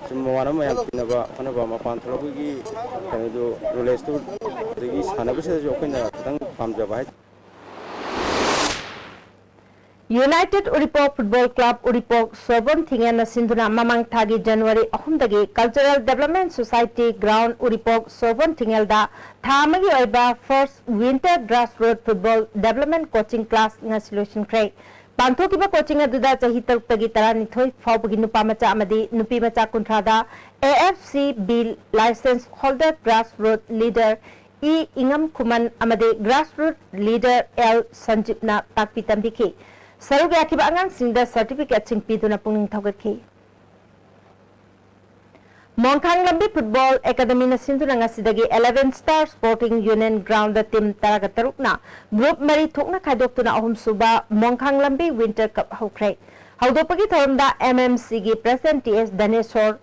ꯁꯨꯝ ꯃꯃꯥꯟꯅꯕ ꯃꯌꯥꯝ ꯇꯤꯟꯅꯕ ꯈꯣꯠꯅꯕ ꯃꯄꯥꯟ ꯊꯣꯛꯂꯛꯄꯒꯤ ꯀꯩꯅꯣꯗꯣ ꯅꯣꯂꯦꯖꯇꯣ ꯑꯗꯒꯤ ꯁꯥꯟꯅꯕꯁꯤꯗꯁꯨ ꯑꯩꯈꯣꯏꯅ ꯈꯤꯇꯪ ꯄꯥꯝꯖꯕ ꯍꯥꯏ united Uripok football club Uripok Sorbon ꯊꯤꯡꯉꯦꯟꯅ ꯁꯤꯟꯗꯨꯅ ꯃꯃꯥꯡ ꯊꯥꯒꯤ ꯖꯅꯋꯥꯔꯤ ꯑꯍꯨꯝꯗꯒꯤ cultural development society ground Uripok Sorbon ꯊꯤꯡꯉꯦꯜꯗ ꯊꯥ ꯑꯃꯒꯤ ꯑꯣꯏꯕ ꯐꯥꯔꯁ winter grass root football development coaching class ꯉꯁꯤ ꯂꯣꯏꯁꯤꯟꯈ꯭ꯔꯦ꯫ ꯄꯥꯡꯊꯣꯛꯈꯤꯕ ꯀꯣꯆꯤꯡ ꯑꯗꯨꯗ ꯆꯍꯤ ꯇꯔꯨꯛꯇꯒꯤ ꯇꯔꯥꯅꯤꯊꯣꯏ ꯐꯥꯎꯕꯒꯤ ꯅꯨꯄꯥ ꯃꯆꯥ ꯑꯃꯗꯤ ꯅꯨꯄꯤ ꯃꯆꯥ ꯀꯨꯟꯊ꯭ꯔꯥꯗ A F C B licence holder grass root leader E ꯏꯉꯝ ꯈꯨꯃꯟ ꯑꯃꯗꯤ ꯒ꯭ꯔꯥꯁ ꯔꯨꯠ ꯂꯤꯗꯔ ꯑꯦꯜ ꯁꯟꯖꯤꯞꯅ ꯇꯥꯛꯄꯤ ꯇꯝꯕꯤꯈꯤ꯫ ꯁꯔꯨꯛ ꯌꯥꯈꯤꯕ ꯑꯉꯥꯡꯁꯤꯡꯗ ꯁꯔꯇꯤꯐꯤꯀꯦꯠꯁꯤꯡ ꯄꯤꯗꯨꯅ ꯄꯨꯛꯅꯤꯡ ꯊꯧꯒꯠꯈꯤ꯫ ꯃꯣꯡꯈꯥꯡ ꯂꯝꯕꯤ ꯐꯨꯠꯕꯣꯜ ꯑꯦꯀꯥꯗꯃꯤꯅ ꯁꯤꯟꯗꯨꯅ ꯉꯁꯤꯗꯒꯤ eleven star supporting union ground team ꯇꯔꯥꯒ ꯇꯔꯨꯛꯅ ꯒ꯭ꯔꯨꯞ ꯃꯔꯤ ꯊꯣꯛꯅ ꯈꯥꯏꯗꯣꯛꯇꯨꯅ ꯑꯍꯨꯝꯁꯨꯕ ꯃꯣꯡꯈꯥꯡ ꯂꯝꯕꯤ ꯋꯤꯟꯇꯔ ꯀꯞ ꯍꯧꯈ꯭ꯔꯦ꯫ ꯍꯧꯗꯣꯛꯄꯒꯤ ꯊꯧꯔꯝꯗ ꯑꯦꯝ ꯑꯦꯝ ꯁꯤꯒꯤ ꯄ꯭ꯔꯦꯁꯤꯗꯦꯟꯠ ꯇꯤ ꯑꯦꯁ ꯙꯅꯦꯁꯣꯔ,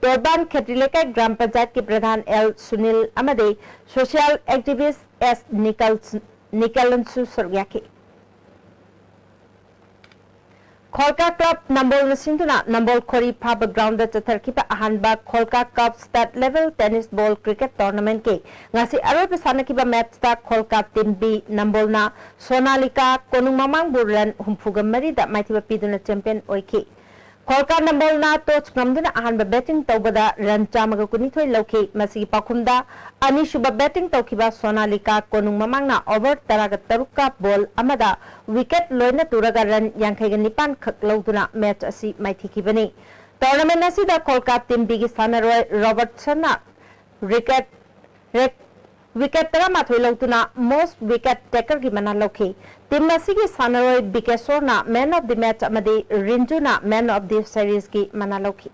ꯇꯣꯔꯕꯥꯟ ꯈꯦꯇ꯭ꯔꯤ ꯂꯩꯀꯥꯏ ꯒ꯭ꯔꯥꯝ ꯄꯟꯆꯥꯌꯠꯀꯤ ꯄ꯭ꯔꯙꯥꯟ ꯑꯦꯜ ꯁꯨꯅꯤꯜ ꯑꯃꯗꯤ ꯁꯣꯁꯤꯌꯦꯜ ꯑꯦꯛꯇꯤꯚꯤꯁꯠ ꯑꯦꯁ ꯅꯤꯀꯜ, ꯅꯤꯀꯜꯅꯁꯨ ꯁꯔꯨꯛ ꯌꯥꯈꯤ꯫ ꯈꯣꯜꯀꯥ ꯀ꯭ꯂꯕ ꯅꯝꯕꯣꯜꯅ ꯁꯤꯟꯗꯨꯅ ꯅꯝꯕꯣꯜ ꯈꯣꯔꯤ ꯐꯥꯕ ꯒ꯭ꯔꯥꯎꯟꯗ ꯆꯠꯊꯔꯛꯈꯤꯕ ꯑꯍꯥꯟꯕ ꯈꯣꯜꯀꯥ ꯀꯞ ꯁ꯭ꯇꯦꯠ ꯂꯦꯚꯦꯜ ꯇꯦꯅꯤꯁ ꯕꯣꯜ ꯀ꯭ꯔꯤꯀꯦꯠ ꯇꯣꯔꯅꯥꯃꯦꯟꯠꯀꯤ ꯉꯁꯤ ꯑꯔꯣꯏꯕ ꯁꯥꯟꯅꯈꯤꯕ ꯃꯦꯆꯇ ꯈꯣꯜꯀꯥ ꯇꯤꯝ ꯕꯤ ꯅꯝꯕꯣꯜꯅ ꯁꯣꯅꯥꯂꯤꯀꯥ ꯀꯣꯅꯨꯡ ꯃꯃꯥꯡꯕꯨ ꯔꯟ ꯍꯨꯝꯐꯨꯒ ꯃꯔꯤꯗ ꯃꯥꯏꯊꯤꯕ ꯄꯤꯗꯨꯅ ꯆꯦꯝꯄꯤꯌꯟ ꯑꯣꯏꯈꯤ꯫ ꯈꯣꯜꯀꯥ ꯅꯝꯕꯣꯜꯅ toss ꯉꯝꯗꯨꯅ ꯑꯍꯥꯟꯕ batting ꯇꯧꯕꯗ run ꯆꯥꯝꯃꯒ ꯀꯨꯟꯅꯤꯊꯣꯏ ꯂꯧꯈꯤ꯫ ꯃꯁꯤꯒꯤ ꯄꯥꯎꯈꯨꯝꯗ ꯑꯅꯤꯁꯨꯕ batting ꯇꯧꯈꯤꯕ ꯁꯣꯅꯥꯂꯤꯀꯥ ꯀꯣꯅꯨꯡ ꯃꯃꯥꯡꯅ over ꯇꯔꯥꯒ ꯇꯔꯨꯛꯀ ball ꯑꯃꯗ wicket ꯂꯣꯏꯅ ꯇꯨꯔꯒ run ꯌꯥꯡꯈꯩꯒ ꯅꯤꯄꯥꯟ ꯈꯛ ꯂꯧꯗꯨꯅ match ꯑꯁꯤ ꯃꯥꯏꯊꯤꯈꯤꯕꯅꯤ꯫ Tournament ꯑꯁꯤꯗ ꯈꯣꯜꯀꯥ team Bꯒꯤ ꯁꯥꯟꯅꯔꯣꯏ ꯔꯣꯕꯔꯠꯁꯟꯅ wicket ꯔꯦꯛ-, wicket ꯇꯔꯥꯃꯥꯊꯣꯏ ꯂꯧꯗꯨꯅ most wicket takerꯒꯤ ꯃꯅꯥ ꯂꯧꯈꯤ꯫ Team ꯑꯁꯤꯒꯤ ꯁꯥꯟꯅꯔꯣꯏ ꯕꯤꯀꯦꯁꯣꯔꯅ man of the match ꯑꯃꯗꯤ ꯔꯤꯟꯖꯨꯅ man of the seriesꯀꯤ ꯃꯅꯥ ꯂꯧꯈꯤ꯫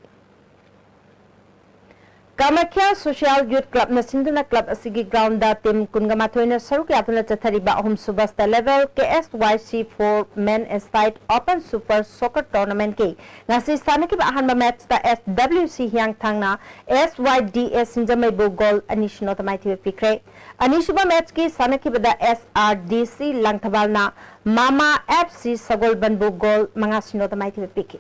ꯀꯥꯃꯈ꯭ꯌꯥ Social Youth Clubꯅ ꯁꯤꯟꯗꯨꯅ club ꯑꯁꯤꯒꯤ groundꯗ team ꯀꯨꯟꯒ ꯃꯥꯊꯣꯏꯅ ꯁꯔꯨꯛ ꯌꯥꯗꯨꯅ ꯆꯠꯊꯔꯤꯕ ꯑꯍꯨꯝꯁꯨꯕ state level K S Y C four men aside open super soccer tournamentꯀꯤ ꯉꯁꯤ ꯁꯥꯟꯅꯈꯤꯕ ꯑꯍꯥꯟꯕ matchꯇ S W C ꯍꯤꯌꯥꯡꯊꯥꯡꯅ S Y D A ꯁꯤꯡꯖꯃꯩꯕꯨ goal ꯑꯅꯤ ꯁꯤꯅꯣꯗ ꯃꯥꯏꯊꯤꯕ ꯄꯤꯈ꯭ꯔꯦ꯫ ꯑꯅꯤꯁꯨꯕ matchꯀꯤ ꯁꯥꯟꯅꯈꯤꯕꯗ S R D C ꯂꯥꯡꯊꯕꯥꯜꯅ ꯃꯥꯃꯥ F C ꯁꯒꯣꯜꯕꯟꯕꯨ goal ꯃꯉꯥ ꯁꯤꯅꯣꯗ ꯃꯥꯏꯊꯤꯕ ꯄꯤꯈꯤ꯫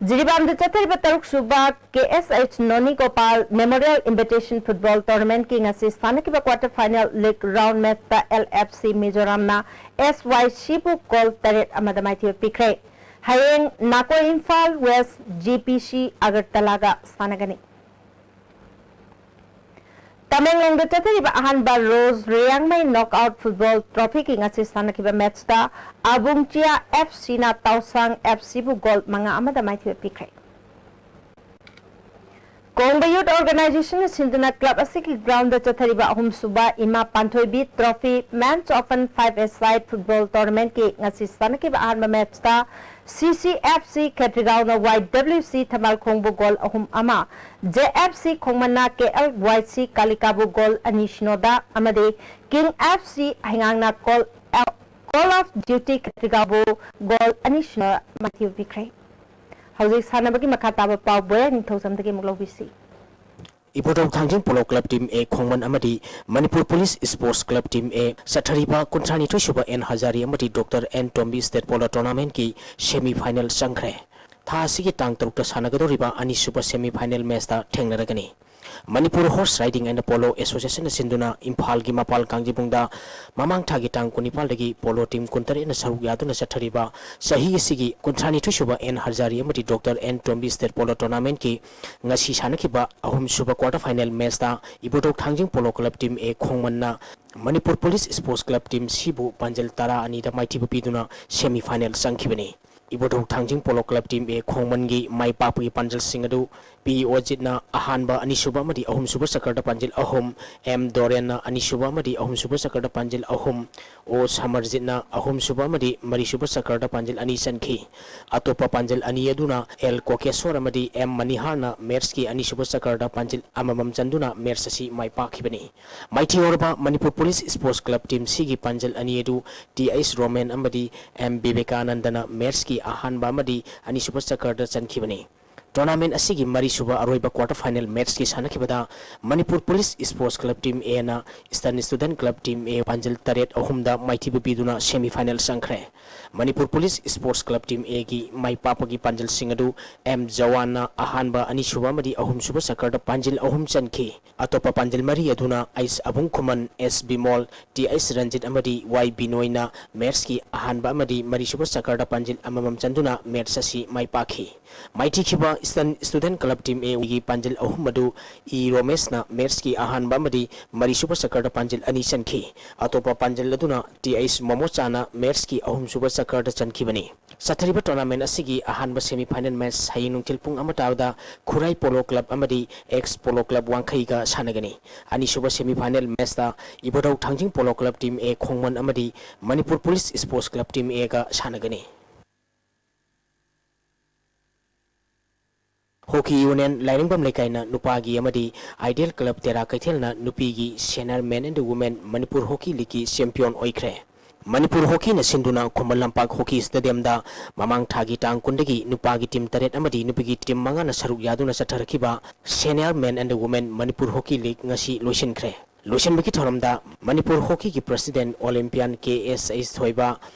ꯖꯤꯔꯤꯕꯥꯝꯗ ꯆꯠꯊꯔꯤꯕ ꯇꯔꯨꯛꯁꯨꯕ K S H ꯅꯣꯅꯤ ꯒꯣꯄꯥꯜ Memorial Invitation Football Tournamentꯀꯤ ꯉꯁꯤ ꯁꯥꯟꯅꯈꯤꯕ quarter final league round matchꯇ L F C ꯃꯤꯖꯣꯔꯥꯝꯅ S Y Cꯕꯨ goal ꯇꯔꯦꯠ ꯑꯃꯗ ꯃꯥꯏꯊꯤꯕ ꯄꯤꯈ꯭ꯔꯦ꯫ ꯍꯌꯦꯡ ꯅꯥꯀꯣꯏ Imphal West G P C ꯑꯒꯔꯇꯂꯥꯒ ꯁꯥꯟꯅꯒꯅꯤ꯫ ꯇꯃꯦꯡꯂꯣꯡꯗ ꯆꯠꯊꯔꯤꯕ ꯑꯍꯥꯟꯕ ꯔꯣꯖ ꯔꯤꯌꯥꯡꯃꯩ knockout football trophyꯒꯤ ꯉꯁꯤ ꯁꯥꯟꯅꯈꯤꯕ matchꯇ ꯑꯕꯨꯡꯆꯤꯌꯥ F Cꯅ ꯇꯥꯎꯁꯥꯡ F Cꯕꯨ goal ꯃꯉꯥ ꯑꯃꯗ ꯃꯥꯏꯊꯤꯕ ꯄꯤꯈ꯭ꯔꯦ꯫ ꯀꯣꯡꯕ Youth Organizationꯅ ꯁꯤꯟꯗꯨꯅ club ꯑꯁꯤꯒꯤ groundꯗ ꯆꯠꯊꯔꯤꯕ ꯑꯍꯨꯝꯁꯨꯕ ꯏꯃꯥ ꯄꯥꯟꯊꯣꯏꯕꯤ trophy men's open five-a-side football tournamentꯀꯤ ꯉꯁꯤ ꯁꯥꯟꯅꯈꯤꯕ ꯑꯍꯥꯟꯕ matchꯇ C C F C ꯈꯦꯇ꯭ꯔꯤꯒꯥꯎꯅ Y W C ꯊꯝꯕꯥꯜꯈꯣꯡꯕꯨ goal ꯑꯍꯨꯝ ꯑꯃ, J F C ꯈꯣꯡꯃꯟꯅ K L Y C ꯀꯥꯂꯤꯀꯥꯕꯨ goal ꯑꯅꯤ ꯁꯤꯅꯣꯗ ꯑꯃꯗꯤ King F C ꯍꯩꯉꯥꯡꯅ Call, Call of Duty ꯈꯦꯇ꯭ꯔꯤꯒꯥꯎꯕꯨ goal ꯑꯅꯤ ꯁꯤꯅꯣ ꯃꯥꯏꯊꯤꯕ ꯄꯤꯈ꯭ꯔꯦ꯫ ꯍꯧꯖꯤꯛ ꯁꯥꯟꯅꯕꯒꯤ ꯃꯈꯥ ꯇꯥꯕ ꯄꯥꯎ ꯕꯣꯌꯥ ꯅꯤꯡꯊꯧꯖꯝꯗꯒꯤ ꯑꯃꯨꯛ ꯂꯧꯕꯤꯁꯤ꯫ ꯏꯕꯨꯙꯧ ꯊꯥꯡꯖꯤꯡ Polo Club Team A ꯈꯣꯡꯃꯟ ꯑꯃꯗꯤ Manipur Police Sports Club Team A ꯆꯠꯊꯔꯤꯕ ꯀꯨꯟꯊ꯭ꯔꯥꯅꯤꯊꯣꯏ ꯁꯨꯕ N ꯍꯖꯥꯔꯤ ꯑꯃꯗꯤ Doctor N Tombi State Polo Tournamentꯀꯤ semi final ꯆꯪꯈ꯭ꯔꯦ꯫ ꯊꯥ ꯑꯁꯤꯒꯤ ꯇꯥꯡ ꯇꯔꯨꯛꯇ ꯁꯥꯟꯅꯒꯗꯧꯔꯤꯕ ꯑꯅꯤꯁꯨꯕ semi final matchꯇ ꯊꯦꯡꯅꯔꯒꯅꯤ꯫ Manipur Horse Riding and Polo Association ꯅ ꯁꯤꯟꯗꯨꯅ ꯏꯝꯐꯥꯜꯒꯤ ꯃꯄꯥꯜ ꯀꯥꯡꯖꯩꯕꯨꯡꯗ ꯃꯃꯥꯡ ꯊꯥꯒꯤ ꯇꯥꯡ ꯀꯨꯟꯅꯤꯄꯥꯜꯗꯒꯤ ꯄꯣꯂꯣ ꯇꯤꯝ ꯀꯨꯟꯇꯔꯦꯠꯅ ꯁꯔꯨꯛ ꯌꯥꯗꯨꯅ ꯆꯠꯊꯔꯤꯕ ꯆꯍꯤ ꯑꯁꯤꯒꯤ ꯀꯨꯟꯊ꯭ꯔꯥꯅꯤꯊꯣꯏ ꯁꯨꯕ ꯑꯦꯟ ꯍꯔꯖꯥꯔꯤ ꯑꯃꯗꯤ doctor N Tombi state polo ꯇꯣꯔꯅꯥꯃꯦꯟꯠꯀꯤ ꯉꯁꯤ ꯁꯥꯟꯅꯈꯤꯕ ꯑꯍꯨꯝꯁꯨꯕ ꯀ꯭ꯋꯥꯔꯇꯔ ꯐꯥꯏꯅꯦꯜ ꯃꯦꯆꯇ Ibotok Thangjing polo club team A ꯈꯣꯡꯃꯟꯅ Manipur police sports club team ꯁꯤꯕꯨ ꯄꯥꯟꯖꯜ ꯇꯔꯥ ꯑꯅꯤꯗ ꯃꯥꯏꯊꯤꯕ ꯄꯤꯗꯨꯅ ꯁꯦꯃꯤ ꯐꯥꯏꯅꯦꯜ ꯆꯪꯈꯤꯕꯅꯤ꯫ Ibotok Thangjing polo club team A ꯈꯣꯡꯃꯟꯒꯤ ꯃꯥꯏ ꯄꯥꯛꯄꯒꯤ ꯄꯥꯟꯖꯜꯁꯤꯡ ꯑꯗꯨ ꯄꯤ ꯑꯣꯖꯤꯠꯅ ꯑꯍꯥꯟꯕ, ꯑꯅꯤꯁꯨꯕ ꯑꯃꯗꯤ ꯑꯍꯨꯝꯁꯨꯕ ꯆꯀꯔꯗ ꯄꯥꯟꯖꯤꯜ ꯑꯍꯨꯝ, ꯑꯦꯝ ꯗꯣꯔꯦꯟꯅ ꯑꯅꯤꯁꯨꯕ ꯑꯃꯗꯤ ꯑꯍꯨꯝꯁꯨꯕ ꯆꯀꯔꯗ ꯄꯥꯟꯖꯤꯜ ꯑꯍꯨꯝ, ꯑꯣ ꯁꯃꯔꯖꯤꯠꯅ ꯑꯍꯨꯝꯁꯨꯕ ꯑꯃꯗꯤ ꯃꯔꯤꯁꯨꯕ ꯆꯀꯔꯗ ꯄꯥꯟꯖꯤꯜ ꯑꯅꯤ ꯆꯟꯈꯤ꯫ ꯑꯇꯣꯞꯄ ꯄꯥꯟꯖꯤꯜ ꯑꯅꯤ ꯑꯗꯨꯅ ꯑꯦꯜ ꯀꯣꯀꯦꯁꯣꯔ ꯑꯃꯗꯤ ꯑꯦꯝ ꯃꯅꯤꯍꯥꯔꯅ ꯃꯦꯠꯁꯀꯤ ꯑꯅꯤꯁꯨꯕ ꯆꯀꯔꯗ ꯄꯥꯟꯖꯤꯜ ꯑꯃꯃꯝ ꯆꯟꯗꯨꯅ ꯃꯦꯠꯁ ꯑꯁꯤ ꯃꯥꯏ ꯄꯥꯛꯈꯤꯕꯅꯤ꯫ ꯃꯥꯏꯊꯤꯍꯧꯔꯕ Manipur police sports club team ꯁꯤꯒꯤ ꯄꯥꯟꯖꯤꯜ ꯑꯅꯤ ꯑꯗꯨ ꯇꯤ ꯑꯩꯆ ꯔꯣꯃꯦꯟ ꯑꯃꯗꯤ ꯑꯦꯝ ꯕꯤꯕꯦꯀꯥꯅꯟꯗꯅ ꯃꯦꯠꯁꯀꯤ ꯑꯍꯥꯟꯕ ꯑꯃꯗꯤ ꯑꯅꯤꯁꯨꯕ ꯆꯀꯔꯗ ꯆꯟꯈꯤꯕꯅꯤ꯫ ꯇꯣꯔꯅꯥꯃꯦꯟꯠ ꯑꯁꯤꯒꯤ ꯃꯔꯤꯁꯨꯕ ꯑꯔꯣꯏꯕ ꯀ꯭ꯋꯥꯔꯇꯔ ꯐꯥꯏꯅꯦꯜ ꯃꯦꯠꯁꯀꯤ ꯁꯥꯟꯅꯈꯤꯕꯗ Manipur police sports club team ꯑꯦꯅ eastern student club team A ꯄꯥꯟꯖꯤꯜ ꯇꯔꯦꯠ ꯑꯍꯨꯝꯗ ꯃꯥꯏꯊꯤꯕ ꯄꯤꯗꯨꯅ ꯁꯦꯃꯤ ꯐꯥꯏꯅꯦꯜ ꯆꯪꯈ꯭ꯔꯦ꯫ Manipur police sports club team ꯑꯦꯒꯤ ꯃꯥꯏ ꯄꯥꯛꯄꯒꯤ ꯄꯥꯟꯖꯤꯜꯁꯤꯡ ꯑꯗꯨ ꯑꯦꯝ ꯖꯋꯥꯟꯅ ꯑꯍꯥꯟꯕ, ꯑꯅꯤꯁꯨꯕ ꯑꯃꯗꯤ ꯑꯍꯨꯝꯁꯨꯕ ꯆꯀꯔꯗ ꯄꯥꯟꯖꯤꯜ ꯑꯍꯨꯝ ꯆꯟꯈꯤ꯫ ꯑꯇꯣꯞꯄ ꯄꯥꯟꯖꯤꯜ ꯃꯔꯤ ꯑꯗꯨꯅ ꯑꯩꯆ ꯑꯕꯨꯡ ꯈꯨꯃꯟ, ꯑꯦꯁ ꯕꯤꯃꯣꯜ, ꯇꯤ ꯑꯩꯆ ꯔꯟꯖꯤꯠ ꯑꯃꯗꯤ ꯋꯥꯏ ꯕꯤꯅꯣꯏꯅ ꯃꯦꯠꯁꯀꯤ ꯑꯍꯥꯟꯕ ꯑꯃꯗꯤ ꯃꯔꯤꯁꯨꯕ ꯆꯀꯔꯗ ꯄꯥꯟꯖꯤꯜ ꯑꯃꯃꯝ ꯆꯟꯗꯨꯅ ꯃꯦꯠꯁ ꯑꯁꯤ ꯃꯥꯏ ꯄꯥꯛꯈꯤ꯫ ꯃꯥꯏꯊꯤꯈꯤꯕ ꯏꯁꯇꯔꯟ ꯁ꯭ꯇꯨꯗꯦꯟꯠ ꯀ꯭ꯂꯕ ꯇꯤꯝ ꯑꯦꯒꯤ ꯄꯥꯟꯖꯤꯜ ꯑꯍꯨꯝ ꯑꯗꯨ ꯏ ꯔꯣꯃꯦꯁꯅ ꯃꯦꯠꯁꯀꯤ ꯑꯍꯥꯟꯕ ꯑꯃꯗꯤ ꯃꯔꯤꯁꯨꯕ ꯆꯀꯔꯗ ꯄꯥꯟꯖꯤꯜ ꯑꯅꯤ ꯆꯟꯈꯤ꯫ ꯑꯇꯣꯞꯄ ꯄꯥꯟꯖꯤꯜ ꯑꯗꯨꯅ ꯇꯤ ꯑꯩꯆ ꯃꯣꯃꯣꯆꯥꯅ ꯃꯦꯠꯁꯀꯤ ꯑꯍꯨꯝꯁꯨꯕ ꯆꯀꯔꯗ ꯆꯟꯈꯤꯕꯅꯤ꯫ ꯆꯠꯊꯔꯤꯕ ꯇꯣꯔꯅꯥꯃꯦꯟꯠ ꯑꯁꯤꯒꯤ ꯑꯍꯥꯟꯕ ꯁꯦꯃꯤ ꯐꯥꯏꯅꯦꯜ ꯃꯦꯠꯁ ꯍꯌꯦꯡ ꯅꯨꯡꯊꯤꯜ ꯄꯨꯡ ꯑꯃ ꯇꯥꯕꯗ ꯈꯨꯔꯥꯏ ꯄꯣꯂꯣ ꯀ꯭ꯂꯕ ꯑꯃꯗꯤ ꯑꯦꯛꯁ ꯄꯣꯂꯣ ꯀ꯭ꯂꯕ ꯋꯥꯡꯈꯩꯒ ꯁꯥꯟꯅꯒꯅꯤ꯫ ꯑꯅꯤꯁꯨꯕ ꯁꯦꯃꯤ ꯐꯥꯏꯅꯦꯜ ꯃꯦꯠꯁꯇ Ibotok Thangjing polo club team A Khongman ꯑꯃꯗꯤ Manipur police sports club team ꯑꯦꯒ ꯁꯥꯟꯅꯒꯅꯤ꯫ ꯍꯣꯀꯤ ꯌꯨꯅꯤꯌꯟ ꯂꯥꯏꯔꯤꯡꯕꯝ ꯂꯩꯀꯥꯏꯅ ꯅꯨꯄꯥꯒꯤ ꯑꯃꯗꯤ ꯑꯥꯏꯗꯤꯌꯦꯜ ꯀ꯭ꯂꯕ ꯇꯦꯔꯥ ꯀꯩꯊꯦꯜꯅ ꯅꯨꯄꯤꯒꯤ senior men and women Manipur hockey ꯂꯤꯒꯀꯤ ꯆꯦꯝꯄꯤꯌꯟ ꯑꯣꯏꯈ꯭ꯔꯦ꯫ ꯃꯅꯤꯄꯨꯔ ꯍꯣꯀꯤꯅ ꯁꯤꯟꯗꯨꯅ ꯈꯨꯃꯟ ꯂꯝꯄꯥꯛ ꯍꯣꯀꯤ ꯁ꯭ꯇꯦꯗꯤꯌꯝꯗ ꯃꯃꯥꯡ ꯊꯥꯒꯤ ꯇꯥꯡ ꯀꯨꯟꯗꯒꯤ ꯅꯨꯄꯥꯒꯤ ꯇꯤꯝ ꯇꯔꯦꯠ ꯑꯃꯗꯤ ꯅꯨꯄꯤꯒꯤ ꯇꯤꯝ ꯃꯉꯥꯅ ꯁꯔꯨꯛ ꯌꯥꯗꯨꯅ ꯆꯠꯊꯔꯛꯈꯤꯕ senior men and women Manipur hockey league ꯉꯁꯤ ꯂꯣꯏꯁꯤꯟꯈ꯭ꯔꯦ꯫ ꯂꯣꯏꯁꯤꯟꯕꯒꯤ ꯊꯧꯔꯝꯗ ꯃꯅꯤꯄꯨꯔ ꯍꯣꯀꯤꯒꯤ president olympian K S H Thoiba,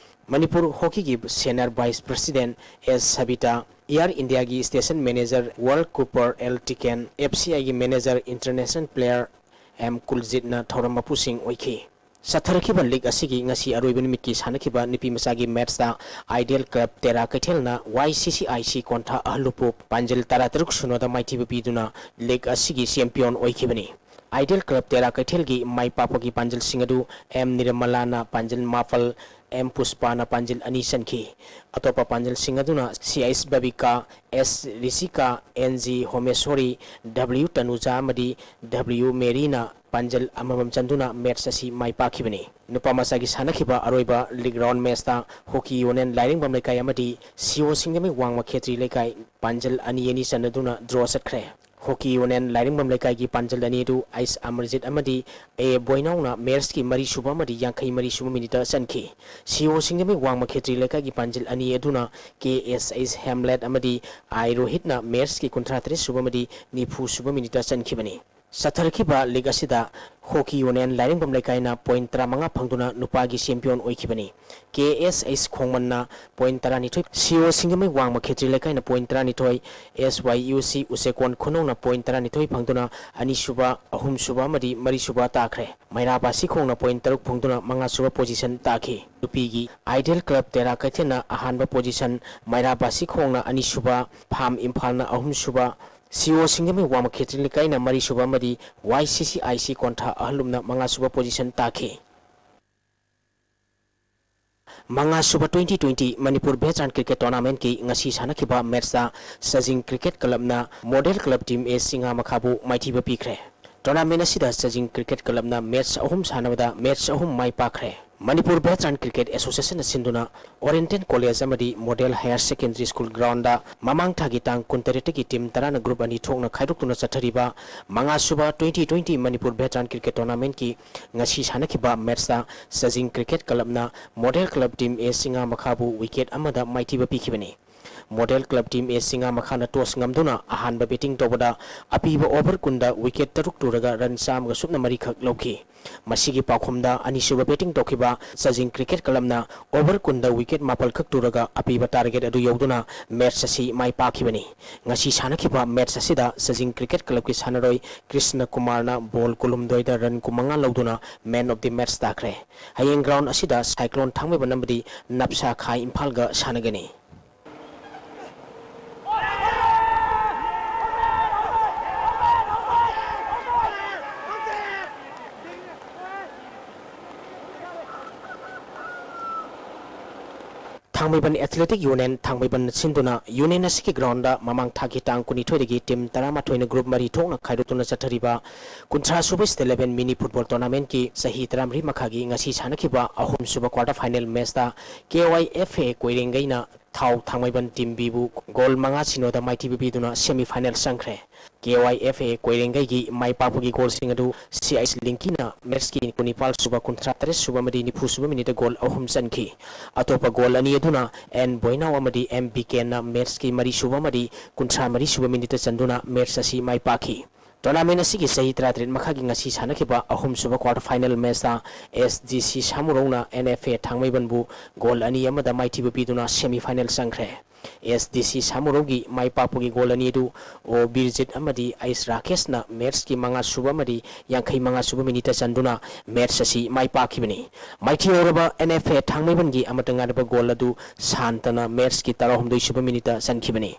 Manipur ꯍꯣꯀꯤꯒꯤ senior vice president S Sabita, Air Indiaꯒꯤ station manager World Cooper L Tiken, F C Iꯒꯤ manager international player M Kuljitꯅ ꯊꯧꯔꯝ ꯃꯄꯨꯁꯤꯡ ꯑꯣꯏꯈꯤ꯫ ꯆꯠꯊꯔꯛꯈꯤꯕ league ꯑꯁꯤꯒꯤ ꯉꯁꯤ ꯑꯔꯣꯏꯕ ꯅꯨꯃꯤꯠꯀꯤ ꯁꯥꯟꯅꯈꯤꯕ ꯅꯨꯄꯤ ꯃꯆꯥꯒꯤ matchꯇ Ideal Club Tera ꯀꯩꯊꯦꯜꯅ Y C C I C ꯀꯣꯟꯊꯥ ꯑꯍꯜꯂꯨꯄꯨ ꯄꯥꯟꯖꯜ ꯇꯔꯥꯇꯔꯨꯛ ꯁꯨꯅꯣꯗ ꯃꯥꯏꯊꯤꯕ ꯄꯤꯗꯨꯅ league ꯑꯁꯤꯒꯤ champion ꯑꯣꯏꯈꯤꯕꯅꯤ꯫ Ideal Club ꯇꯦꯔꯥ ꯀꯩꯊꯦꯜꯒꯤ ꯃꯥꯏ ꯄꯥꯛꯄꯒꯤ ꯄꯥꯟꯖꯜꯁꯤꯡ ꯑꯗꯨ M ꯅꯤꯔꯃꯂꯥꯅ ꯄꯥꯟꯖꯜ ꯃꯥꯄꯜ, M ꯄꯨꯁꯄꯥꯅ ꯄꯥꯟꯖꯜ ꯑꯅꯤ ꯆꯟꯈꯤ꯫ ꯑꯇꯣꯞꯄ ꯄꯥꯟꯖꯜꯁꯤꯡ ꯑꯗꯨꯅ C H ꯕꯕꯤꯀꯥ, S ꯔꯤꯁꯤꯀꯥ, N G ꯍꯣꯃꯦꯁꯣꯔꯤ, W ꯇꯅꯨꯖꯥ ꯑꯃꯗꯤ W ꯃꯦꯔꯤꯅ ꯄꯥꯟꯖꯜ ꯑꯃꯃꯝ ꯆꯟꯗꯨꯅ match ꯑꯁꯤ ꯃꯥꯏ ꯄꯥꯛꯈꯤꯕꯅꯤ꯫ ꯅꯨꯄꯥ ꯃꯆꯥꯒꯤ ꯁꯥꯟꯅꯈꯤꯕ ꯑꯔꯣꯏꯕ league round matchꯇ Hockey Union ꯂꯥꯏꯔꯦꯡꯕꯝ ꯂꯩꯀꯥꯏ ꯑꯃꯗꯤ C O ꯁꯤꯡꯖꯃꯩ ꯋꯥꯡꯃ ꯈꯦꯇ꯭ꯔꯤ ꯂꯩꯀꯥꯏ ꯄꯥꯟꯖꯜ ꯑꯅꯤ ꯑꯅꯤ ꯆꯟꯅꯗꯨꯅ draw ꯆꯠꯈ꯭ꯔꯦ꯫ Hockey Union ꯂꯥꯏꯔꯦꯡꯕꯝ ꯂꯩꯀꯥꯏꯒꯤ ꯄꯥꯟꯖꯜ ꯑꯅꯤ ꯑꯗꯨ ꯑꯩꯁ ꯑꯃꯔꯖꯤꯠ ꯑꯃꯗꯤ A ꯕꯣꯏꯅꯥꯎꯅ matchꯀꯤ ꯃꯔꯤꯁꯨꯕ ꯑꯃꯗꯤ ꯌꯥꯡꯈꯩ ꯃꯔꯤꯁꯨꯕ minuteꯇ ꯆꯟꯈꯤ꯫ C O ꯁꯤꯡꯖꯃꯩ ꯋꯥꯡꯃ ꯈꯦꯇ꯭ꯔꯤ ꯂꯩꯀꯥꯏꯒꯤ ꯄꯥꯟꯖꯜ ꯑꯅꯤ ꯑꯗꯨꯅ K S H ꯍꯦꯝꯂꯦꯠ ꯑꯃꯗꯤ I ꯔꯣꯍꯤꯠꯅ matchꯀꯤ ꯀꯨꯟꯊ꯭ꯔꯥ ꯇꯔꯦꯠ ꯁꯨꯕ ꯑꯃꯗꯤ ꯅꯤꯐꯨ ꯁꯨꯕ minuteꯇ ꯆꯟꯈꯤꯕꯅꯤ꯫ ꯆꯠꯊꯔꯛꯈꯤꯕ league ꯑꯁꯤꯗ Hockey Union ꯂꯥꯏꯔꯦꯡꯕꯝ ꯂꯩꯀꯥꯏꯅ point ꯇꯔꯥꯃꯉꯥ ꯐꯪꯗꯨꯅ ꯅꯨꯄꯥꯒꯤ champion ꯑꯣꯏꯈꯤꯕꯅꯤ꯫ K S H ꯈꯣꯡꯃꯟꯅ point ꯇꯔꯥꯅꯤꯊꯣꯏ, C O ꯁꯤꯡꯖꯃꯩ ꯋꯥꯡꯃ ꯈꯦꯇ꯭ꯔꯤ ꯂꯩꯀꯥꯏꯅ point ꯇꯔꯥꯅꯤꯊꯣꯏ, S Y U C ꯎꯆꯦꯀꯣꯟ ꯈꯨꯅꯧꯅ point ꯇꯔꯥꯅꯤꯊꯣꯏ ꯐꯪꯗꯨꯅ ꯑꯅꯤꯁꯨꯕ, ꯑꯍꯨꯝꯁꯨꯕ ꯑꯃꯗꯤ ꯃꯔꯤꯁꯨꯕ ꯇꯥꯈ꯭ꯔꯦ꯫ ꯃꯩꯔꯥ ꯕꯥꯁꯤꯈꯣꯡꯅ point ꯇꯔꯨꯛ ꯐꯪꯗꯨꯅ ꯃꯉꯥꯁꯨꯕ position ꯇꯥꯈꯤ꯫ ꯅꯨꯄꯤꯒꯤ Ideal Club ꯇꯦꯔꯥ ꯀꯩꯊꯦꯜꯅ ꯑꯍꯥꯟꯕ position, ꯃꯩꯔꯥ ꯕꯥꯁꯤꯈꯣꯡꯅ ꯑꯅꯤꯁꯨꯕ, ꯐꯥꯝ ꯏꯝꯐꯥꯜꯅ ꯑꯍꯨꯝꯁꯨꯕ, C O ꯁꯤꯡꯖꯃꯩ ꯋꯥꯡꯃ ꯈꯦꯇ꯭ꯔꯤ ꯂꯩꯀꯥꯏꯅ ꯃꯔꯤꯁꯨꯕ ꯑꯃꯗꯤ Y C C I C ꯀꯣꯟꯊꯥ ꯑꯍꯜꯂꯨꯝꯅ ꯃꯉꯥꯁꯨꯕ position ꯇꯥꯈꯤ꯫ ꯃꯉꯥꯁꯨꯕ twenty twenty Manipur Veteran Cricket Tournamentꯀꯤ ꯉꯁꯤ ꯁꯥꯟꯅꯈꯤꯕ matchꯇ ꯆꯖꯤꯡ Cricket Clubꯅ Model Club Team A ꯆꯤꯉꯥ ꯃꯈꯥꯕꯨ ꯃꯥꯏꯊꯤꯕ ꯄꯤꯈ꯭ꯔꯦ꯫ Tournament ꯑꯁꯤꯗ ꯆꯖꯤꯡ Cricket Clubꯅ match ꯑꯍꯨꯝ ꯁꯥꯟꯅꯕꯗ match ꯑꯍꯨꯝ ꯃꯥꯏ ꯄꯥꯛꯈ꯭ꯔꯦ꯫ ꯃꯅꯤꯄꯨꯔ Veteran Cricket Associationꯅ ꯁꯤꯟꯗꯨꯅ Oriental College ꯑꯃꯗꯤ Model Higher Secondary School groundꯗ ꯃꯃꯥꯡ ꯊꯥꯒꯤ ꯇꯥꯡ ꯀꯨꯟꯇꯔꯦꯠꯇꯒꯤ team ꯇꯔꯥꯅ group ꯑꯅꯤ ꯊꯣꯛꯅ ꯈꯥꯏꯗꯣꯛꯇꯨꯅ ꯆꯠꯊꯔꯤꯕ ꯃꯉꯥꯁꯨꯕ twenty twenty Manipur Veteran Cricket Tournamentꯀꯤ ꯉꯁꯤ ꯁꯥꯟꯅꯈꯤꯕ matchꯇ ꯆꯖꯤꯡ Cricket Clubꯅ Model Club Team A ꯆꯤꯉꯥ ꯃꯈꯥꯕꯨ wicket ꯑꯃꯗ ꯃꯥꯏꯊꯤꯕ ꯄꯤꯈꯤꯕꯅꯤ꯫ Model Club Team A ꯁꯤꯡꯉꯥ ꯃꯈꯥꯅ toss ꯉꯝꯗꯨꯅ ꯑꯍꯥꯟꯕ batting ꯇꯧꯕꯗ ꯑꯄꯤꯕ over ꯀꯨꯟꯗ wicket ꯇꯔꯨꯛ ꯇꯨꯔꯒ run ꯆꯥꯝꯃꯒ ꯁꯨꯞꯅ ꯃꯔꯤꯈꯛ ꯂꯧꯈꯤ꯫ ꯃꯁꯤꯒꯤ ꯄꯥꯎꯈꯨꯝꯗ ꯑꯅꯤꯁꯨꯕ batting ꯇꯧꯈꯤꯕ ꯆꯥꯖꯤꯡ Cricket Clubꯅ over ꯀꯨꯟꯗ wicket ꯃꯥꯄꯜ ꯈꯛ ꯇꯨꯔꯒ ꯑꯄꯤꯕ target ꯑꯗꯨ ꯌꯧꯗꯨꯅ match ꯑꯁꯤ ꯃꯥꯏ ꯄꯥꯛꯈꯤꯕꯅꯤ꯫ ꯉꯁꯤ ꯁꯥꯟꯅꯈꯤꯕ match ꯑꯁꯤꯗ ꯆꯥꯖꯤꯡ Cricket Clubꯀꯤ ꯁꯥꯟꯅꯔꯣꯏ ꯀ꯭ꯔꯤꯁꯅ ꯀꯨꯃꯥꯔꯅ ball ꯀꯨꯟꯍꯨꯝꯗꯣꯏꯗ run ꯀꯨꯟꯃꯉꯥ ꯂꯧꯗꯨꯅ man of the match ꯇꯥꯈ꯭ꯔꯦ꯫ ꯍꯌꯦꯡ ground ꯑꯁꯤꯗ Cyclone ꯊꯥꯡꯃꯩꯕꯟ ꯑꯃꯗꯤ ꯅꯞꯁꯥ ꯈꯥ ꯏꯝꯐꯥꯜꯒ ꯁꯥꯟꯅꯒꯅꯤ꯫ ꯊꯥꯡꯃꯩꯕꯟ Athletic Union ꯊꯥꯡꯃꯩꯕꯟꯅ ꯁꯤꯟꯗꯨꯅ union ꯑꯁꯤꯒꯤ groundꯗ ꯃꯃꯥꯡ ꯊꯥꯒꯤ ꯇꯥꯡ ꯀꯨꯟꯅꯤꯊꯣꯏꯗꯒꯤ team ꯇꯔꯥꯃꯥꯊꯣꯏꯅ group ꯃꯔꯤ ꯊꯣꯛꯅ ꯈꯥꯏꯗꯣꯛꯇꯨꯅ ꯆꯠꯊꯔꯤꯕ ꯀꯨꯟꯊ꯭ꯔꯥ ꯁꯨꯕ State Level Mini Football Tournamentꯀꯤ ꯆꯍꯤ ꯇꯔꯥꯃꯔꯤ ꯃꯈꯥꯒꯤ ꯉꯁꯤ ꯁꯥꯟꯅꯈꯤꯕ ꯑꯍꯨꯝꯁꯨꯕ quarter final matchꯇ K Y F A ꯀꯣꯏꯔꯦꯡꯒꯩꯅ ꯊꯥꯎ ꯊꯥꯡꯃꯩꯕꯟ Team Bꯕꯨ goal ꯃꯉꯥ ꯁꯤꯅꯣꯗ ꯃꯥꯏꯊꯤꯕ ꯄꯤꯗꯨꯅ semi final ꯆꯪꯈ꯭ꯔꯦ꯫ K Y F A ꯀꯣꯏꯔꯦꯡꯒꯩꯒꯤ ꯃꯥꯏ ꯄꯥꯛꯄꯒꯤ goalꯁꯤꯡ ꯑꯗꯨ C H ꯂꯤꯡꯀꯤꯅ matchꯀꯤ ꯀꯨꯟꯅꯤꯄꯥꯜ ꯁꯨꯕ, ꯀꯨꯟꯊ꯭ꯔꯥ ꯇꯔꯦꯠ ꯁꯨꯕ ꯑꯃꯗꯤ ꯅꯤꯐꯨ ꯁꯨꯕ minuteꯇ goal ꯑꯍꯨꯝ ꯆꯟꯈꯤ꯫ ꯑꯇꯣꯞꯄ goal ꯑꯅꯤ ꯑꯗꯨꯅ N ꯕꯣꯏꯅꯥꯎ ꯑꯃꯗꯤ M ꯕꯤꯀꯦꯟꯅ matchꯀꯤ ꯃꯔꯤ ꯁꯨꯕ ꯑꯃꯗꯤ ꯀꯨꯟꯊ꯭ꯔꯥ ꯃꯔꯤ ꯁꯨꯕ minuteꯇ ꯆꯟꯗꯨꯅ match ꯑꯁꯤ ꯃꯥꯏ ꯄꯥꯛꯈꯤ꯫ Tournament ꯑꯁꯤꯒꯤ ꯆꯍꯤ ꯇꯔꯥꯇꯔꯦꯠ ꯃꯈꯥꯒꯤ ꯉꯁꯤ ꯁꯥꯟꯅꯈꯤꯕ ꯑꯍꯨꯝꯁꯨꯕ quarter final matchꯇ S D C ꯁꯥꯃꯨꯔꯧꯅ N F A ꯊꯥꯡꯃꯩꯕꯟꯕꯨ goal ꯑꯅꯤ ꯑꯃꯗ ꯃꯥꯏꯊꯤꯕ ꯄꯤꯗꯨꯅ semi final ꯆꯪꯈ꯭ꯔꯦ꯫ S D C ꯁꯥꯃꯨꯔꯧꯒꯤ ꯃꯥꯏ ꯄꯥꯛꯄꯒꯤ goal ꯑꯅꯤ ꯑꯗꯨ O ꯕꯤꯔꯖꯤꯠ ꯑꯃꯗꯤ ꯑꯩꯁ ꯔꯥꯀꯦꯁꯅ matchꯀꯤ ꯃꯉꯥ ꯁꯨꯕ ꯑꯃꯗꯤ ꯌꯥꯡꯈꯩ ꯃꯉꯥ ꯁꯨꯕ minuteꯇ ꯆꯟꯗꯨꯅ match ꯑꯁꯤ ꯃꯥꯏ ꯄꯥꯛꯈꯤꯕꯅꯤ꯫ ꯃꯥꯏꯊꯤꯍꯧꯔꯕ N F A ꯊꯥꯡꯃꯩꯕꯟꯒꯤ ꯑꯃꯠꯇ ꯉꯥꯏꯔꯕ goal ꯑꯗꯨ ꯁꯥꯟꯇꯅ matchꯀꯤ ꯇꯔꯥꯍꯨꯝꯗꯣꯏ ꯁꯨꯕ minuteꯇ ꯆꯟꯈꯤꯕꯅꯤ꯫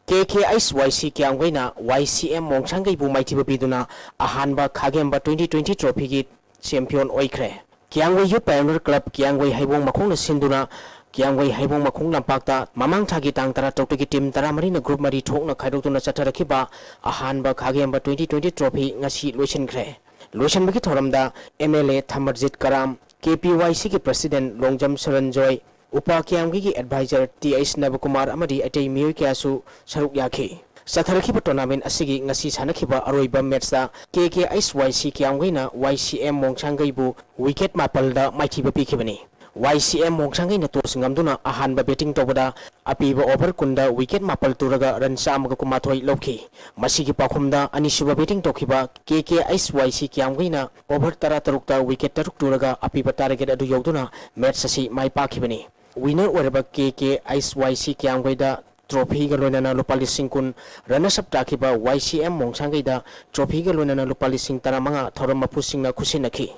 K K H Y C ꯀ꯭ꯌꯥꯝꯒꯩꯅ Y C M ꯃꯣꯡꯁꯥꯡꯒꯩꯕꯨ ꯃꯥꯏꯊꯤꯕ ꯄꯤꯗꯨꯅ ꯑꯍꯥꯟꯕ ꯈꯥꯒꯦꯝꯕ twenty twenty trophyꯒꯤ champion ꯑꯣꯏꯈ꯭ꯔꯦ꯫ ꯀ꯭ꯌꯥꯝꯒꯩ Youth Pioneer Club ꯀ꯭ꯌꯥꯝꯒꯩ ꯍꯩꯕꯣꯡ ꯃꯈꯣꯡꯅ ꯁꯤꯟꯗꯨꯅ ꯀ꯭ꯌꯥꯝꯒꯩ ꯍꯩꯕꯣꯡ ꯃꯈꯣꯡ ꯂꯝꯄꯥꯛꯇ ꯃꯃꯥꯡ ꯊꯥꯒꯤ ꯇꯥꯡ ꯇꯔꯥꯇꯔꯨꯛꯇꯒꯤ team ꯇꯔꯥꯃꯔꯤꯅ group ꯃꯔꯤ ꯊꯣꯛꯅ ꯈꯥꯏꯗꯣꯛꯇꯨꯅ ꯆꯠꯊꯔꯛꯈꯤꯕ ꯑꯍꯥꯟꯕ ꯈꯥꯒꯦꯝꯕ twenty twenty trophy ꯉꯁꯤ ꯂꯣꯏꯁꯤꯟꯈ꯭ꯔꯦ꯫ ꯂꯣꯏꯁꯤꯟꯕꯒꯤ ꯊꯧꯔꯝꯗ M L A ꯊꯃꯔꯖꯤꯠ Karam, K P Y Cꯒꯤ president Longjam ꯁꯔꯟꯖꯣꯏ, ꯎꯄꯥ ꯀ꯭ꯌꯥꯝꯒꯩꯒꯤ advisor T H ꯅꯕꯀꯨꯃꯥꯔ ꯑꯃꯗꯤ ꯑꯇꯩ ꯃꯤꯑꯣꯏ ꯀꯌꯥꯁꯨ ꯁꯔꯨꯛ ꯌꯥꯈꯤ꯫ ꯆꯠꯊꯔꯛꯈꯤꯕ tournament ꯑꯁꯤꯒꯤ ꯉꯁꯤ ꯁꯥꯟꯅꯈꯤꯕ ꯑꯔꯣꯏꯕ matchꯇ ꯀꯦ ꯀꯦ ꯑꯩꯆ ꯋꯥꯏ ꯁꯤ ꯀꯤꯌꯥꯝꯒꯩꯅ ꯋꯥꯏ ꯁꯤ ꯑꯦꯝ ꯃꯣꯡꯁꯥꯡꯒꯩꯕꯨ wicket ꯃꯥꯄꯜꯗ ꯃꯥꯏꯊꯤꯕ ꯄꯤꯈꯤꯕꯅꯤ꯫ ꯋꯥꯏ ꯁꯤ ꯑꯦꯝ ꯃꯣꯡꯁꯥꯡꯒꯩꯅ toss ꯉꯝꯗꯨꯅ ꯑꯍꯥꯟꯕ batting ꯇꯧꯕꯗ ꯑꯄꯤꯕ over ꯀꯨꯟꯗ wicket ꯃꯥꯄꯜ ꯇꯨꯔꯒ run ꯆꯥꯝꯃꯒ ꯀꯨꯟꯃꯥꯊꯣꯏ ꯂꯧꯈꯤ꯫ ꯃꯁꯤꯒꯤ ꯄꯥꯎꯈꯨꯝꯗ ꯑꯅꯤꯁꯨꯕ batting ꯇꯧꯈꯤꯕ ꯀꯦ ꯀꯦ ꯑꯩꯆ ꯋꯥꯏ ꯁꯤ ꯀꯤꯌꯥꯝꯒꯩꯅ over ꯇꯔꯥꯇꯔꯨꯛꯇ wicket ꯇꯔꯨꯛ ꯇꯨꯔꯒ ꯑꯄꯤꯕ target ꯑꯗꯨ ꯌꯧꯗꯨꯅ match ꯑꯁꯤ ꯃꯥꯏ ꯄꯥꯛꯈꯤꯕꯅꯤ꯫ Winner ꯑꯣꯏꯔꯕ ꯀꯦ ꯀꯦ ꯑꯩꯆ ꯋꯥꯏ ꯁꯤ ꯀꯤꯌꯥꯝꯒꯩꯗ trophyꯒ ꯂꯣꯏꯅꯅ ꯂꯨꯄꯥ ꯂꯤꯁꯤꯡ ꯀꯨꯟ, runners up ꯇꯥꯈꯤꯕ ꯋꯥꯏ ꯁꯤ ꯑꯦꯝ ꯃꯣꯡꯁꯥꯡꯒꯩꯗ trophyꯒ ꯂꯣꯏꯅꯅ ꯂꯨꯄꯥ ꯂꯤꯁꯤꯡ ꯇꯔꯥꯃꯉꯥ ꯊꯧꯔꯝ ꯃꯄꯨꯁꯤꯡꯅ ꯈꯨꯠꯁꯤꯟꯅꯈꯤ꯫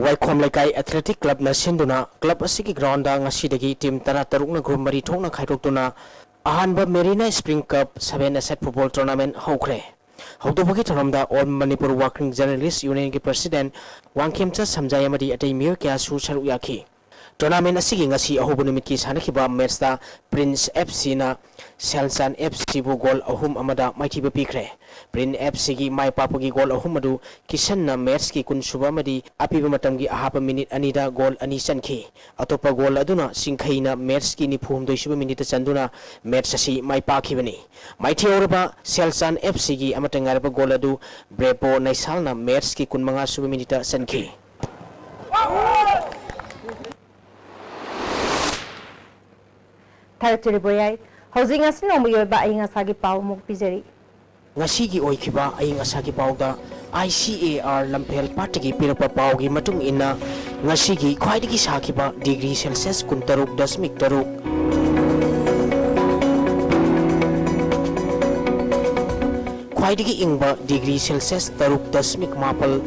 ꯋꯥꯏꯈꯣꯝ ꯂꯩꯀꯥꯏ Athletic Clubꯅ ꯁꯤꯟꯗꯨꯅ club ꯑꯁꯤꯒꯤ groundꯗ ꯉꯁꯤꯗꯒꯤ team ꯇꯔꯥꯇꯔꯨꯛꯅ group ꯃꯔꯤ ꯊꯣꯛꯅ ꯈꯥꯏꯗꯣꯛꯇꯨꯅ ꯑꯍꯥꯟꯕ Marina Spring Cup seven-a-side football tournament ꯍꯧꯈ꯭ꯔꯦ꯫ ꯍꯧꯗꯣꯛꯄꯒꯤ ꯊꯧꯔꯝꯗ All Manipur Working Journalist Unionꯒꯤ president Wangkhemcha ꯁꯝꯖꯥꯏ ꯑꯃꯗꯤ ꯑꯇꯩ ꯃꯤꯑꯣꯏ ꯀꯌꯥꯁꯨ ꯁꯔꯨꯛ ꯌꯥꯈꯤ꯫ Tournament ꯑꯁꯤꯒꯤ ꯉꯁꯤ ꯑꯍꯧꯕ ꯅꯨꯃꯤꯠꯀꯤ ꯁꯥꯟꯅꯈꯤꯕ matchꯇ Prince F Cꯅ ꯁꯦꯜꯆꯥꯟ F Cꯕꯨ goal ꯑꯍꯨꯝ ꯑꯃꯗ ꯃꯥꯏꯊꯤꯕ ꯄꯤꯈ꯭ꯔꯦ꯫ Prince F Cꯒꯤ ꯃꯥꯏ ꯄꯥꯛꯄꯒꯤ goal ꯑꯍꯨꯝ ꯑꯗꯨ ꯀꯤꯁꯟꯅ matchꯀꯤ ꯀꯨꯟꯁꯨꯕ ꯑꯃꯗꯤ ꯑꯄꯤꯕ ꯃꯇꯝꯒꯤ ꯑꯍꯥꯞꯄ minute ꯑꯅꯤꯗ goal ꯑꯅꯤ ꯆꯟꯈꯤ꯫ ꯑꯇꯣꯞꯄ goal ꯑꯗꯨꯅ ꯆꯤꯡꯈꯩꯅ matchꯀꯤ ꯅꯤꯐꯨꯍꯨꯝꯗꯣꯏꯁꯨꯕ minuteꯇ ꯆꯟꯗꯨꯅ match ꯑꯁꯤ ꯃꯥꯏ ꯄꯥꯛꯈꯤꯕꯅꯤ꯫ ꯃꯥꯏꯊꯤꯍꯧꯔꯕ ꯁꯦꯜꯆꯥꯟ F Cꯒꯤ ꯑꯃꯠꯇ ꯉꯥꯏꯔꯕ goal ꯑꯗꯨ Brepo ꯅꯩꯁꯥꯜꯅ matchꯀꯤ ꯀꯨꯟꯃꯉꯥꯁꯨꯕ minuteꯇ ꯆꯟꯈꯤ꯫ ꯊꯥꯒꯠꯆꯔꯤ ꯕꯣꯌꯥꯏ꯫ ꯍꯧꯖꯤꯛ ꯉꯁꯤ ꯅꯣꯡꯃꯒꯤ ꯑꯣꯏꯕ ꯑꯏꯪ ꯑꯁꯥꯒꯤ ꯄꯥꯎ ꯑꯃꯨꯛ ꯄꯤꯖꯔꯤ꯫ ꯉꯁꯤꯒꯤ ꯑꯣꯏꯈꯤꯕ ꯑꯏꯪ ꯑꯁꯥꯒꯤ ꯄꯥꯎꯗ I C A R ꯂꯝꯐꯦꯜ ꯄꯥꯠꯇꯒꯤ ꯄꯤꯔꯛꯄ ꯄꯥꯎꯒꯤ ꯃꯇꯨꯡ ꯏꯟꯅ, ꯉꯁꯤꯒꯤ ꯈ꯭ꯋꯥꯏꯗꯒꯤ ꯁꯥꯈꯤꯕ degree Celsius ꯀꯨꯟꯇꯔꯨꯛ ꯗꯁꯃꯤꯛ ꯇꯔꯨꯛ, ꯈ꯭ꯋꯥꯏꯗꯒꯤ ꯏꯪꯕ degree Celsius ꯇꯔꯨꯛ ꯗꯁꯃꯤꯛ ꯃꯥꯄꯜ,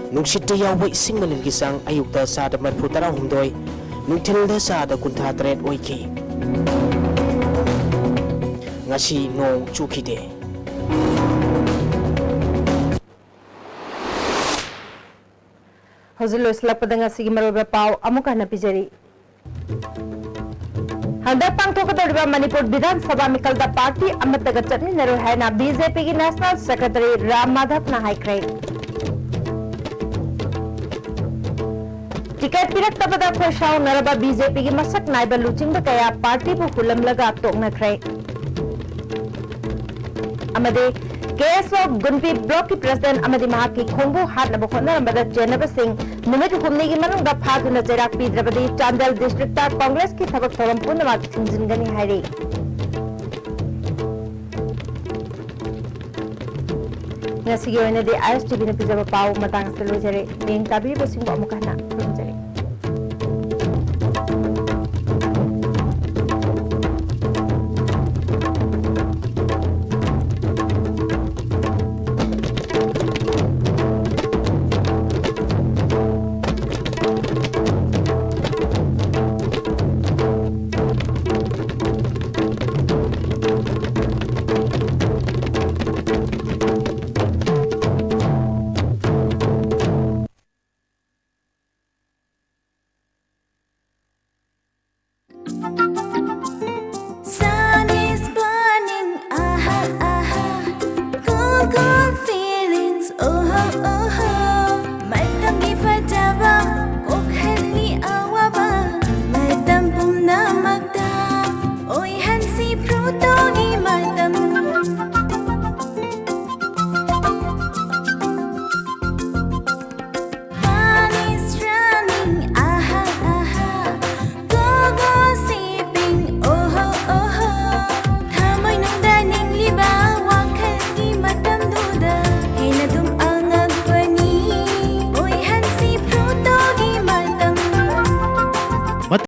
ꯅꯨꯡꯁꯤꯠꯇ ꯌꯥꯎꯕ ꯏꯁꯤꯡ ꯃꯅꯤꯜꯒꯤ ꯆꯥꯡ ꯑꯌꯨꯛꯇ ꯆꯥꯗ ꯃꯔꯤꯐꯨ ꯇꯔꯥꯍꯨꯝꯗꯣꯏ, ꯅꯨꯡꯊꯤꯜꯗ ꯆꯥꯗ ꯀꯨꯟꯊ꯭ꯔꯥ ꯇꯔꯦꯠ ꯑꯣꯏꯈꯤ꯫ ꯉꯁꯤ ꯅꯣꯡ ꯆꯨꯈꯤꯗꯦ꯫ ꯍꯧꯖꯤꯛ ꯂꯣꯏꯁꯤꯜꯂꯛꯄꯗ ꯉꯁꯤꯒꯤ ꯃꯔꯨꯑꯣꯏꯕ ꯄꯥꯎ ꯑꯃꯨꯛ ꯍꯟꯅ ꯄꯤꯖꯔꯤ꯫ ꯍꯟꯗꯛ ꯄꯥꯡꯊꯣꯛꯀꯗꯧꯔꯤꯕ ꯃꯅꯤꯄꯨꯔ ꯕꯤꯙꯥꯟ ꯁꯚꯥ ꯃꯤꯈꯜꯗ party ꯑꯃꯠꯇꯒ ꯆꯠꯃꯤꯟꯅꯔꯣꯏ ꯍꯥꯏꯅ B J Pꯒꯤ National Secretary Ram ꯃꯥꯙꯕꯅ ꯍꯥꯏꯈ꯭ꯔꯦ꯫ ꯇꯤꯀꯦꯠ ꯄꯤꯔꯛꯇꯕꯗ ꯈꯣꯏꯁꯥꯎꯅꯔꯕ ꯕꯤ ꯖꯦ ꯄꯤꯒꯤ ꯃꯁꯛ ꯅꯥꯏꯕ ꯂꯨꯆꯤꯡꯕ ꯀꯌꯥ ꯄꯥꯔꯇꯤꯕꯨ ꯍꯨꯜꯂꯝꯂꯒ ꯇꯣꯛꯅꯈ꯭ꯔꯦ꯫ ꯑꯃꯗꯤ ꯀꯦ ꯑꯦꯁ ꯑꯣ ꯒꯨꯟꯄꯤ ꯕ꯭ꯂꯣꯛꯀꯤ ꯄ꯭ꯔꯦꯁꯤꯗꯦꯟꯠ ꯑꯃꯗꯤ ꯃꯍꯥꯛꯀꯤ ꯈꯣꯡꯕꯨ ꯍꯥꯠꯅꯕ ꯍꯣꯠꯅꯔꯝꯕꯗ ꯆꯦꯟꯅꯕꯁꯤꯡ ꯅꯨꯃꯤꯠ ꯍꯨꯝꯅꯤꯒꯤ ꯃꯅꯨꯡꯗ ꯐꯥꯗꯨꯅ ꯆꯩꯔꯥꯛ ꯄꯤꯗ꯭ꯔꯕꯗꯤ ꯆꯥꯟꯗꯦꯜ ꯗꯤꯁꯇ꯭ꯔꯤꯛꯇ ꯀꯣꯡꯒ꯭ꯔꯦꯁꯀꯤ ꯊꯕꯛ ꯊꯧꯔꯝ ꯄꯨꯝꯅꯃꯛ ꯊꯤꯡꯖꯤꯟꯒꯅꯤ ꯍꯥꯏꯔꯤ꯫ ꯉꯁꯤꯒꯤ ꯑꯣꯏꯅꯗꯤ ꯑꯥꯏ ꯑꯦꯁ ꯇꯤ ꯚꯤꯅ ꯄꯤꯖꯕ ꯄꯥꯎ ꯃꯇꯥꯡ ꯑꯁꯤꯗ ꯂꯣꯏꯖꯔꯦ꯫ ꯃꯤꯠꯌꯦꯡ ꯇꯥꯕꯤꯔꯤꯕꯁꯤꯡꯕꯨ ꯑꯃꯨꯛ ꯍꯟꯅ ꯈꯨꯔꯨꯝꯖꯔꯤ꯫